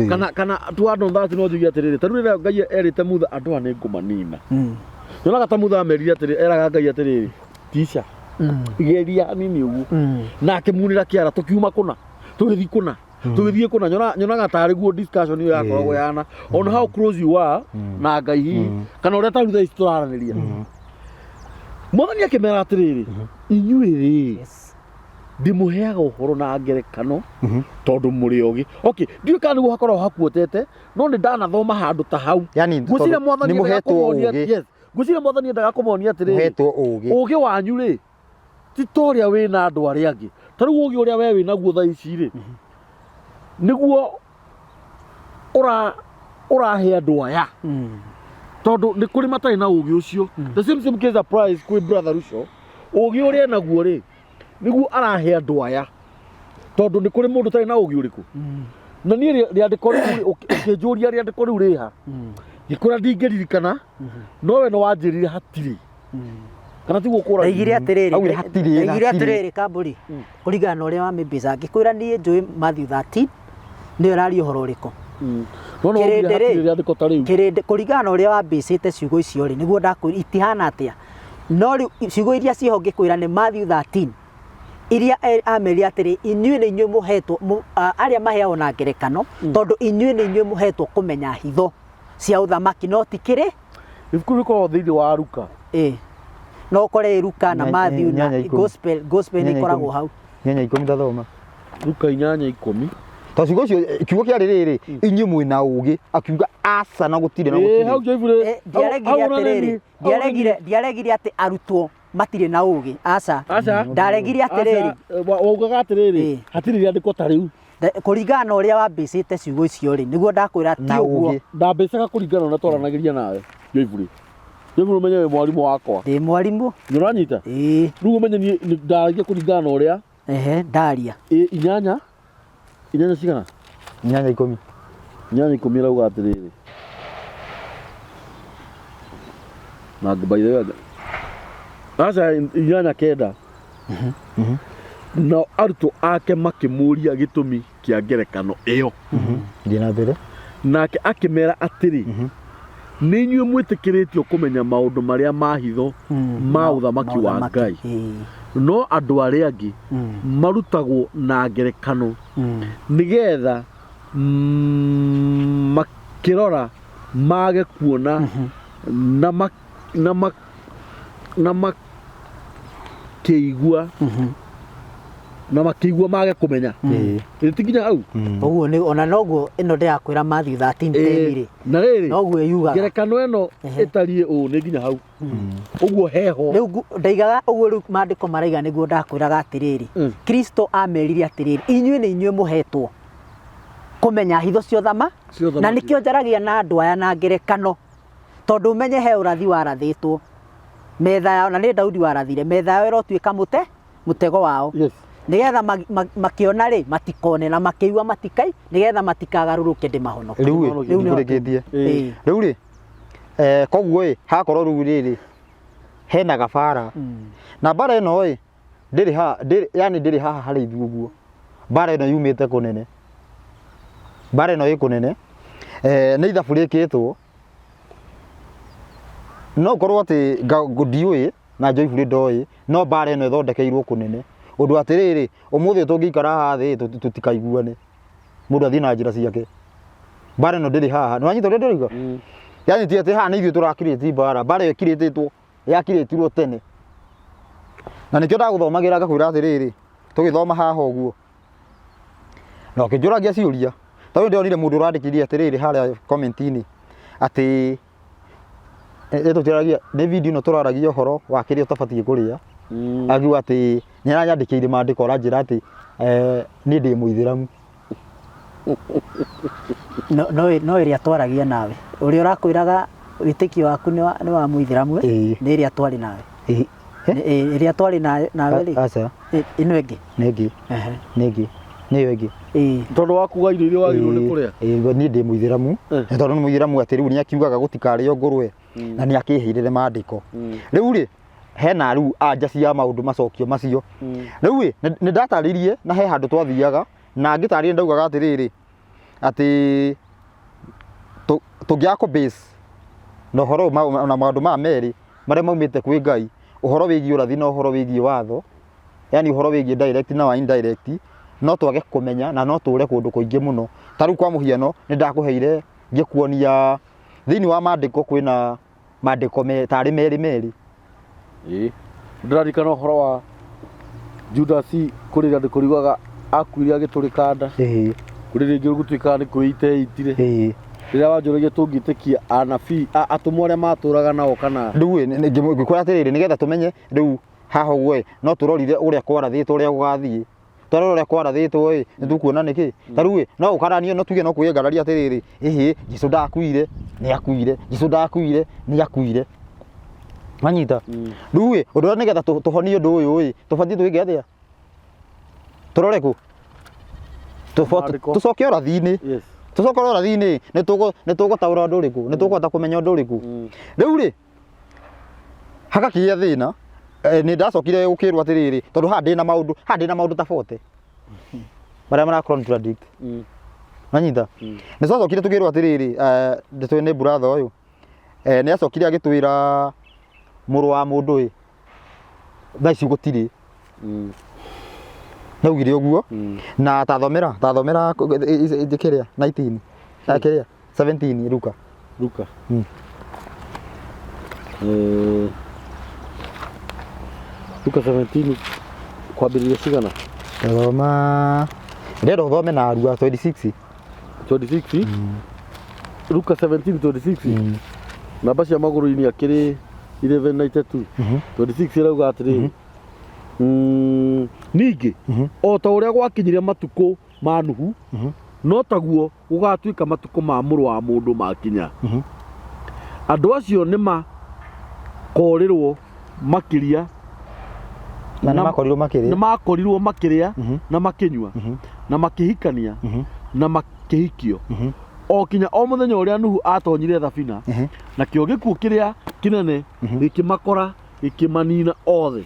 kana kana to add on that no njuge atĩrĩrĩ ta rĩu rĩrĩa ngai erĩte mutha andũ aya nĩ ngũmanina nyonaga ta mutha amerire atĩrĩ eraga ngai atĩrĩrĩ tica geria hanini ũguo na akĩmunĩra kĩara tũkiuma kũna tũgĩthiĩ kũna tũgĩthiĩ kũna nyona nyonaga tarĩ guo discussion ĩyo yakoragwo yana on how close you are na ngai hihi kana ũrĩa tarĩu thaa ici tũraranĩria mwathani akĩmera atĩrĩrĩ inyuĩ rĩ Yes. ndĩmũheaga ũhoro na ngerekano tondũ mũrĩ ogĩ okay ndiũĩ kana nĩguo hakoragwo hakuotete no nĩ ndanathoma handũ ta hau Yani, ngwĩciria tondũ mwathani nĩ endaga mũhetwo kũmonia ũũgĩ. yes ngwĩciria mwathani endaga kũmonia atĩrĩrĩ mũhetwo ũũgĩ ũgĩ wanyu rĩ ti ta ũrĩa wĩ na andũ arĩa angĩ ta rĩu ũgĩ ũrĩa we wĩ naguo thaa ici rĩ nĩguo ũra ũrahe andũ aya tondũ nĩ kũrĩ matarĩ na ũgĩ ũcio the same same case applies kwĩ brother Ruco ũgĩ ũrĩa enaguo rĩ nĩguo arahe andũ aya tondũ nĩ kũrĩ mũndũ ũtarĩ na ũgĩ ũrĩkũ na niĩ rĩandĩko rĩu rĩ, ũkĩnjũria rĩandĩko rĩu rĩha ngĩkwĩra ndingĩririkana no we nĩ wanjĩrire hatirĩ kana tiguo kũragia Ndaigire atĩrĩrĩ Augire hatirĩ, ndaigire hatirĩ. atĩrĩrĩ kambũri kũringana na ũrĩa wamĩmbica ngĩkwĩra niĩ njũĩ Matthew 13 nĩyo ĩraria ũhoro ũrĩkũ no no waugire Kĩrĩndĩ rĩ, hatirĩ rĩandĩko ta rĩu kĩrĩndĩ kũringana na ũrĩa wambĩcĩte ciugo icio rĩ nĩguo ndakwĩra itihana atĩa no rĩu ciugo iria ciĩho ngĩkwĩra nĩ Matthew 13 iria amerire atĩrĩ inyuĩ nĩ inyuĩ mũhetwo arĩa maheagwo na ngerekano tondũ inyuĩ nĩ inyuĩ mũhetwo kũmenya hitho cia ũthamaki no ti kĩrĩ ibuku rĩkoragwo thĩinĩ wa Luka ĩ no ũkore Luka na Matthew na inyanya ikũmi. gospel gospel nĩ Inyanya ikoragwo ikũmi. hau 8:10 tathoma Luka 8:10 tondũ ciugo icio kiugo kĩarĩ rĩrĩ inyuĩ mwĩna ũgĩ akiuga aca na gũtirĩ na Ĩ, hau gũtirĩ Joyful rĩ, Eh, ndiaregire hau ona atĩrĩrĩ nĩ niĩ, ndiaregire ndiaregire atĩ arutwo matirĩ na ũgĩ aca Aca. ndaregire atĩrĩrĩ Aca, eh, waugaga atĩrĩrĩ Ĩ. hatirĩ rĩandĩko ta rĩu Kũringana na ũrĩa wambĩcĩte ciugo icio rĩ nĩguo ndakwĩra ti Na ũguo ũgĩ. Ndambĩcaga kũringana na ũrĩa twaranagĩria nawe Joyful Joyful ũmenye wĩ mwarimũ wakwa ndĩ mwarimũ nĩ ũranyita ĩĩ rĩu ũmenye niĩ ndaragia kũringana na ũrĩa ehe ndaria ĩ inyanya inyanya cigana 8:10 8:10 ĩrauga atĩrĩrĩ na by the way aca 8:9 nao arutwo ake makĩmũria gĩtũmi kĩa ngerekano ĩyo Thiĩ na mbere. Nake akĩmera atĩrĩ, Nĩ inyuĩ mwĩtĩkĩrĩtio kũmenya maũndũ marĩa ma hitho ma ũthamaki wa Ngai, no andũ arĩa angĩ marutagwo na ngerekano, nĩgetha makĩrora mage kuona na na makĩigua. Na makĩigua mage kũmenya. Ĩ ti nginya hau? Ũguo nĩ ona noguo ĩno ndĩrakwĩra Matthew 13:10 rĩ. Na rĩrĩ, Noguo yugaga. Ngerekano ĩno ĩtariĩ ũũ nĩ nginya hau. Ũguo heho. Rĩu ndaigaga ũguo rĩu maandĩko maraiga nĩguo ndakwĩraga atĩrĩrĩ. Kristo amerire atĩrĩrĩ, inyuĩ nĩ inyuĩ mũhetwo kũmenya hitho cia ũthama Cia ũthamaki. na nĩkĩo njaragia na andũ aya na ngerekano tondũ ũmenye he ũrathi warathĩtwo metha yao na nĩ Daudi warathire metha yao ĩrotuĩka mũte mũtego wao Yes. nĩgetha makĩona rĩ matikone na makĩigua matikai nĩgetha matikagarũrũke ndĩmahonokie. Rĩu ĩ, Rĩu nĩho ngũrĩkĩtie. Ĩĩ. Rĩu rĩ, koguo ĩ, hakorwo rĩu rĩrĩ hena gabara na mbara ĩno ĩ ndĩrĩ haha, ndĩrĩ, yani ndĩrĩ haha harĩ ithuĩ ũguo. Mbara ĩno yumĩte kũnene, mbara ĩno ĩ kũnene. Nĩ ithabu rĩkĩtwo, no ũkorwo atĩ ndiũĩ na Joyfully ndoĩ, no mbara ĩno ĩthondekeirwo kũnene ũndũ atĩrĩrĩ, ũmũthĩ ũyũ tũngĩikara haha thĩ tũtikaiguane, mũndũ athiĩ na njĩra ciake. Mbara ĩno ndĩrĩ haha, nĩwanyita ũrĩa ndĩroiga? Yani ti atĩ haha nĩ ithuĩ tũrakirĩti mbara, mbara ĩyo ĩkirĩtĩtwo, yakirĩtirwo tene. Na nĩkĩo ndagũthomagĩra ngakwĩra atĩrĩrĩ, tũgĩthoma haha ũguo, na ũkĩnjũragia ciũria, tondũ ndĩronire mũndũ ũrandĩkire atĩrĩrĩ harĩa comment-inĩ, atĩ tũtiaragia, nĩ video ĩno tũraragia ũhoro wa kĩrĩa ũtabatiĩ kũrĩa, akiuga atĩ nĩ aranyandĩkĩire mandĩko aranjĩra atĩ niĩ ndĩ mũithĩramu. No, no, no ĩrĩa twaragia nawe ũrĩa ũrakwĩraga wĩtĩkio waku nĩ wa, nĩ wa mũithĩramu Ĩĩ. nĩ ĩrĩa twarĩ nawe. Ĩĩ. Nĩ- ĩ, ĩrĩa twarĩ nawe nawe rĩ Aca. Ĩno ĩngĩ. Nĩ ĩngĩ. Nĩ ĩngĩ, nĩ ĩyo ĩngĩ. Tondũ wa kuga irio iria wagĩrĩirwo nĩ kũrĩa. Ĩĩ, niĩ ndĩ mũithĩramu. Na tondũ nĩ mũithĩramu atĩ rĩu nĩ akiugaga gũtikarĩo ngũrwe na nĩ akĩheire maandĩko. Rĩu rĩ, hena rĩu anja cia maũndũ macokio macio. Rĩu ĩ, nĩ ndatarĩirie na he handũ twathiaga na ngĩtarĩria ndaugaga atĩrĩrĩ, atĩ tũngĩaga kũ base na ũhoro ũyũ na maũndũ maya merĩ marĩa maumĩte kwĩ Ngai, ũhoro wĩgiĩ ũrathi na ũhoro wĩgiĩ watho, yani ũhoro wĩgiĩ direct na wa indirect, no twage kũmenya na no tũre kũndũ kũingĩ mũno. Ta rĩu kwa mũhiano nĩ ndakũheire ngĩkuonia thĩinĩ wa maandĩko kwĩna maandĩko me tarĩ merĩ merĩ. Ĩĩ. Ndĩraririkana ũhoro wa Judas kũrĩ rĩandĩko riugaga akuire agĩtũrĩka nda. Kũrĩ rĩngĩ gũtuĩkaga nĩ kwĩita eitire. Rĩrĩa wanjũragia tũngĩtĩkia anabii, atũmwo arĩa matũraga nao kana Rĩu ĩ, ngĩkwĩra atĩrĩrĩ, nĩgetha tũmenye rĩu haha ũguo ĩ, no tũrorire ũrĩa kwarathĩtwo ũrĩa gũgathiĩ. Twarora ũrĩa kwarathĩtwo ĩ, nĩ tũkuona nĩkĩ. Ta rĩu ĩ, no ũkaranie, no tuge no kũgĩe ngarari atĩrĩrĩ, ĩhĩ, Jesũ ndakuire, nĩ akuire, Jesũ ndakuire, nĩ akuire. Wanyita? Rĩu ĩ, ũndũ ũrĩa nĩgetha tũhonie ũndũ ũyũ ĩ, tũbatiĩ twĩke atĩa? Tũrore kũ? Maandĩko. Tũcoke ũrathi-inĩ. Yes. Tũcoke ũrathi-inĩ, nĩ tũgũtaũra ũndũ ũrĩkũ? Nĩ tũkũhota kũmenya ũndũ ũrĩkũ? Rĩu rĩ, hakakĩgĩa thĩna, nĩ ndacokire gũkĩrwo atĩrĩrĩ, tondũ haha ndĩna maũndũ, haha ndĩna maũndũ ta 40 marĩa mara contradict. Wanyita? Nĩ twacokire tũkĩrwo atĩrĩrĩ, ndĩtũĩ nĩ brother ũyũ, nĩ acokire agĩtwĩra mũrũ wa mũndũ ĩ, thaa ici gũtirĩ. Nĩ augire ũguo. Na tathomera, tathomera kĩrĩa, 19, kĩrĩa, 17 Luka. Luka. Luka 17 kwambĩrĩria cigana? Thoma. Ndĩrenda ũthome na arua 26. 26? Luka 17 26. Namba cia magũrũ-inĩ akĩrĩ 1192. 26 ĩrauga atĩrĩrĩ. Ningĩ, o ta ũrĩa gwakinyire matukũ ma Nuhu, no taguo gũgatuĩka matukũ ma Mũrũ wa Mũndũ makinya. Andũ acio nĩ makorirwo makĩria Na nĩ makorirwo makĩrĩa. Nĩ makorirwo makĩrĩa na makĩnyua na makĩhikania na makĩhikio o kinya o mũthenya ũrĩa Nuhu atonyire thabina, nakĩo gĩkuũ kĩrĩa kĩnene gĩkĩmakora gĩkĩmanina othe.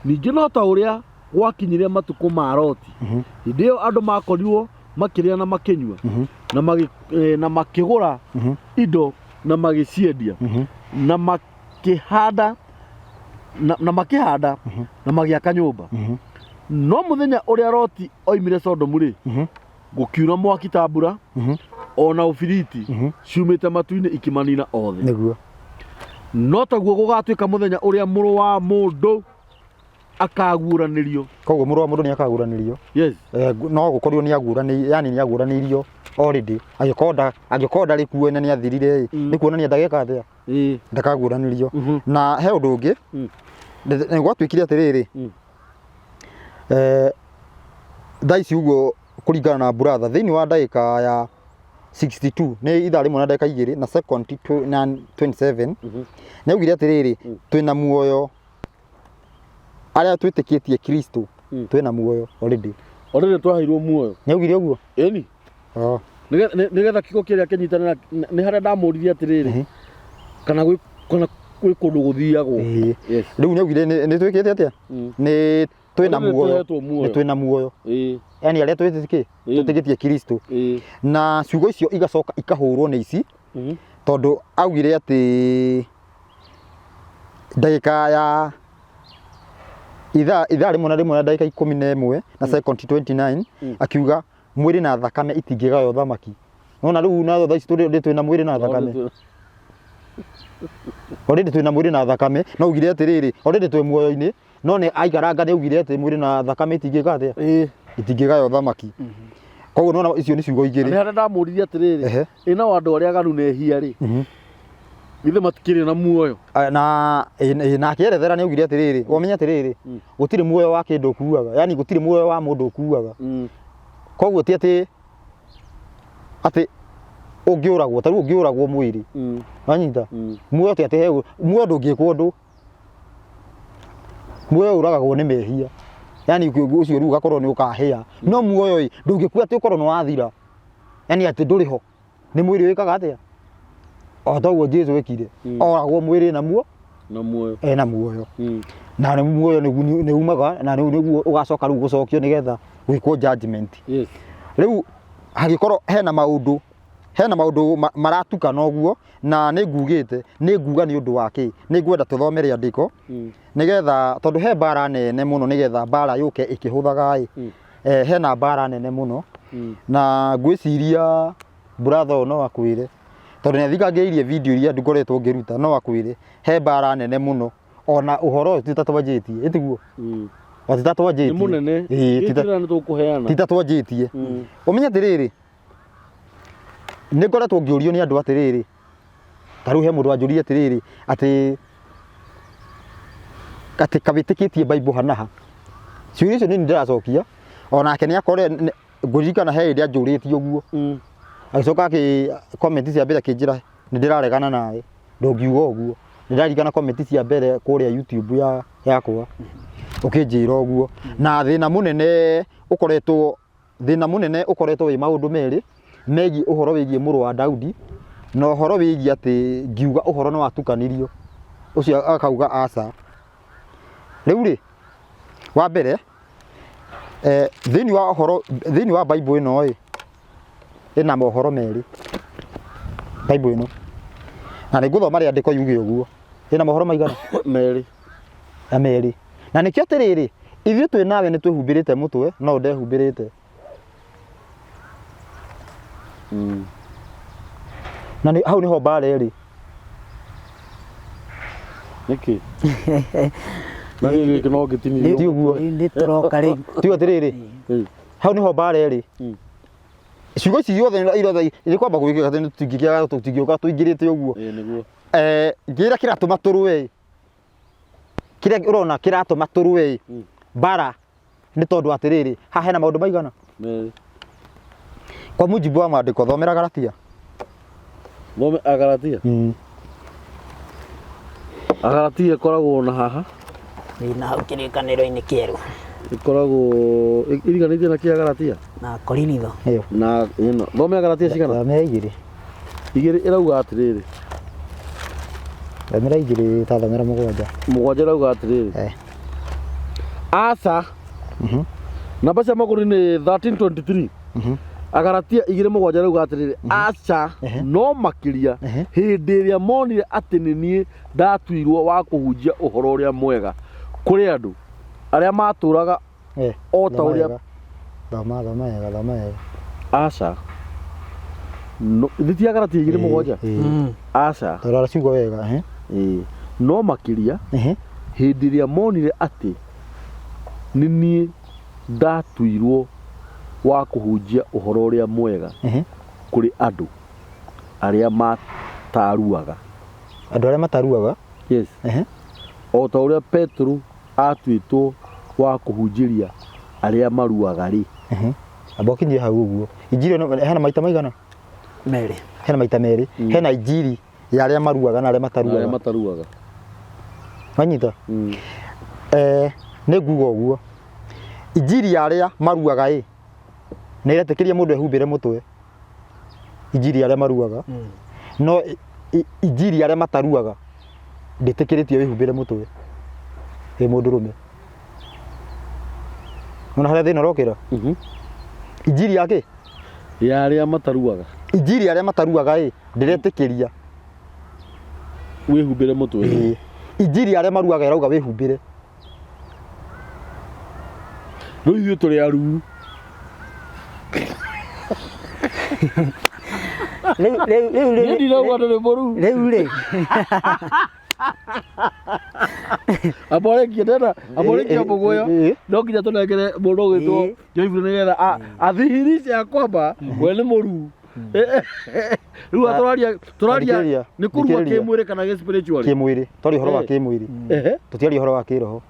Ningĩ no ta ũrĩa gwakinyire matukũ ma Loti, hĩndĩ ĩyo andũ makorirwo makĩrĩa na makĩnyua na makĩgũra indo na magĩciendia na makĩhanda na makĩhanda na magĩaka nyũmba. No mũthenya ũrĩa Loti oimire Sodomu rĩ, gũkiura mwaki ta mbura ona ũbiriti ciumĩte matu-inĩ ikĩmanina othe. No taguo gũgatuĩka mũthenya ũrĩa Mũrũ wa Mũndũ Akaguũranĩrio. Koguo mũrũ wa mũndũ nĩ akaguũranĩrio. Yes. No gũkorirwo nĩ aguũranĩirio, yani nĩ aguũranĩirio already. Angĩkorwo nda angĩkorwo ndarĩ kuo na nĩ athirire ĩ, nĩ kuonania ndageka atĩa? Ndakaguũranĩrio. Na he ũndũ ũngĩ, nĩ gwatuĩkire atĩrĩrĩ, thaa ici ũguo kũringana na brother, thĩinĩ wa ndagĩka ya 62 nĩ ithaa rĩmwe na ndagĩka igĩrĩ na second na 27, nĩ augire atĩrĩrĩ, twĩna muoyo arĩa twĩtĩkĩtie Kristo, twĩna muoyo already. Already twaheirwo muoyo. Nĩ augire ũguo? Ĩni. Oh. Nĩgetha kiugo kĩrĩa kĩnyitane na nĩ harĩa ndamũririe atĩrĩrĩ, kana gwĩ kũndũ gũthiagwo. Ĩĩ. Yes. Rĩu nĩ augire nĩ twĩkĩte atĩa? Nĩ twĩna Already muoyo. tũhetwo muoyo. Nĩ twĩna muoyo. Yani arĩa twĩtĩkĩ twĩtĩkĩtie Kristo. Na ciugo icio igacoka ikahũrwo nĩ ici, tondũ augire atĩ ndagĩka ya ithaa rĩmwe na ndagĩka 11 na second 29, akiuga mwĩrĩ na thakame itingĩgaya ũthamaki. Nona rĩu na thaa ici tũrĩ twĩna mwĩrĩ na thakame. Already twĩna mwĩrĩ na thakame, no augire atĩrĩrĩ, already twĩ muoyo-inĩ, no nĩ aikaranga nĩ augire atĩ mwĩrĩ na thakame itingĩka atĩa? Itingĩgaya ũthamaki. Koguo nona icio nĩ ciugo igĩrĩ. Nĩ harĩa ndamũririe atĩrĩrĩ, ĩ nao andũ arĩa aganu na ehia rĩ, githĩ matikĩrĩ na muoyo? Na na akĩerethera nĩ augire atĩrĩrĩ, ũmenye atĩrĩrĩ, gũtirĩ muoyo wa kĩndũ ũkuaga, yani gũtirĩ muoyo wa mũndũ ũkuaga. Koguo ti atĩ atĩ ũngĩũragwo, ta rĩu ũngĩũragwo mwĩrĩ, wanyita? Muoyo ti atĩ he muoyo ndũngĩkwo ũndũ. Muoyo ũragagwo nĩ mehia. Yani ũcio rĩu ũgakorwo nĩ ũkahĩa. No muoyo ĩ, ndũngĩkua atĩ ũkorwo nĩ wathira. Yani atĩ ndũrĩ ho. Nĩ mwĩrĩ wĩkaga atĩa? O ta ũguo Jesu ekire. Oragwo mwĩrĩ na muo Na muoyo. Ena muoyo. Na nĩ muoyo nĩguo nĩ umaga na rĩu nĩguo ũgacoka rĩu gũcokio nĩgetha gwĩkwo judgment. Yes. Rĩu hangĩkorwo hena maũndũ maratukana ũguo, na nĩ ngugĩte nĩ nguga nĩ ũndũ wa kĩ, nĩ ngwenda tũthome rĩandĩko nĩgetha, tondũ he mbara nene mũno, nĩgetha mbara yũke ĩkĩhũthaga ĩ, hena mbara nene mũno, na ngwĩciria brother ũyũ no akwĩre, tondũ nĩ athikagĩrĩirie video iria ngoretwo ngĩruta, no akwĩre he mbara nene mũno, ona ũhoro ũyũ ti ta twanjĩtie, ĩ tiguo? O ti ta twanjĩtie. Nĩ mũnene. Ĩĩ, Gĩkĩra nĩ tũkũheana. ti ta twanjĩtie. Ũmenye atĩrĩrĩ, nĩ ngoretwo ngĩũrio nĩ andũ atĩrĩrĩ, ta rĩu he mũndũ wanjũririe atĩrĩrĩ, atĩ kawĩtĩkĩtie Bible hanaha. Ciũria icio nĩ niĩ ndĩracokia, onake nĩ akore, ngũririkana he hĩndĩ anjũrĩtie ũguo. Agĩcoka akĩ comment cia mbere akĩnjĩra nĩ ndĩraregana nawe, ndũngiuga ũguo. Nĩ ndĩraririkana comment cia mbere kũrĩa YouTube yakwa, ũkĩnjĩra ũguo. Na thĩna mũnene ũkoretwo, thĩna mũnene ũkoretwo wĩ maũndũ merĩ megiĩ ũhoro wĩgiĩ mũrũ wa Daudi na ũhoro wĩgiĩ atĩ ngiuga ũhoro nĩ watukanirio, ũcio akauga aca. Rĩu rĩ, wa mbere, thĩinĩ wa ũhoro, thĩinĩ wa Bible ĩno ĩ, ĩna mohoro merĩ, Bible ĩno, na nĩ ngũthoma rĩandĩko yuge ũguo, ĩna mohoro maigana? Merĩ. Na merĩ. Na nĩkĩo atĩrĩrĩ, ithuĩ twĩ nawe nĩ twĩhumbĩrĩte mũtwe, no ndehumbĩrĩte. Na nĩ, hau nĩho mbara ĩrĩ. Nĩkĩ? Na niĩ gĩkĩ no ngĩtinirio. Ti ũguo. Nĩ tũroka rĩu. Tiga atĩrĩrĩ, hau nĩho mbara ĩrĩ. Ciugo ici ciothe irothe irĩ kwamba gwĩkĩka atĩ tũtingĩkĩaga tũtingĩũka tũingĩrĩte ũguo. Ĩĩ nĩguo. Ngĩra kĩratũma tũrũe ĩ, kĩrĩa ũrona kĩratũma tũrũe ĩ, mbara nĩ tondũ atĩrĩrĩ, haha hena maũndũ maigana? Merĩ. Kwa mujibu wa maandĩko, thomera Galatia. Thome Agalatia. Agalatia ĩkoragwo na haha. Ĩ na hau kĩrĩkanĩro-inĩ kĩerũ. Ĩkoragwo iriganĩtie na kĩa Galatia? Na Korinitho. Ĩyo. Na ĩno. Thome Agalatia cigana? Thomera igĩrĩ. Igĩrĩ ĩrauga atĩrĩrĩ. Thomera igĩrĩ ta thomera mũgwanja. Mũgwanja ĩrauga atĩrĩrĩ. Aca. Namba cia magũrũ nĩ 1323. Agalatia igĩrĩ mũgwanja ĩrauga atĩrĩrĩ, aca, no makĩria hĩndĩ ĩrĩa monire atĩ nĩ niĩ ndatuirwo wa kũhunjia ũhoro ũrĩa mwega kũrĩ andũ arĩa matũraga o ta Thoma ũrĩa wega. Thoma, thoma wega, thoma wega. Aca. No, ithe ti Agalatia igĩrĩ mũgwanja? Aca. Rora ciugo wega, No makĩria hĩndĩ ĩrĩa monire atĩ Nĩ niĩ ndatuirwo wa kũhunjia ũhoro ũrĩa mwega kũrĩ andũ arĩa mataruaga. Andũ arĩa mataruaga. Yes. O ta ũrĩa Petero atuĩtwo wa kũhunjĩria arĩa maruaga-rĩ. Amba ũkinyie hau ũguo. Injiri ĩno hena maita maigana? Merĩ. Hena maita merĩ. Hena injiri ya arĩa maruaga na arĩa Arĩa mataruaga. mataruaga. Wanyita? Eh, nĩ nguga ũguo. Injiri ya arĩa maruaga ĩ, nĩ ĩretĩkĩria mũndũ ehumbĩre mũtwe. Injiri ya arĩa maruaga. No injiri ya arĩa mataruaga ndĩtĩkĩrĩtio wĩhumbĩre mũtwe wĩ mũndũrũme. Nĩwona harĩa thĩna ũrokĩra? Injiri ya kĩ? Ya arĩa mataruaga. Injiri ya arĩa mataruaga ĩ, ndĩretĩkĩria Wĩhumbĩre mũtwe. Ĩĩ. Injiri ya arĩa maruaga ĩrauga wĩhumbĩre. Rĩu ithuĩ tũrĩ aruu. Rĩu rĩu rĩu Niĩ ndinauga ndũrĩ mũruu. Rĩu rĩ. Amba ũrĩkie ndĩrenda amba ũrĩkie mũgũyo no nginya tũnengere mũndũ ũgwĩtwo Joyful nĩgetha athihirishe ya kwamba we nĩ mũruu. Rĩu tũraria tũraria Thikĩrĩria, nĩ kũrua thikĩrĩria. kĩmwĩrĩ kana gĩ spiritually. Kĩmwĩrĩ. Twaria ũhoro wa kĩmwĩrĩ. Tũtiaria ũhoro wa kĩroho.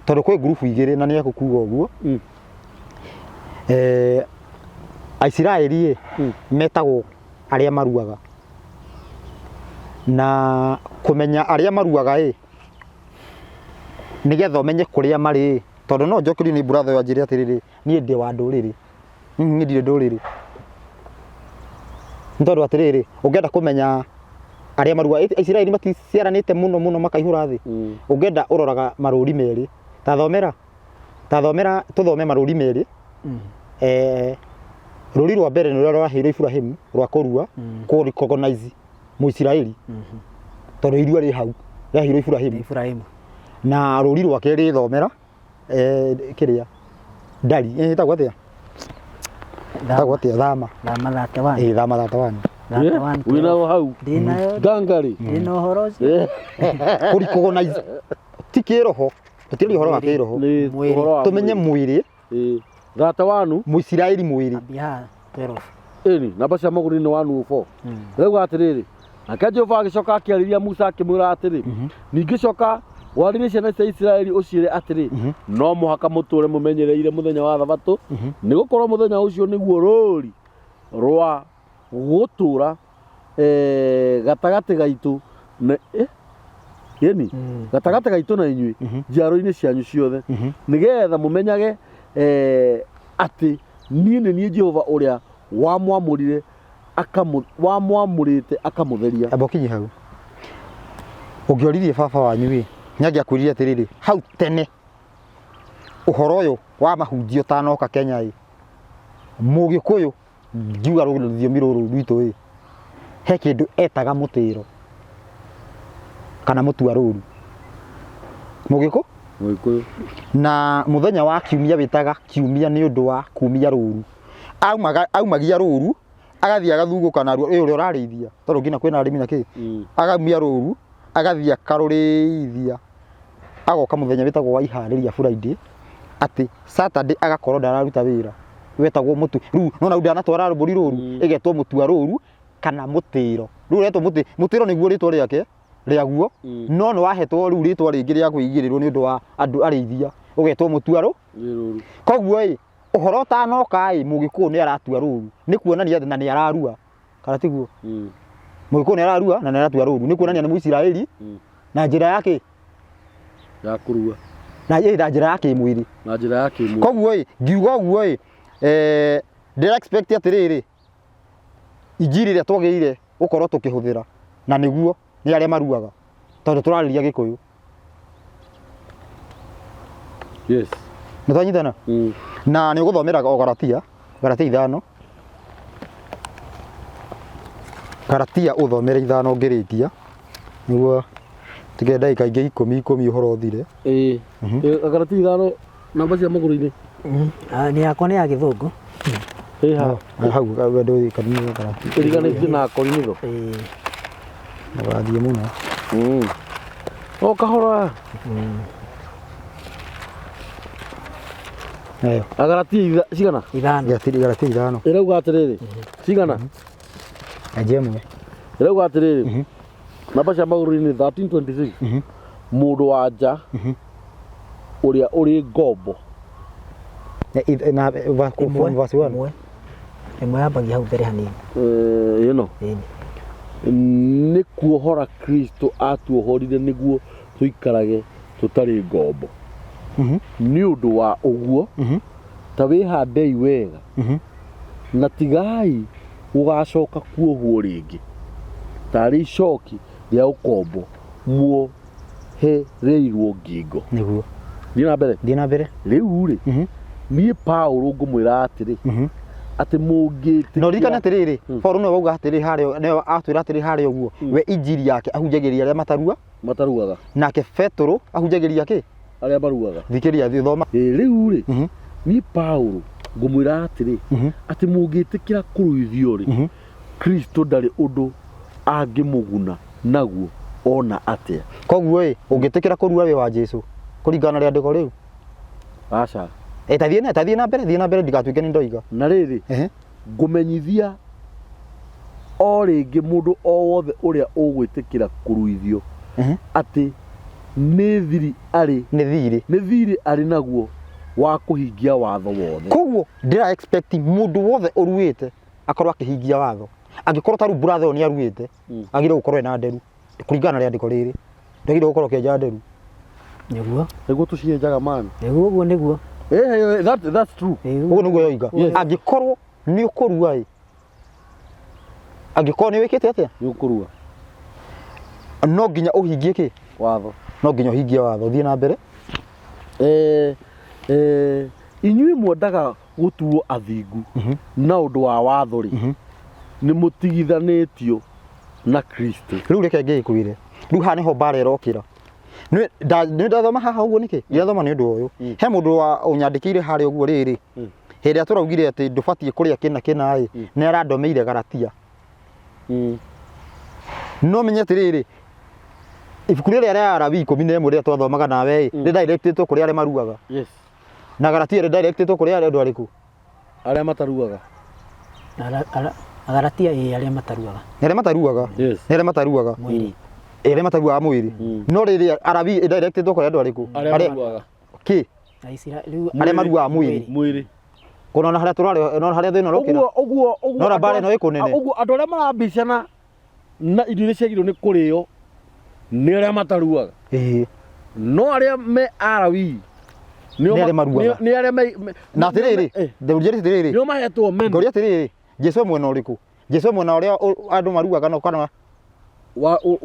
Tondũ kwĩ ngurubu igĩrĩ na nĩ egũkuga ũguo. Aisiraeli ĩ, metagwo arĩa maruaga. Na kũmenya arĩa maruaga ĩ, nĩgetha ũmenye kũrĩa marĩ ĩ, tondũ no njokerio nĩ brother ũyũ anjĩre atĩrĩrĩ, niĩ ndĩ wa ndũrĩrĩ. Niĩ ndirĩ ndũrĩrĩ. Nĩ tondũ atĩrĩrĩ, ũngĩenda kũmenya arĩa maruaga, Aisiraeli maticiaranĩte mũno mũno makaihũra thĩ. Ũngĩenda ũroraga marũri merĩ. Ta thomera, ta thomera tũthome marũri merĩ. Rũri rwa mbere nĩ rũrĩa rwaheirwo Iburahĩmu rwa kũrua, kũ recognize Mũisiraeli. Tondũ irua rĩ hau, rĩaheirwo Iburahĩmu. Iburahĩmu. Na rũri rwa kerĩ thomera, kĩrĩa, ndari, ĩtagwo atĩa? Ĩtagwo atĩa? Thama. Thama 31. Ĩĩ, Thama 31. 31. Wĩnayo hau? Ndĩnayo. Ngangari. Ndĩna ũhoro ũcio. Kũ recognize ti kĩroho, tũtirĩ ũhoro wa kĩroho. Nĩ Mwĩrĩ. ũhoro wa Tũmenye mwĩrĩ. mwĩrĩ. Ĩĩ. 31. Mũisiraeli mwĩrĩ. Ambia haha 12. Ĩni, namba cia magũrũ nĩ 104. Rĩu atĩrĩrĩ, nake Jehova agĩcoka akĩarĩria Musa akĩmwĩra atĩrĩ, ningĩ coka warĩrie ciana cia Isiraeli ũciĩre atĩrĩ, no mũhaka mũtũũre mũmenyereire mũthenya wa Thabatũ, nĩ gũkorwo mũthenya ũcio nĩguo rũũri rwa gũtũũra gatagatĩ gaitũ na ĩni, gatagatĩ gaitũ na inyuĩ njiaro-inĩ cianyu ciothe, nĩgetha mũmenyage atĩ niĩ nĩ niĩ Jehova ũrĩa wamwamũrire wamwamũrĩte akamũtheria. Amba ũkinye hau. Ũngĩoririe baba wanyu ĩ, nĩ angĩakwĩrire atĩrĩrĩ, hau tene ũhoro ũyũ wa mahunjio ũtanoka Kenya ĩ, Mũgĩkũyũ ngiuga rũthiomi rũrũ rwitũ ĩ, he kĩndũ etaga mũtĩro kana mũtua rũru. Mũgĩkũ? Mũgĩkũyũ. Na mũthenya wa kiumia wĩtaga kiumia nĩ ũndũ wa kumia rũru. Aumagia rũru, agathiĩ agathugũka naruo, ĩ ũrĩa ũrarĩithia, tondũ nginya kwĩna arĩmi na kĩ, agaumia rũru, agathiĩ akarũrĩithia, agoka mũthenya wĩtagwo wa iharĩria Friday, atĩ Saturday agakorwo ndararuta wĩra, wetagwo mũtu, rĩu nĩwona rĩu ndanatwara mbũri rũru, ĩgetwo mũtua rũru kana mũtĩro. Rĩu ũretwo mũtĩ, mũtĩro nĩguo rĩtwa rĩake, rĩaguo, no nĩ wahetwo rĩu rĩtwa rĩngĩ rĩa kwĩigĩrĩrwo nĩ ũndũ wa andũ arĩithia, ũgetwo mũtua rũ. Koguo ĩ, ũhoro ũtanoka ĩ, Mũgĩkũyũ nĩ aratua rũru, nĩ kuonania atĩ na nĩ ararua, kana tiguo? Mũgĩkũyũ nĩ ararua na nĩ aratua rũru, nĩ kuonania nĩ Mũisiraeli na njĩra ya kĩ? Ya kũrua. Na ĩ, na njĩra ya kĩmwĩrĩ. Na njĩra ya kĩmwĩrĩ. Koguo ĩ, ngiuga ũguo ĩ, ndĩra expect atĩrĩrĩ, injiri ĩrĩa twagĩrĩire gũkorwo tũkĩhũthĩra, na nĩguo nĩ arĩa maruaga, tondũ tũrarĩria Gĩkũyũ. Yes. Nĩ twanyitana? Na nĩ ũgũthomera o Galatia, Galatia 5. Galatia ũthomere 5 ngĩrĩkia, nĩguo tige ndagĩka ingĩ ikũmi ikũmi ũhoro ũthire. Ĩĩ. Galatia 5 namba cia magũrũ-inĩ. Nĩ yakwa nĩ ya gĩthũngũ. Ĩĩ ha. Hau wendo kanitha Galatia. Ĩriganĩtie na Korinitho. Ĩĩ. Ndũgathiĩ mũno. O kahora. Eyo. Agalatia cigana? Ithano. Galatia ithano. Ĩrauga atĩrĩrĩ, cigana? Anjia ĩmwe. Ĩrauga atĩrĩrĩ, namba cia magũrũ-inĩ 1326, mũndũ wa nja ũrĩa ũrĩ ngombo. Na Ĩmwe, verse 1. ĩmwe. Ĩmwe yambagia hau mbere hanini. Ĩno Ĩni. Nĩ kuohora Kristo atuohorire nĩguo tũikarage tũtarĩ ngombo. Nĩ ũndũ wa ũguo, ta wĩhandei wega, na tigai gũgacoka kuohwo rĩngĩ tarĩ icoki rĩa ũkombo muohereirwo ngingo. Nĩguo. Thiĩ na mbere. Thiĩ na mbere. Rĩu rĩ, niĩ Paulo ngũmwĩra atĩrĩ, atĩ mũngĩtĩkĩra. Na ũririkane atĩrĩrĩ, Paulo nĩwe wauga atĩrĩ harĩa, nĩwe atwĩra atĩrĩ harĩa ũguo, we injiri yake ahunjagĩria arĩa matarua, Mataruaga. Nake Petũrũ ahunjagĩria kĩ? Arĩa maruaga. Thikĩrĩria, thiĩ thoma. Ĩ, rĩu rĩ, niĩ Paulo ngũmwĩra atĩrĩ, atĩ mũngĩtĩkĩra kũruithio rĩ, Kristo ndarĩ ũndũ angĩmũguna naguo o na atĩa. Koguo ĩ, ũngĩtĩkĩra kũrua wĩ wa Jesu kũringana na rĩandĩko rĩu? Aca. Ĩ, ta thiĩ na ta thiĩ na mbere, thiĩ na mbere ndigatuĩke nĩ ndoiga. Na rĩrĩ, ngũmenyithia o rĩngĩ mũndũ o wothe ũrĩa ũgwĩtĩkĩra kũruithio atĩ nĩ thiri arĩ Nĩ thirĩ. Nĩ thirĩ arĩ naguo wa kũhingia watho wothe. Koguo ndĩra expect mũndũ wothe ũruĩte akorwo akĩhingia watho. Angĩkorwo ta rĩu brother ũyũ nĩ aruĩte, agĩrĩirwo gũkorwo ena nderu kũringana na rĩandĩko rĩrĩ. Ndwagĩrĩirwo gũkorwo ũkĩenja nderu. Nĩguo. Nĩguo tũcienjaga man. Nĩguo ũguo nĩguo. That's true. Ũguo nĩguo yoiga. Angĩkorwo nĩ ũkũrua ĩ, angĩkorwo nĩ wĩkĩte atĩa? Nĩ ũkũrua. No nginya ũhingie kĩ? Watho. No nginya ũhingie watho. Thiĩ na mbere. Inyuĩ mwendaga gũtuo athingu na ũndũ wa watho rĩ, nĩ mũtigithanĩtio na Kristo. Rĩu reke ngĩkwĩre. Rĩu haha nĩho mbara ĩrokĩra. Nĩ ndathoma haha ũguo nĩkĩ? Ndirathoma nĩ ũndũ ũyũ. He mũndũ wa ũnyandĩkĩire harĩa ũguo rĩrĩ. Hĩndĩ ĩrĩa tũraugire atĩ ndũbatiĩ kũrĩa kĩna kĩna ĩ, nĩ arandomeire Galatia. No menye atĩrĩrĩ, ibuku rĩrĩa rĩa Alawii 11 rĩrĩa twathomaga nawe ĩ, rĩ directĩtwo kũrĩ arĩa maruaga. Na Galatia rĩ directĩtwo kũrĩ andũ arĩkũ? Arĩa mataruaga. Agalatia ĩ arĩa mataruaga. Nĩ arĩa mataruaga. Nĩ arĩa mataruaga. Mwĩrĩ. Ĩ arĩa mataruaga mwĩrĩ. No rĩrĩ Alawii ĩ directĩtwo kũrĩ andũ arĩkũ? Arĩa maruaga. Kĩ? Na Isira-, rĩu Arĩa maruaga mwĩrĩ. Mwĩrĩ. Kũna na harĩa tũrarĩ, no harĩa thĩna ũrokĩra. Ũguo, ũguo, ũguo Nora mbara ĩno ĩkũnene. Ũguo andũ arĩa marambicana na irio iria ciagĩrĩirwo nĩ kũrĩo nĩ arĩa mataruaga. No arĩa me Alawii nĩ arĩa maruaga. Nĩ arĩa me Na atĩrĩrĩ, ndĩũria atĩrĩrĩ. Nĩo mahetwo menu. Ngũria atĩrĩrĩ, Jesu e mwena ũrĩkũ? Jesu e mwena ũrĩa andũ maruaga no kana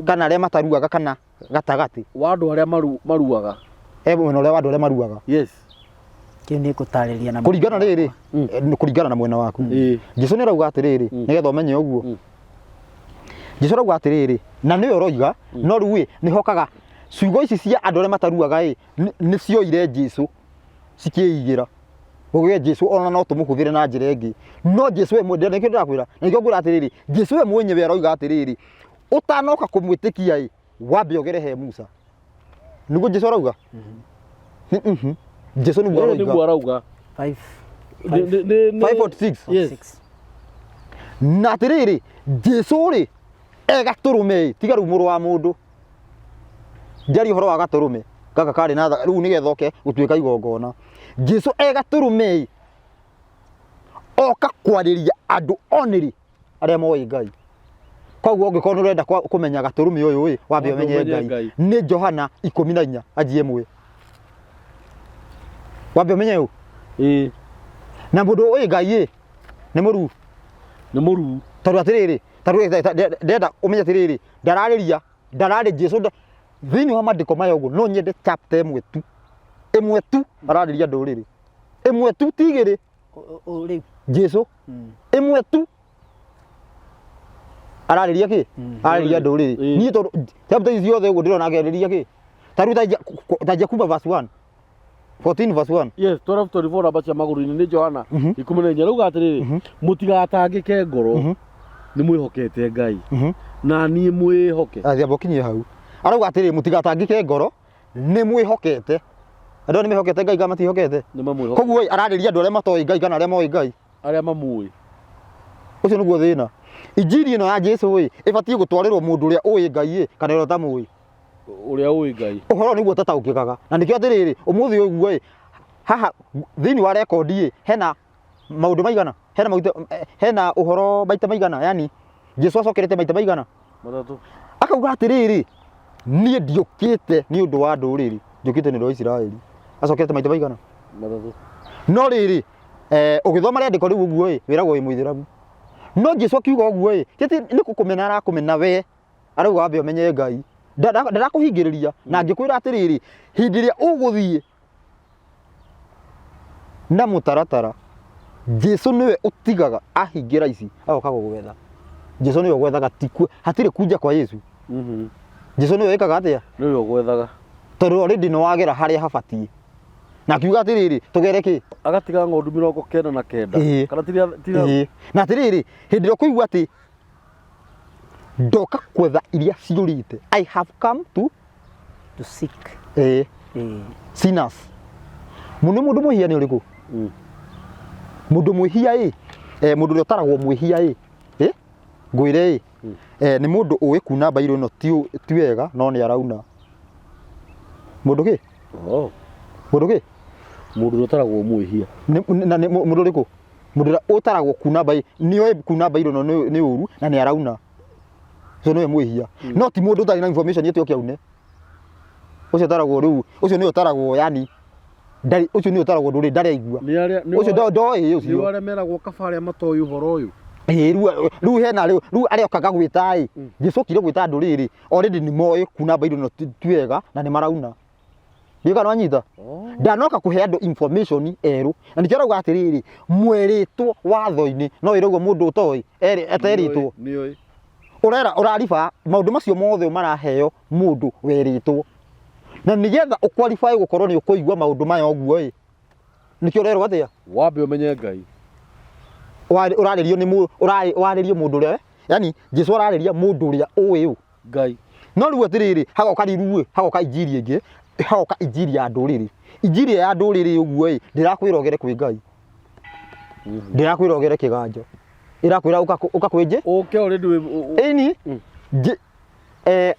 kana arĩa mataruaga kana gatagatĩ? Wa andũ arĩa maruaga. E mwena ũrĩa wa andũ arĩa maruaga. Yes. Kĩu nĩ ngũtarĩria na kũringana rĩrĩ, kũringana na mwena waku. Jesu nĩ arauga atĩrĩrĩ, nĩgetha ũmenye ũguo. Jesu arauga atĩrĩrĩ, na nĩwe ũroiga, no rĩu ĩ, nĩ hokaga ciugo ici cia andũ arĩa mataruaga ĩ, nĩ cioire Jesu cikĩigĩra. Ũgĩ Jesu ona no tũmũhũthĩre na njĩra ĩngĩ. No Jesu we mwenyewe, nĩkĩo ndĩrakwĩra, na nĩkĩo ngwĩra atĩrĩrĩ, Jesu we mwenyewe aroiga atĩrĩrĩ, ũtanoka kũmwĩtĩkia ĩ, wambe ũgere he Musa. Nĩguo Jesu arauga? Jesu nĩguo Nĩguo arauga. arauga. Five. Five forty six. Yes. Six. Na atĩrĩrĩ, Jesu rĩ, e gatũrũme ĩ, tiga rĩu mũrũ wa mũndũ. Ndiaria ũhoro wa gatũrũme, gaka karĩ na rĩu nĩgetha oke gũtuĩka igongona. Jesu e gatũrũme ĩ, oka kwarĩria andũ onĩrĩ arĩa moĩ Ngai. Koguo ũngĩkorwo nĩ ũrenda kũmenya gatũrũme ũyũ ĩ, wambe Wambe ũmenye ũmenye Ngai. Ngai. Nĩ Johana ikũmi na inya, anjie ĩmwe. Wambe ũmenye ũ? Na mũndũ ũĩ Ngai ĩ, nĩ mũruu. Nĩ mũruu. Tondũ atĩrĩrĩ, tondũ ndĩrenda ũmenye atĩrĩrĩ, ndararĩria, ndararĩ Jesu thĩinĩ wa maandĩko maya ũguo, no nyende chapter ĩmwe tu. Ĩmwe tu ararĩria ndũrĩrĩ. Ĩmwe tu ti igĩrĩ. Rĩu. Jesu. Ĩmwe tu ararĩria kĩ? Ararĩria ndũrĩrĩ. Niĩ tondũ chapter ici ciothe ũguo ndĩrona akĩarĩria kĩ? Ta rĩu tanjia kuma verse 1. 14 verse 1. Yes, 12:24 namba cia magũrũ-inĩ nĩ Johana 14. Rauga atĩrĩrĩ, mũtigatangĩke ngoro, nĩ mwĩhokete Ngai. Na niĩ mwĩhoke. Athiĩ amba ũkinyie hau. Arauga atĩrĩrĩ, mũtigatangĩke ngoro, nĩ mwĩhokete. Andũ nĩ mehokete Ngai kana matihokete? Nĩ mamwĩhokete. Koguo ĩ, ararĩria andũ arĩa matoĩ Ngai kana arĩa moĩ Ngai? Arĩa mamũĩ. Ũcio nĩguo thĩna. Injiri ĩno ya Jesu ĩ, ĩbatiĩ gũtwarĩrwo mũndũ ũrĩa ũĩ Ngai ĩ, kana ũrĩa ũtamũĩ? Ũrĩa ũĩ Ngai. Ũhoro nĩguo ũtataũkĩkaga. Na nĩkĩo atĩrĩrĩ, ũmũthĩ ũguo ĩ, haha thĩinĩ wa rekondi ĩ, hena maũndũ maigana? Hena maũndũ, hena ũhoro maita maigana? Yani Jesu acokerete maita maigana? Matatũ. Akauga atĩrĩrĩ, niĩ ndiũkĩte nĩ ũndũ wa ndũrĩrĩ, njũkĩte nĩ ũndũ wa Isiraeli. Acokerete maita maigana? Matatũ. No rĩrĩ, eh, ũgĩthoma rĩandĩko rĩu ũguo ĩ, wĩragwo wĩ mũithĩramu. No Jesu akiuga ũguo ĩ, ti atĩ nĩ gũkũmena arakũmena we, arauga wambe ũmenye Ngai. Ndarakũhingĩrĩria na ngĩkwĩra atĩrĩrĩ, hĩndĩ ĩrĩa ũgũthiĩ na mũtaratara, Jesu nĩwe ũtigaga ahingĩra ici agoka gũgwetha. Jesu nĩwe ũgwethaga, ti hatirĩ kunja kwa Yesu. Jesu nĩwe wĩkaga atĩa? Nĩwe ũgwethaga. Tondũ already nĩ wagera harĩa habatiĩ. Na akiuga atĩrĩrĩ, tũgere kĩ? Agatiga ng'ondu 99. Ĩĩ. Kana tiria Ĩĩ. Na atĩrĩrĩ, hĩndĩ ĩrĩa ũkũigua atĩ ndoka kwetha iria ciũrĩte, I have come to To seek. Ĩĩ. Ĩĩ. Sinners. Mũno mũndũ mwĩhia nĩ ũrĩkũ? Mũndũ mwĩhia ĩ, mũndũ ũrĩa ũtaragwo mwĩhia ĩ, ĩ, ngwĩre ĩ, nĩ mũndũ ũĩ kuna mbairũ ĩno ti wega no nĩ arauna. Mũndũ kĩ? Oh. Mũndũ kĩ? Mũndũ ũrĩa ũtaragwo mwĩhia. Na nĩ mũndũ ũrĩkũ? Mũndũ ũrĩa ũtaragwo kuna mbairũ, nĩ oĩ kuna mbairũ ĩno nĩ ũru na nĩ arauna. Ũcio nĩwe mwĩhia. No ti mũndũ ũtarĩ na information ĩtĩ oke aune. Ũcio ũtaragwo rĩu, ũcio nĩwe ũtaragwo yani ndarĩ, ũcio nĩwe ũtaragwo ndũrĩ ndarĩ aigua. Nĩ arĩa nĩ Ũcio ndoĩ ũcio. Nĩ arĩa meragwo kaba arĩa matoĩ ũhoro ũyũ. Ĩĩ, rĩu hena rĩu, rĩu arĩa okaga gwĩta ĩ, Jesu okire gwĩta andũ rĩrĩ, already nĩ moĩ kuna mbairũ ĩno ti wega na nĩ marauna. Ndiũĩ kana wanyita? Ndanoka kũhe andũ information erũ. Na nĩkĩo arauga atĩrĩrĩ, mwerĩtwo watho-inĩ, no wĩre ũguo mũndũ ũtoĩ, aterĩtwo. Nĩoĩ. Ũrera, ũrariba, maũndũ macio mothe maraheo mũndũ werĩtwo. Na nĩgetha ũqualify gũkorwo nĩ ũkũigua maũndũ maya ũguo ĩ, nĩkĩo ũrerwo atĩa? Wambe ũmenye Ngai. Ũrarĩrio nĩ ũrarĩrio mũndũ ũrĩa, yani Jesu ararĩria mũndũ ũrĩa ũĩ ũ? Ngai. No rĩu atĩrĩrĩ, hagoka rĩu ĩ, hagoka injiri ĩngĩ, hagoka injiri ya ndũrĩrĩ. Injiri ya ndũrĩrĩ ũguo ĩ, ndĩrakwĩra ũgere kwĩ Ngai. Ndĩrakwĩra ũgere kĩganjo. Ĩrakwĩra ũka kwĩ nje. Ũke already wĩ Ĩni,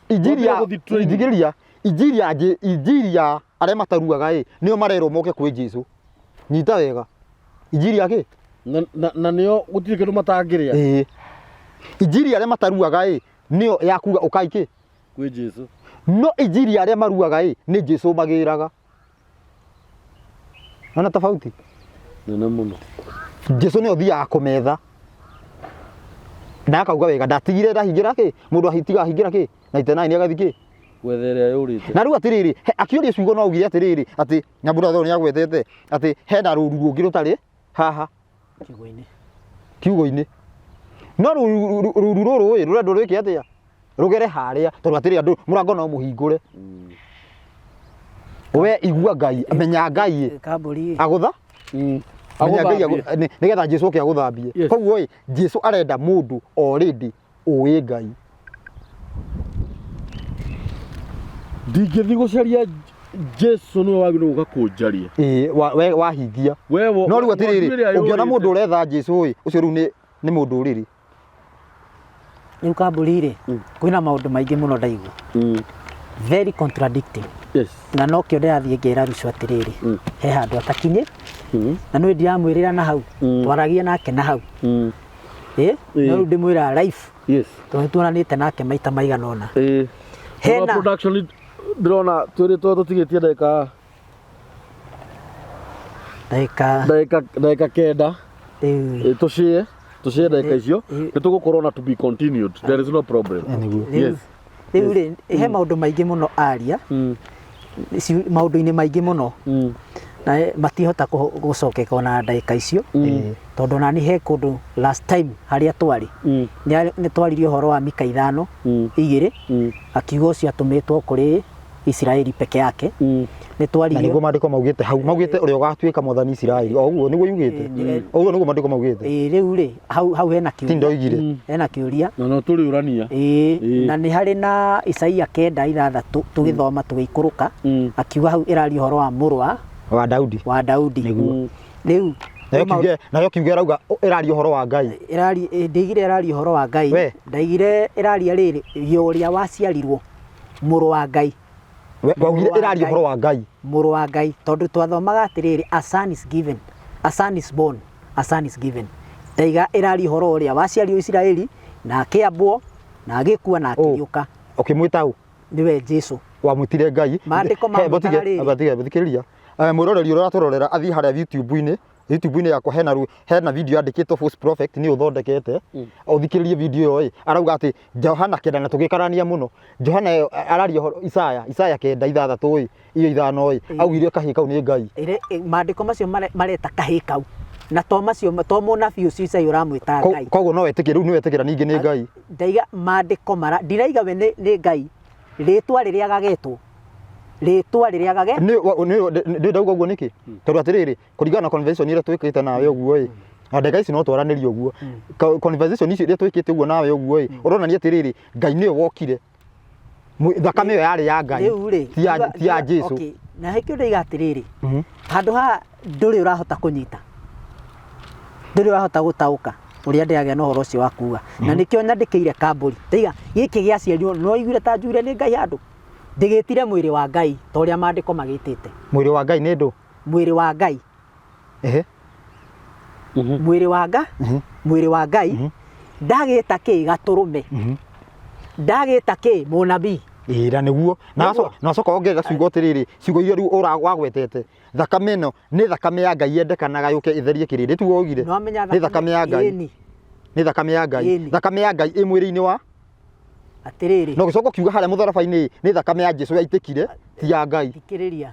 injiri ya, Wambire gũthiĩ training. njigĩrĩria, injiri ya injiri ya arĩa mataruaga ĩ, nĩo marerwo moke kwĩ Jesu. Nyita wega. Injiri ya kĩ? Na nĩo gũtirĩ kĩndũ matangĩrĩa. Ĩĩ. Injiri ya arĩa mataruaga ĩ, nĩyo ya kuga ũkai kĩ? Kwĩ Jesu. No injiri ya arĩa maruaga ĩ, nĩ Jesu magĩraga. Ona tofauti? Nene mũno. Jesu nĩwe ũthiaga kũmetha. Na akauga wega ndatigire ndahingĩra kĩ? Mũndũ ahitiga ahingĩra kĩ? 99 agathiĩ kĩ? Gwetha ĩrĩa yũrĩte. Na rĩu atĩrĩrĩ, akĩũria ciugo no augire atĩrĩrĩ, atĩ Nyambura nĩ agwetete atĩ hena rũru rũngĩ rũtarĩ haha Kiugo-inĩ. Kiugo-inĩ. No rũru rũrũ ĩ, rũrendwo rwĩke atĩa? Rũgere harĩa, tondũ atĩrĩ andũ mũrango no mũhingũre. We igua Ngai, menya Ngai ĩ. Kambũri ĩ. Agũtha? Menya Ngai nĩgetha Jesu oke agũthambie. Koguo ĩ, Jesu arenda mũndũ already ũĩ Ngai. Ndingĩthiĩ gũcaria Jesu nĩwe wagĩrĩirwo gũka kũnjaria. Ĩĩ, we wahingia. We wo- No rĩu atĩrĩrĩ, ng'ondu ĩrĩa ũngĩona yũrĩte. mũndũ ũretha Jesu ĩ, ũcio rĩu nĩ mũndũ ũrĩrĩ. Rĩu kambũri rĩ, kwĩna maũndũ maingĩ mũno ndaigua. Very contradicting. Yes. Na nokĩo ndĩrathiĩ ngera Ruco atĩrĩrĩ, he handũ atakinyĩ, na nĩ ndiramwĩrĩra na hau, twaragia nake na hau. No rĩu ndĩmwĩraga life, Yes. tondũ nĩtuonanĩte nake maita maigana ũna. Hena Hena- production ndĩrona twĩrĩtwo tũtigĩtie ndagĩka Ndagĩka ndagĩka 9. Rĩu. Tũcĩe ndagĩka icio. Nĩ tũgũkorwo na to be continued. There is no problem. Nĩguo. Rĩu Yes. rĩu rĩ, he maũndũ maingĩ mũno aria. Maũndũ-inĩ maingĩ mũno. Na matihota gũcokeka ona ndagĩka icio. Tondũ ona niĩ he kũndũ last time harĩa twarĩ. Nĩ twaririe ũhoro wa mika ithano, igĩrĩ. Akiuga ũcio atũmĩtwo kũrĩ Isiraeli peke yake. Nĩ Na twaririe nĩguo maandĩko maugĩte hau, maugĩte ũrĩa ũgatuĩka mwathani Isiraeli, o ũguo nĩguo yugĩte, o ũguo nĩguo maandĩko maugĩte. Ĩĩ, rĩu rĩ hau hau hena Ti kĩũria, ndoigire. Hena kĩũria. Na no tũrĩũrania. Ĩĩ, Ĩĩ. na nĩ harĩ na Isaia 9:6 tũgĩthoma tũgĩikũrũka, akiuga hau ĩraria ũhoro wa mũrũ wa Wa Daudi. Wa Daudi. Nĩguo. Rĩu Nayo kiuge, nayo kiuge ĩrauga ĩraria ũhoro wa Ngai. Ĩraria, ndaigire ĩraria ũhoro wa Ngai. We. Ndaigire ĩraria rĩrĩ, yo ũrĩa waciarirwo mũrũ wa Ngai. We waugire Mũrũ wa ĩraria Ngai. ũhoro wa Ngai. Mũrũ wa Ngai, tondũ twathomaga atĩrĩrĩ, a son is given, a son is born, a son is given. Ndaiga ĩraria ũhoro ũrĩa waciarirwo Isiraeli na akĩambwo na agĩkua na Ũ. akĩriũka. Ũkĩmwĩta ũ? Nĩwe Jesu. Wamwĩtire Ngai. Maandĩko He, mamwĩtaga botige, rĩrĩ. botige, thikĩrĩria. Mwĩroreri ũrĩa ũratũrorera athiĩ harĩa YouTube-inĩ, YouTube-inĩ yakwa hena hena video yandĩkĩtwo False Prophet nĩ ũthondekete. Ũthikĩrĩrie video ĩyo ĩ, arauga atĩ Johana 9 na tũgĩkarania mũno. Johana ĩyo araria ũhoro Isaya, Isaya 9:6 ĩ, iyo 5 ĩ, augire kahĩĩ kau nĩ Ngai. Maandĩko macio mareta kahĩĩ kau. Na to macio, to mũnabii ũcio Isaia ũramwĩta Ngai. Koguo no wetĩkĩre, rĩu nĩ wetĩkĩra ningĩ nĩ Ngai. Ndaiga maandĩko mara, ndiraiga we nĩ Ngai. Rĩtwa rĩrĩa gagetwo. Rĩtwa rĩrĩa gage. Nĩ ndauga ũguo nĩkĩ? Tondũ atĩrĩrĩ, kũringana na conversation ĩrĩa twĩkĩte nawe ũguo ĩ, na ndagĩka ici no twaranĩrie ũguo. Conversation icio iria twĩkĩte ũguo nawe ũguo ĩ, ũronania atĩrĩrĩ, Ngai nĩwe wokire. Thakame ĩyo yarĩ ya Ngai, Rĩu rĩ, ti ya Jesu. Okay. Na hĩkĩo ndaiga atĩrĩrĩ, handũ haha ndũrĩ ũrahota kũnyita, ndũrĩ ũrahota gũtaũka ũrĩa ndĩragĩa na ũhoro ũcio wa kuga. Na nĩkĩo nyandĩkĩire kambũri. Ndaiga gĩkĩ gĩaciarirwo, no iguire ta njugire nĩ Ngai handũ. Ndĩgĩtire mwĩrĩ wa Ngai ta ũrĩa maandĩko magĩtĩte. Mwĩrĩ wa Ngai nĩ ndũ? Mwĩrĩ wa Ngai. Ehe. Mwĩrĩ wa Nga, mwĩrĩ wa Ngai ndagĩta kĩ gatũrũme. Ndagĩta kĩ mũnabii. Ĩĩ, na nĩguo. Na Nĩguo. na wacoka wongerera ciugo atĩrĩrĩ, ciugo iria rĩu wagwetete, thakame ĩno nĩ thakame ya Ngai yendekanaga yũke ĩtherie kĩrĩndĩ, tiguo waugire? Nĩwamenya Nĩ thakame ya Ngai. Ĩni. Nĩ thakame ya Ngai. Ĩni. Thakame ya Ngai ĩ mwĩrĩ-inĩ wa Atĩrĩrĩ. Na ũgĩcoka ũkiuga harĩa mũtharaba-inĩ nĩ thakame ya Jesu yaitĩkire, ti ya Ngai. Thikĩrĩria.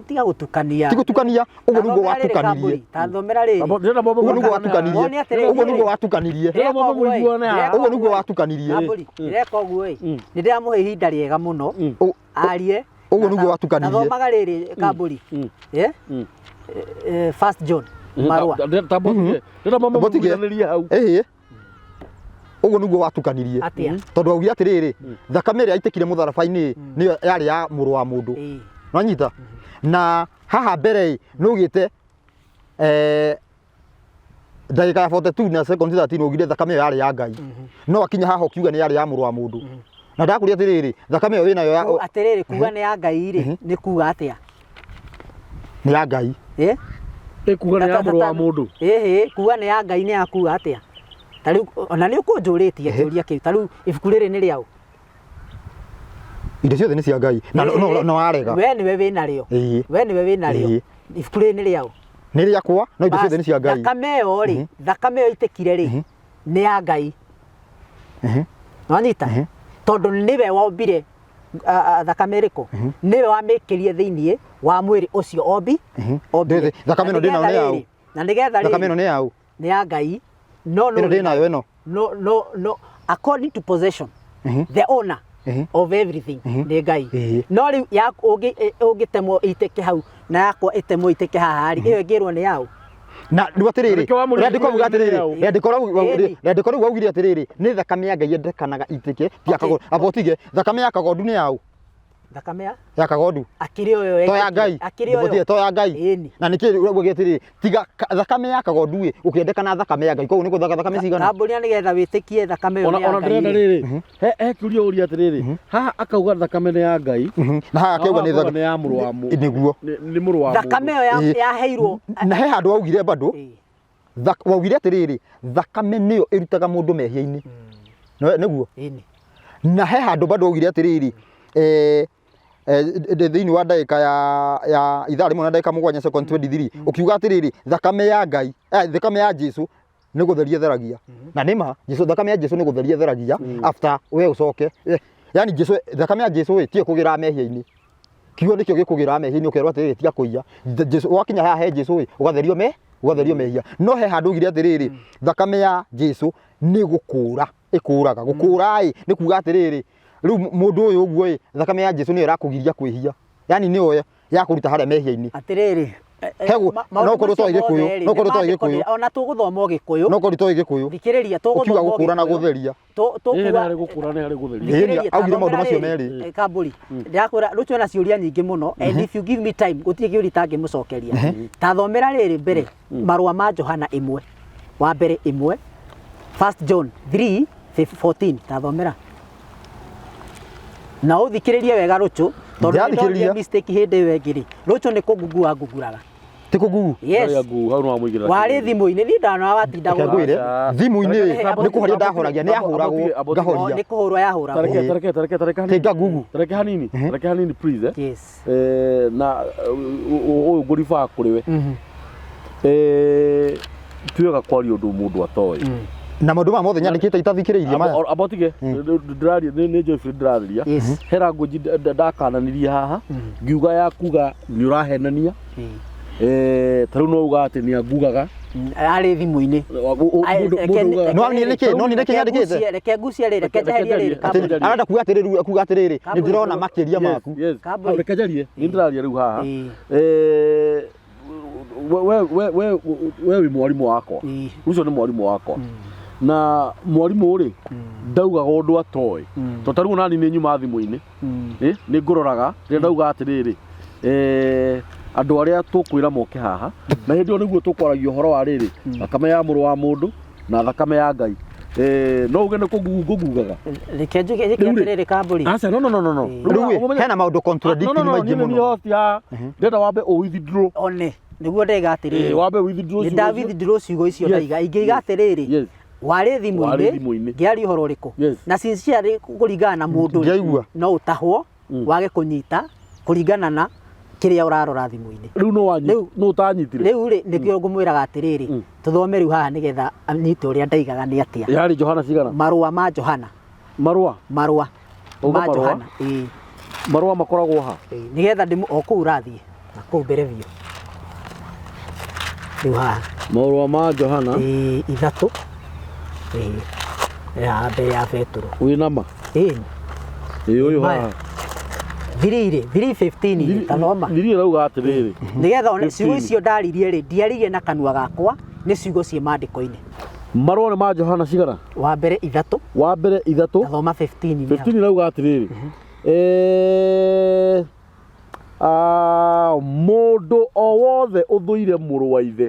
Tiga gũtukania. Ti gũtukania, ũguo nĩguo Ta thomera rĩrĩ watukanirie. Kambũri, ta thomera rĩrĩ. Ndĩrenda mwambe Ũguo nĩguo mũiguane watukanirie. haha. Wone atĩrĩrĩ. Ũguo nĩguo watukanirie. Ndĩrenda mwambe mũiguane haha. Ũguo nĩguo watukanirie. Kambũri, ndĩreka ũguo ĩ, nĩ ndĩramũhe ihinda rĩega mũno arie. Ũguo nĩguo watukanirie. Na thomaga rĩrĩ Kambũri. Eh? First John marũa. Ndĩrenda mwambe Botige. mũiguithanĩrie hau. Ĩhĩ. Ũguo nĩguo watukanirie. Atĩa? Tondũ waugire atĩrĩrĩ, thakame ĩrĩa yaitĩkire mũtharaba-inĩ nĩyo yarĩ ya mũrũ wa mũndũ. Nwanyita? Na haha mbere ĩ, nĩ ugĩte, ndagĩka ya 42 na second 13 ugire thakame ĩyo yarĩ ya Ngai. No akinya haha ũkiuga nĩ yarĩ ya mũrũ wa mũndũ. Na ndakũria atĩrĩrĩ, thakame ĩyo wĩnayo ya Atĩrĩrĩ, kuga nĩ ya Ngai rĩ, nĩ kuga atĩa? Nĩ ya Ngai. Ĩkuga nĩ ya mũrũ wa mũndũ. Ĩhĩ, kuga nĩ ya Ngai nĩ ya kuga atĩa? Ta rĩu ona nĩ ũkũnjũrĩtie kĩũria kĩu, ta rĩu ibuku rĩrĩ nĩ rĩaũ? Indo ciothe nĩ cia Ngai. Na no no warega. We nĩwe wĩnarĩo. We nĩwe wĩnarĩo. Ibuku rĩrĩ nĩ rĩaũ? Nĩ rĩakwa, no indo ciothe nĩ cia Ngai. Thakame ĩyo rĩ, thakame ĩyo ĩitĩkire rĩ, nĩ ya Ngai. Nĩwanyita? Tondũ nĩwe wombire thakame ĩrĩkũ? Nĩwe wamĩkĩrie thĩiniĩ wa mwĩrĩ ũcio ombi. Ombire. Thakame ĩno ndĩnayo nĩ yaũ? Na nĩgetha rĩrĩ. Thakame ĩno nĩ yaũ? Nĩ ya Ngai. No, no, Ĩno ndĩnayo ĩno. No, no, no. According to possession, the owner of everything nĩ Ngai. No rĩu yaku ũngĩtemwo ĩitĩke hau na yakwa ĩtemwo ĩitĩke haha rĩ, ĩyo ĩngĩrwo nĩ yaũ? Na rĩu atĩrĩrĩ, Nĩkĩo wamũrĩtie rĩandĩko rĩu atĩrĩrĩ, nĩ yaũ. rĩandĩko rĩu Ĩni. rĩandĩko rĩu waugire atĩrĩrĩ, nĩ thakame ya Ngai yendekanaga itĩke, ti ya kagondu. Amba ũtige, thakame ya kagondu nĩ yaũ? Thakame ya? Ya kagondu. Akĩrĩ ũyũ To ya Ngai. Akĩrĩ ũyũ. Ndĩmũtige, to ya Ngai. Ĩni. Na nĩkĩ ũguo atĩrĩrĩ, tiga thakame ya kagondu ĩ, ũkĩendekana thakame ya Ngai. Koguo nĩ gũthaka thakame cigana? Kambũria nĩgetha wĩtĩkie thakame ĩyo Ona nĩ ya ona Ngai ndĩrenda rĩ. rĩrĩ, he kĩũria ũria atĩrĩrĩ, haha akauga thakame nĩ ya Ngai. Na haha akauga nĩ thakame nĩ ya mũrũ wa mũndũ. Nĩguo. Nĩ mũrũ wa mũndũ. Thakame ĩyo yaheirwo. Na he handũ waugire bado. Waugire atĩrĩrĩ, thakame nĩyo ĩrutaga mũndũ mehia-inĩ. Nĩguo? Ĩni. Na he handũ bado waugire atĩrĩrĩ, thĩinĩ wa ndagĩka ya ithaa rĩmwe na ndagĩka mũgwanja second 23, ũkiuga atĩrĩrĩ, thakame ya Ngai, thakame ya Jesu nĩ gũtheria ĩtheragia. Na nĩ ma, Jesu, thakame ya Jesu nĩ gũtheria ĩtheragia after we ũcoke. Yani Jesu, thakame ya Jesu ĩ, tiyo kũgĩra mehia-inĩ. Kiugo nĩkĩo gĩkũgĩra mehia-inĩ, ũkerwo atĩrĩrĩ, tiga kũiya. Jesu, wakinya haha he Jesu ĩ, ũgatherio me, ũgatherio mehia. No he handũ ugire atĩrĩrĩ, thakame ya Jesu nĩ gũkũra, ĩkũraga. Gũkũra ĩ, nĩ kuga atĩrĩrĩ, Rĩu mũndũ ũyũ ũguo ĩ, thakame ya Jesu nĩyo ĩrakũgiria kwĩhia. Yani nĩyo yakũruta harĩa mehia-inĩ. Atĩrĩrĩ, Hegu, maũndũ no korwo macio toĩ Gĩkũyũ, mothe rĩ, no korwo nĩ toĩ maandĩko Gĩkũyũ. ona tũgũthoma Gĩkũyũ. No korwo toĩ Gĩkũyũ. Thikĩrĩria, Ũkiuga tũgũthoma gũkũra na Gĩkũyũ. gũtheria. Ĩĩ, nĩ harĩ gũkũra nĩ harĩ gũtheria. Ĩĩ, Thikĩrĩria, augire maũndũ tathomera macio rĩrĩ, merĩ. Kambũri, ndĩrakwĩra rũciũ ena ciũria nyingĩ mũno and if you give me time gũtirĩ kĩũria itangĩmũcokeria. Tathomera rĩrĩ mbere marũa ma Johana ĩmwe wa mbere ĩmwe First John 3:14 tathomera na ũthikĩrĩrie wega rũcũ tondũ nĩ ndonire Ndĩrathikĩrĩria. mistake hĩndĩ ĩyo ĩngĩ rĩ rũcũ nĩ kũngungua ngunguraga Ti kũngugu. yes Harĩa nguu, hau no wamũigĩrĩra warĩ kĩgũrũ. thimũ-inĩ niĩ ndana watinda Reke ngwĩre, Aca. thimũ-inĩ Tareke- nĩ kũhoria ndahoragia, nĩ yahũragwo, ngahoria. nĩ kũhũrwo yahũragwo Tareke Ĩĩ. tareke tareke tareke hanini. Tinga ngugu. Tareke hanini. Tareke hanini please eh. yes Eh, na ũyũ ngũribaa kũrĩ we. Eh, ti wega kwaria ũndũ mũndũ atoĩ. Na maũndũ maya mothe nyandĩkĩte itathikĩrĩirie maya. Amba ũtige ndĩraria nĩ Joyfrey ndĩrarĩria. Yes. He language ndakananirie haha ngiuga ya kuga nĩ ũrahenania. Eh, ta rĩu no uga atĩ nĩ angugaga. Arĩ thimũ-inĩ. Mũndũ ugaga No niĩ nĩkĩ? No niĩ nĩkĩ nyandĩkĩte? Reke ngucie rĩ, reke Reke njeherie njarie. rĩrĩ. Atĩ- Atĩ arenda kuga atĩrĩrĩ, kuga atĩrĩrĩ, nĩ Kambũri. ndĩrona makĩria Yes, maku. yes. Kambũri. Hau, reke njarie nĩ ndĩraria rĩu haha. Ĩĩ. Eh, we we we we we wĩ mwarimũ wakwa. Ĩĩ. Ũcio nĩ mwarimũ wakwa. Na mwarimũ rĩ ndaugaga ũndũ atoĩ. Tondũ ta rĩu onani nĩ nyuma thimũ-inĩ. Ĩ, nĩ ngũroraga rĩrĩa ndauga atĩrĩrĩ eh, andũ arĩa tũkwĩra moke haha na hĩndĩ ĩyo nĩguo tũkwaragia ũhoro wa rĩrĩ thakame ya mũrũ wa mũndũ na thakame ya Ngai. Eh, no uge nĩ kũngugu ngũngugaga. Reke njuge njĩke Rĩu rĩ- atĩrĩrĩ Kambũri. Aca, no no no no no. Ĩĩ. Rĩu ĩ, hena maũndũ contradicting maingĩ mũno. Ndĩrenda wambe ũ withdraw. One, nĩguo ndaiga atĩrĩrĩ. Eh, wambe withdraw Nĩ ciugo nda icio. withdraw ciugo icio Yes. ndaiga. Ingĩiga atĩrĩrĩ. Yes. Warĩ Warĩ thimũ-inĩ, thimũ-inĩ. ngĩaria ũhoro ũrĩkũ? Yes. Na sincerely kũringana na mũndũ rĩ, Ndiaigua. no ũtahwo wage kũnyita kũringana na kĩrĩa ũrarora thimũ-inĩ. Rĩu no wanyi Rĩu- no ũtanyitire. Rĩu rĩ nĩkĩo ngũmwĩraga atĩrĩrĩ, tũthome rĩu haha nĩgetha anyite ũrĩa ndaigaga nĩ atĩa. Yarĩ Johana cigana? Marũa ma Johana, Marũa. marũa Uga ma marũa? Johana. Ĩĩ. Marũa makoragwo ha? Ĩĩ, nĩgetha ndĩmũ o kũu ũrathiĩ na kũu mbere biũ rĩu haha. Marũa ma Johana. Ĩĩ, ithatũ. Ĩĩ, ya mbere ya Petero. Wĩ nama? Ĩĩ. Ĩĩ, ũyũ Maya. haha. Thiri-rĩ, 3:15 rĩ, ta thoma. Thiri ĩrauga atĩrĩrĩ. Nĩgetha one ciugo 15. icio ndaririe rĩ, ndiaririe na kanua gakwa, nĩ ciugo ciĩ maandĩko-inĩ. Marũa nĩ ma Johana cigana? Wa mbere ithatũ. Wa mbere ithatũ. Na thoma 15 nĩ hau. 15 ĩrauga atĩrĩrĩ. Mũndũ o wothe ũthũire mũrũ wa ithe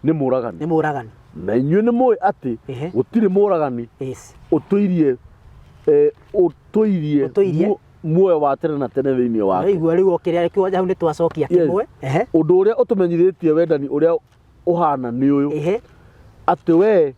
nĩ mũragani. Nĩ mũragani. Na inyuĩ nĩ mũĩ atĩ gũtirĩ mũragani ũtũirie, ũtũirie Ũtũirie. muoyo wa tene na tene thĩinĩ wake. Waigua rĩu okĩrĩa kĩwanja hau nĩ twacokia kĩmwe. Ũndũ ũrĩa ũtũmenyithĩtie wendani ũrĩa ũhana nĩ ũyũ. Atĩ we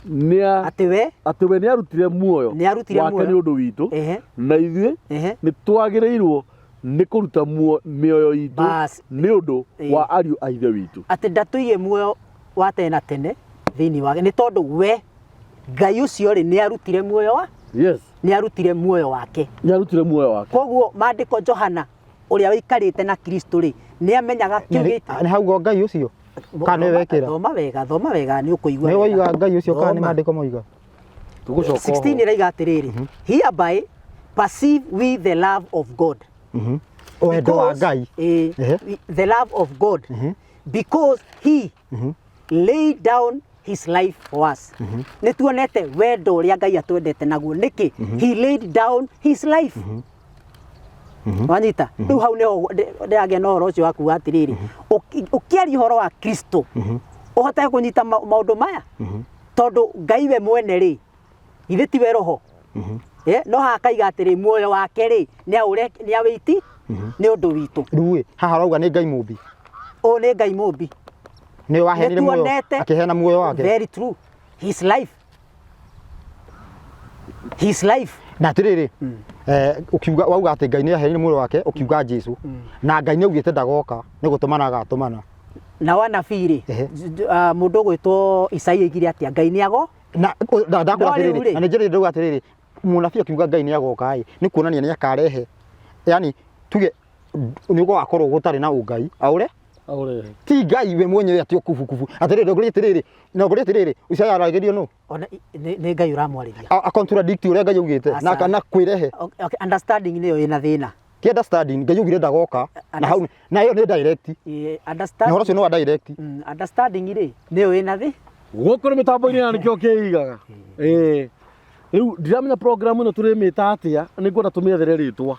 nĩ a- Atĩ we atĩ we nĩ arutire muoyo Nĩ arutire wake muoyo. nĩ ũndũ witũ. Na ithuĩ nĩ twagĩrĩirwo nĩ kũruta mĩoyo itũ Bas. nĩ ũndũ wa ariũ a ithe witũ. Atĩ ndatũirie muoyo wa tene na tene thĩinĩ wake nĩ tondũ we Ngai ũcio rĩ nĩ arutire muoyo wa Yes. Nĩ arutire muoyo wake. Nĩ arutire muoyo wake. Koguo maandĩko Johana ũrĩa wĩikarĩte na Kristo rĩ nĩ amenyaga kĩu Nĩ gĩta nĩ hau Ngai ũcio? Kana nĩ wekĩra? Thoma wega, thoma wega nĩ ũkũigua Nĩ wega. woiga Ngai ũcio kana nĩ Thoma. maandĩko moiga? Tũgũcoka oho. 16 ĩraiga atĩrĩrĩ, hereby perceive we the love of God. Wendo wa Because, Ngai. The love of God. Because he laid down his life for us. Nĩ tuonete wendo ũrĩa Ngai atwendete naguo nĩkĩ? He laid down his life. Wanyita? Rĩu hau nĩho ndĩragĩa na ũhoro ũcio wa kuga atĩrĩrĩ, ũkĩaria ũhoro wa Kristo, ũhote kũnyita maũndũ maya? Tondũ Ngai we mwene rĩ, githĩ tiwe roho? No haha akaiga atĩrĩ, muoyo wake rĩ, nĩ awĩiti nĩ ũndũ witũ. Rĩu ĩ, haha ũrauga nĩ Ngai mũmbi? Ũyũ nĩ Ngai mũmbi. Nĩ waheanire muoyo, Nĩtuonete. akĩheana muoyo wake. Very true. His life. His life. Na atĩrĩrĩ, ũkiuga, wauga atĩ Ngai nĩ aheanire muoyo wake, ũkiuga Jesu. Na Ngai nĩ augĩte ndagoka, nĩ gũtũmana agatũmana. Na wanabii rĩ, mũndũ ũgwĩtwo Isaia aigire atĩa? Ngai nĩ ago? Na, ndakwĩra No rĩu atĩrĩrĩ, rĩ. na nĩ njĩrĩire ndauga atĩrĩrĩ, mũnabii akiuga Ngai nĩ agoka ĩ, nĩ kuonania nĩ akarehe. Yaani, tuge, nĩ gũgakorwo gũtarĩ na ũngai, aũre? Aũrehe. Ti Ngai we mwenyewe atĩ ũkubukubu. Atĩrĩrĩ, ndongoria atĩrĩrĩ, ndongoria atĩrĩrĩ, Isaya aragĩrio nũ? Ona nĩ Ngai ũramwarĩria. A contradict ũrĩa Ngai augĩte na Aca. kana kwĩrehe. Okay, understanding nĩyo ĩna thĩna. Ti understanding, Ngai augire ndagoka na hau na ĩyo nĩ direct. Ĩ, Na understanding ũhoro ũcio nĩ wa direct. Understanding rĩ nĩyo ĩna thĩ. Gũkũ nĩ mĩtambo-inĩ ya nĩkĩo kĩigaga. Ĩĩ. Rĩu ndiramenya program ĩno tũrĩmĩta atĩa, nĩ ngwenda tũmĩethere rĩtwa.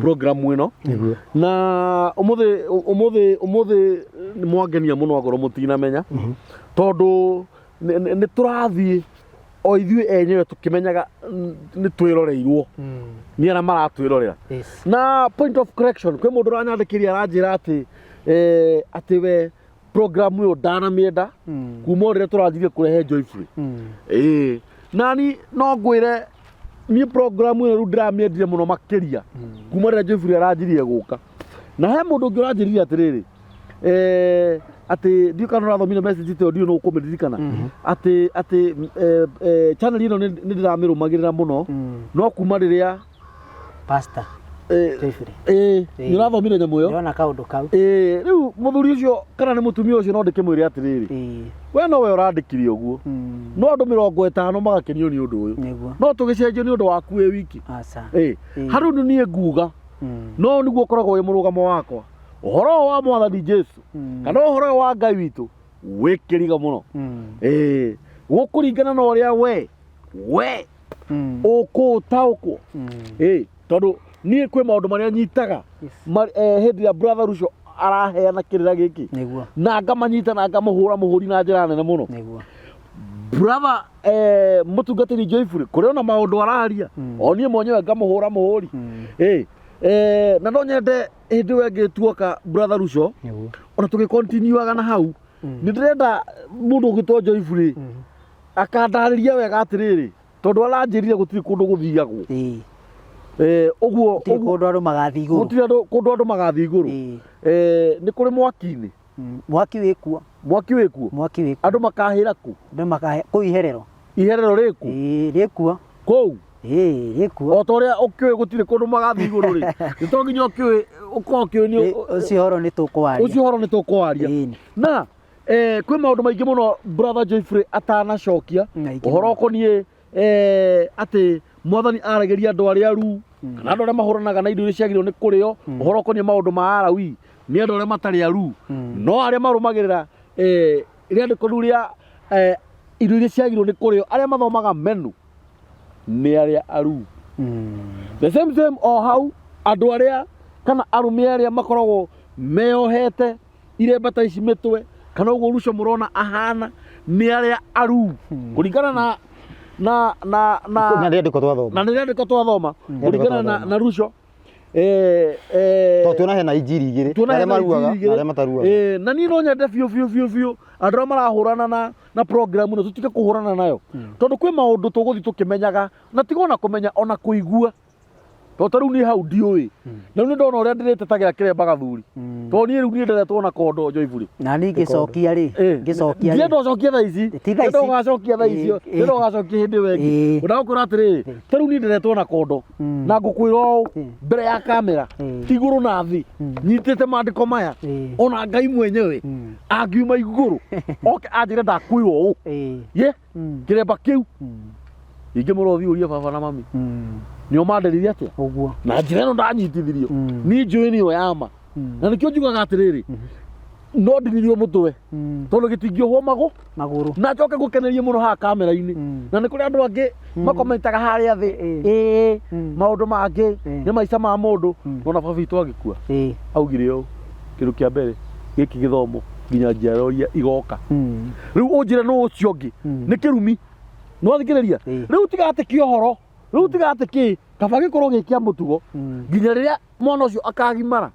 Program ĩno. Nĩguo. Na ũmũthĩ ũmũthĩ ũmũthĩ nĩ mwangenia mũno angorwo mũtinamenya. Tondũ nĩ tũrathiĩ o ithuĩ enyewe tũkĩmenyaga nĩ twĩroreirwo nĩ arĩa maratwĩrorera. Na point of correction, kwĩ mũndũ ũranyandĩkĩria aranjĩra atĩ atĩ we program ĩyo ndanamĩenda kuma o rĩrĩa tũranjirie kũrehe Joyfrey. Ĩĩ nani no ngwĩre niĩ program ĩno rĩu ndĩramĩendire mũno makĩria kuma rĩrĩa Joyfrey aranjirie gũka. Na he mũndũ ũngĩ ũranjĩrire atĩrĩrĩ, atĩ ndiũ kana ũrathomire message ta ĩyo, ndiũ nĩ ũkũmĩririkana, atĩ atĩ channel ĩno nĩ ndĩramĩrũmagĩrĩra mũno no kuma rĩrĩa Pastor Joyfrey. Ĩĩ, nĩ ũrathomire nyamũ ĩyo? Ndĩrona kaũndũ kau. Ĩĩ, rĩu mũthuri ũcio kana nĩ mũtumia ũcio no ndĩkĩmwĩre atĩrĩrĩ, we nowe ũrandĩkire ũguo, no andũ 50 magakenio nĩ ũndũ ũyũ. No tũgĩcenjio nĩ ũndũ waku wĩ wiki. Aca. Ĩĩ, harũ nĩ niĩ nguga no nĩguo ũkoragwo wĩ mũrũgamo wakwa, ũhoro ũyũ wa mwathani Jesu kana ũhoro ũyũ wa Ngai witũ wĩ kĩriga mũno. Ĩĩ, gũkũringana na ũrĩa we ũkũũtaũkwo. Ĩĩ, tondũ niĩ kwĩ maũndũ marĩa nyitaga hĩndĩ ĩrĩa brother Ruco araheana kĩrĩra gĩkĩ na ngamanyita na ngamũhũra mũhũri na njĩra nene mũno. Brother mũtungatĩri Joyfrey kũrĩ ona maũndũ araria o niĩ mwenyewe ngamũhũra mũhũri. Ĩĩ, na no nyende hĩndĩ ĩyo ĩngĩ tuoka brother Ruco ona tũgĩkontinuaga na hau, nĩ ndĩrenda mũndũ ũgĩtwo Joyfrey akandarĩria wega atĩrĩrĩ, tondũ aranjĩrire gũtirĩ kũndũ gũthiagwo. Ũguo Gũtirĩ kũndũ andũ magathiĩ igũrũ. Gũtirĩ kũndũ andũ magathiĩ igũrũ. Nĩ kũrĩ mwaki-inĩ. Mwaki wĩkuo. Mwaki wĩkuo? Mwaki wĩkuo. Andũ makahĩra kũ? Andũ makahĩra kũu iherero. Iherero rĩkũ? Ĩĩ, rĩkuo. Kũu? Ĩĩ, rĩkuo. O ta ũrĩa ũkĩũĩ gũtirĩ kũndũ magathiĩ igũrũ rĩ, nĩ to nginya ũkĩũĩ ũkorwo ũkĩũĩ nĩ Ũcio ũhoro nĩ tũkwaria. Ũcio ũhoro nĩ tũkwaria. Ĩĩ. Na kwĩ maũndũ maingĩ mũno brother Joyfrey atanacokia Maingĩ ũhoro mũno. ũkoniĩ atĩ mwathani aragĩria andũ arĩa aru kana andũ arĩa mahũranaga na indo iria ciagĩrĩirwo nĩ kũrĩo, ũhoro ũkoniĩ maũndũ ma Alawi nĩ andũ arĩa matarĩ aru, no arĩa marũmagĩrĩra rĩandĩko rĩu rĩa indo iria ciagĩrĩirwo nĩ kũrĩo, arĩa mathomaga menu nĩ arĩa aru. The same same o hau andũ arĩa kana arũme arĩa makoragwo meyohete iremba ta ici mĩtwe kana ũguo Ruco mũrona ahana nĩ arĩa aru kũringana na na na na Na rĩandĩko twathoma. Na nĩ rĩandĩko twathoma Rĩandĩko kũringana na twathoma. na Ruco Tondũ tuona hena injiri igĩrĩ, tuona arĩa hena maruaga injiri na igĩrĩ. arĩa mataruaga. Na niĩ no nyende biũ biũ biũ biũ andũ arĩa marahũrana na program ĩno tũtige kũhũrana nayo, tondũ kwĩ maũndũ tũgũthiĩ tũkĩmenyaga na tiga ona kũmenya ona kũigua, tondũ ta rĩu niĩ hau ndiũĩ na rĩu nĩ ndona ũrĩa ndĩrĩtetagĩra kĩremba gathuri, tondũ niĩ rĩu niĩ nderetwo na kondo Joyfrey. Na niĩ ngĩcokia rĩ, ngĩcokia rĩ. Ndienda ũcokie thaa ici. Ti thaa ici. Ndienda ũgacokia thaa icio. Ndienda ũgacokia hĩndĩ ĩyo ĩngĩ. Ndagũkwĩra atĩrĩrĩ, ta rĩu niĩ nderetwo na kondo na ngũkwĩra ũũ mbere ya kamera, igũrũ na thĩ, nyitĩte maandĩko maya, ona Ngai mwenyewe angiuma igũrũ oke anjĩre ndakwĩra ũũ, ye kĩremba kĩu ingĩmũra ũthiĩ ũrie baba na mami nĩo manderire atĩa Ũguo. Na njĩra ĩno ndanyitithirio niĩ njũĩ nĩyo yama, na nĩkĩo njugaga atĩrĩrĩ, no ndinirio mũtwe tondũ gĩtingĩohwo magũ Magũrũ. Na njoke gũkeneria mũno haha kamera-inĩ, na nĩ kũrĩ andũ angĩ makomentaga harĩa thĩ, ĩĩ, maũndũ mangĩ nĩ maica ma mũndũ. Nona baba witũ agĩkua augire ũũ, kĩndũ kĩa mbere gĩkĩ gĩthomo nginya njiarwa iria igoka. Rĩu ũnjĩre nũ ũcio ũngĩ nĩ kĩrumi nĩwathikĩrĩria. Rĩu tiga atĩ kĩohoro, rĩu tiga atĩ kĩ kaba gĩkorwo gĩ kĩa mũtugo nginya rĩrĩa mwana ũcio akagimara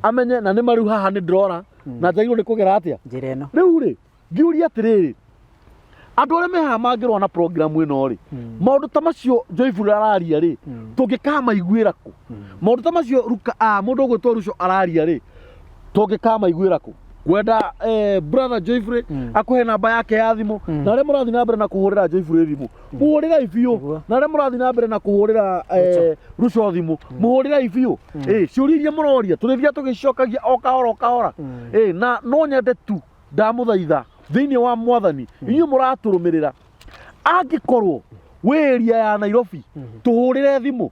amenye na nĩ marĩu haha nĩ ndĩrora na njagĩrĩirwo nĩ kũgera atĩa Njĩra ĩno. Rĩu rĩ ngĩũria atĩrĩrĩ, andũ arĩa me haha mangĩrũa na program ĩno rĩ, maũndũ ta macio Joyful araria rĩ, tũngĩkamaiguĩra kũ? Maũndũ ta macio Ruka, mũndũ ũgwĩtwo Ruco araria rĩ, tũngĩkamaiguĩra kũ? Ngwenda brother Joyfrey akũhe namba yake ya thimũ, na arĩa mũrathiĩ na mbere na kũhũrĩra Joyfrey thimũ, mũhũrĩrai biũ. Na arĩa mũrathiĩ na mbere na kũhũrĩra Ruco thimũ, mũhũrĩrai biũ. Ciũria iria mũroria tũrĩthiaga tũgĩcicokagia o kahora o kahora. Na no nyende tu ndamũthaitha thĩinĩ wa mwathani, inyuĩ mũratũrũmĩrĩra, angĩkorwo wĩ area ya Nairobi, tũhũrĩre thimũ.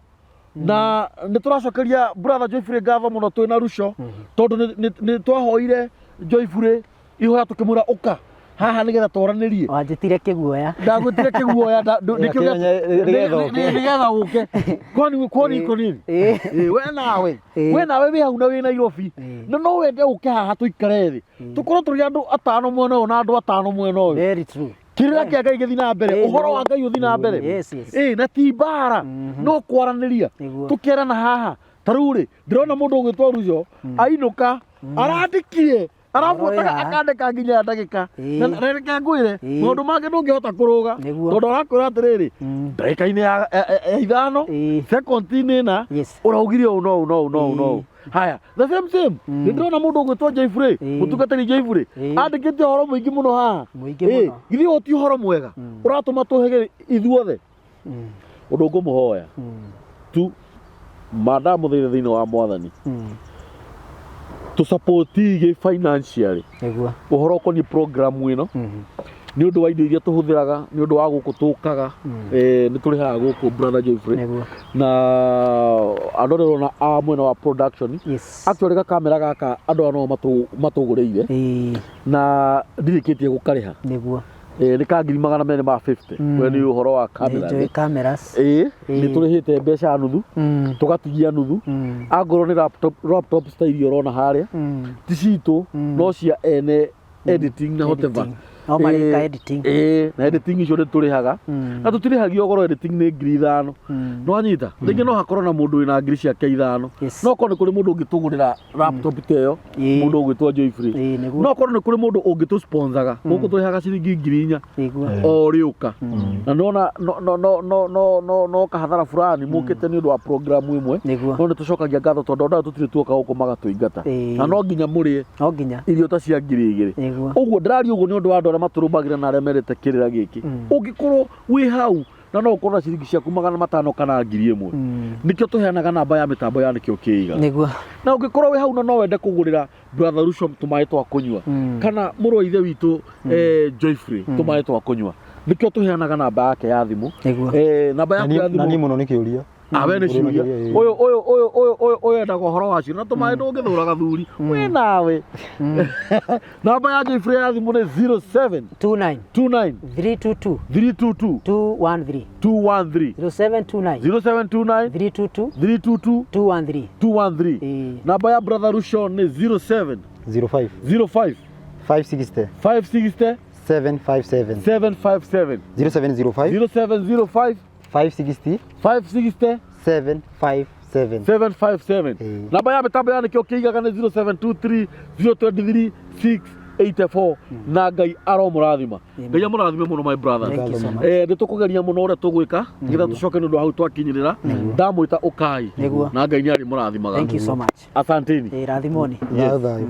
Na nĩ tũracokeria brother Joyfrey ngatho mũno twĩ na Ruco, tondũ nĩ twahoire Joyfrey ihoya tũkĩmwĩra ũka haha nĩgetha twaranĩrie. Wanjĩtire kĩguoya. Ndagwĩtire kĩguoya nĩkĩo Nĩgetha ũke. Nĩgetha ũke. Kwani iko nini? We nawe we nawe wĩ hau na wĩ Nairobi, na no wende ũke haha tũikare thĩ, tũkorwo tũrĩ andũ atano mwena ũyũ na andũ atano mwena ũyũ. Very true. Kĩrĩra kĩa Ngai gĩthiĩ na mbere, ũhoro wa Ngai ũthiĩ na mbere. Yes. Ĩ na ti mbara, no kwaranĩria. Tũkerana haha ta rĩu rĩ, ndĩrona mũndũ ũgwĩtwo Ruco ainũka arandĩkire, arabuataga Ũhoro wĩ haha. akandĩka nginya ndagĩka. Na reke ngwĩre, maũndũ mangĩ ndũngĩhota kũrũga, tondũ arakwĩra atĩrĩrĩ, ndagĩka-inĩ ya 5, sekondi-inĩ 4, ũraugire ũũ no ũũ no ũũ no ũũ no ũũ. Haya, the same same, nĩ ndĩrona mũndũ ũgwĩtwo Joyfrey, mũtungatĩri Joyfrey, andĩkĩte ũhoro mũingĩ mũno haha. Mũingĩ mũno. Githĩ ũyũ ti ũhoro mwega ũratũma tũhege ithuothe? Ũndũ ngũmũhoya tu mandamũthaitha thĩinĩ wa mwathani, tũcapotige financially ũhoro ũkoniĩ program ĩno, nĩ ũndũ wa indo iria tũhũthĩraga, nĩ ũndũ wa gũkũ tũkaga, nĩ tũrĩhaga gũkũ brother Joyfrey, na andũ arĩa ũrona a mwena wa production, actually gakamera gaka andũ aya no matũgũrĩire, na ndirĩkĩtie gũkarĩha. Nĩ ka 250,000. We nĩ ũhoro wa camera. Nĩnjũĩ cameras. Ĩĩ, nĩ tũrĩhĩte mbeca nuthu, tũgatigia nuthu. Angorwo nĩ laptop style iria ũrona harĩa, ti citũ, no cia ene editing na whatever. Editing. No marĩka editing. Ĩĩ, na editing icio nĩ tũrĩhaga, na tũtirĩhagio goro. Editing nĩ 5,000. Nĩ wanyita? Rĩngĩ no hakorwo na mũndũ wĩna ngiri ciake 5. No korwo nĩ kũrĩ mũndũ ũngĩtũgũrĩra laptop ta ĩyo, mũndũ ũgwĩtwo Joyfrey, no korwo nĩ kũrĩ mũndũ ũngĩtũsponsaga gũkũ, tũrĩhaga ciringi 4,000 o rĩũka, na nona no no no no no no no kahathara fulani mukite nĩ ũndũ wa program ĩmwe. No nĩ tũcokagia ngatho tondũ andũ aya tũtirĩ tuoka gũkũ magatũingata, na no nginya mũrĩe No nginya. irio ta cia 2,000. Ũguo ndĩraria ũguo nĩ ũndũ wa andũ arĩa matũrũmagĩrĩra na arĩa merete kĩrĩra gĩkĩ. Ũngĩkorwo wĩ hau na no ũkorwo na ciringi ciaku 500 kana 1,000, nĩkĩo tũheanaga namba ya mĩtambo ya nĩkĩo kĩiga. Na ũngĩkorwo wĩ hau na no wende kũgũrĩra brother Ruco tũmaĩ twa kũnyua, kana mũrũ wa ithe witũ Joyfrey tũmaĩ twa kũnyua, nĩkĩo tũheanaga namba yake ya thimũ. Namba yaku ya Na niĩ thimũ. mũno nĩ kĩũria. Awe nĩ Ũrĩ na ciũria. kĩũria, ĩĩ. Ũyũ endaga ũhoro wacio na tũmaĩ, ndũngĩthũra gathuri wĩ nawe. Namba ya Joyfrey ya thimũ nĩ 07 29 29 322 322 213. 213. 0729 0729 322 322 213. 213. Namba ya brother Rusho nĩ 07 05 05 560 560 757. 757. 0705 0705 560 560 757. 757. Namba ya mĩtambo ya nĩkĩo kĩigaga nĩ 0723 023 684. Na Ngai aromũrathima, Ngai amũrathime mũno, my brothers. Thank you so much. Nĩ tũkũgeria mũno ũrĩa tũgwĩka nĩgetha tũcoke nĩ ũndũ wa hau twakinyĩrĩra. Ndamwĩta ũkai. Na Ngai nĩ arĩmũrathimaga. Thank you so much. Asanteni. Rathimoni. Thayũ thayũ.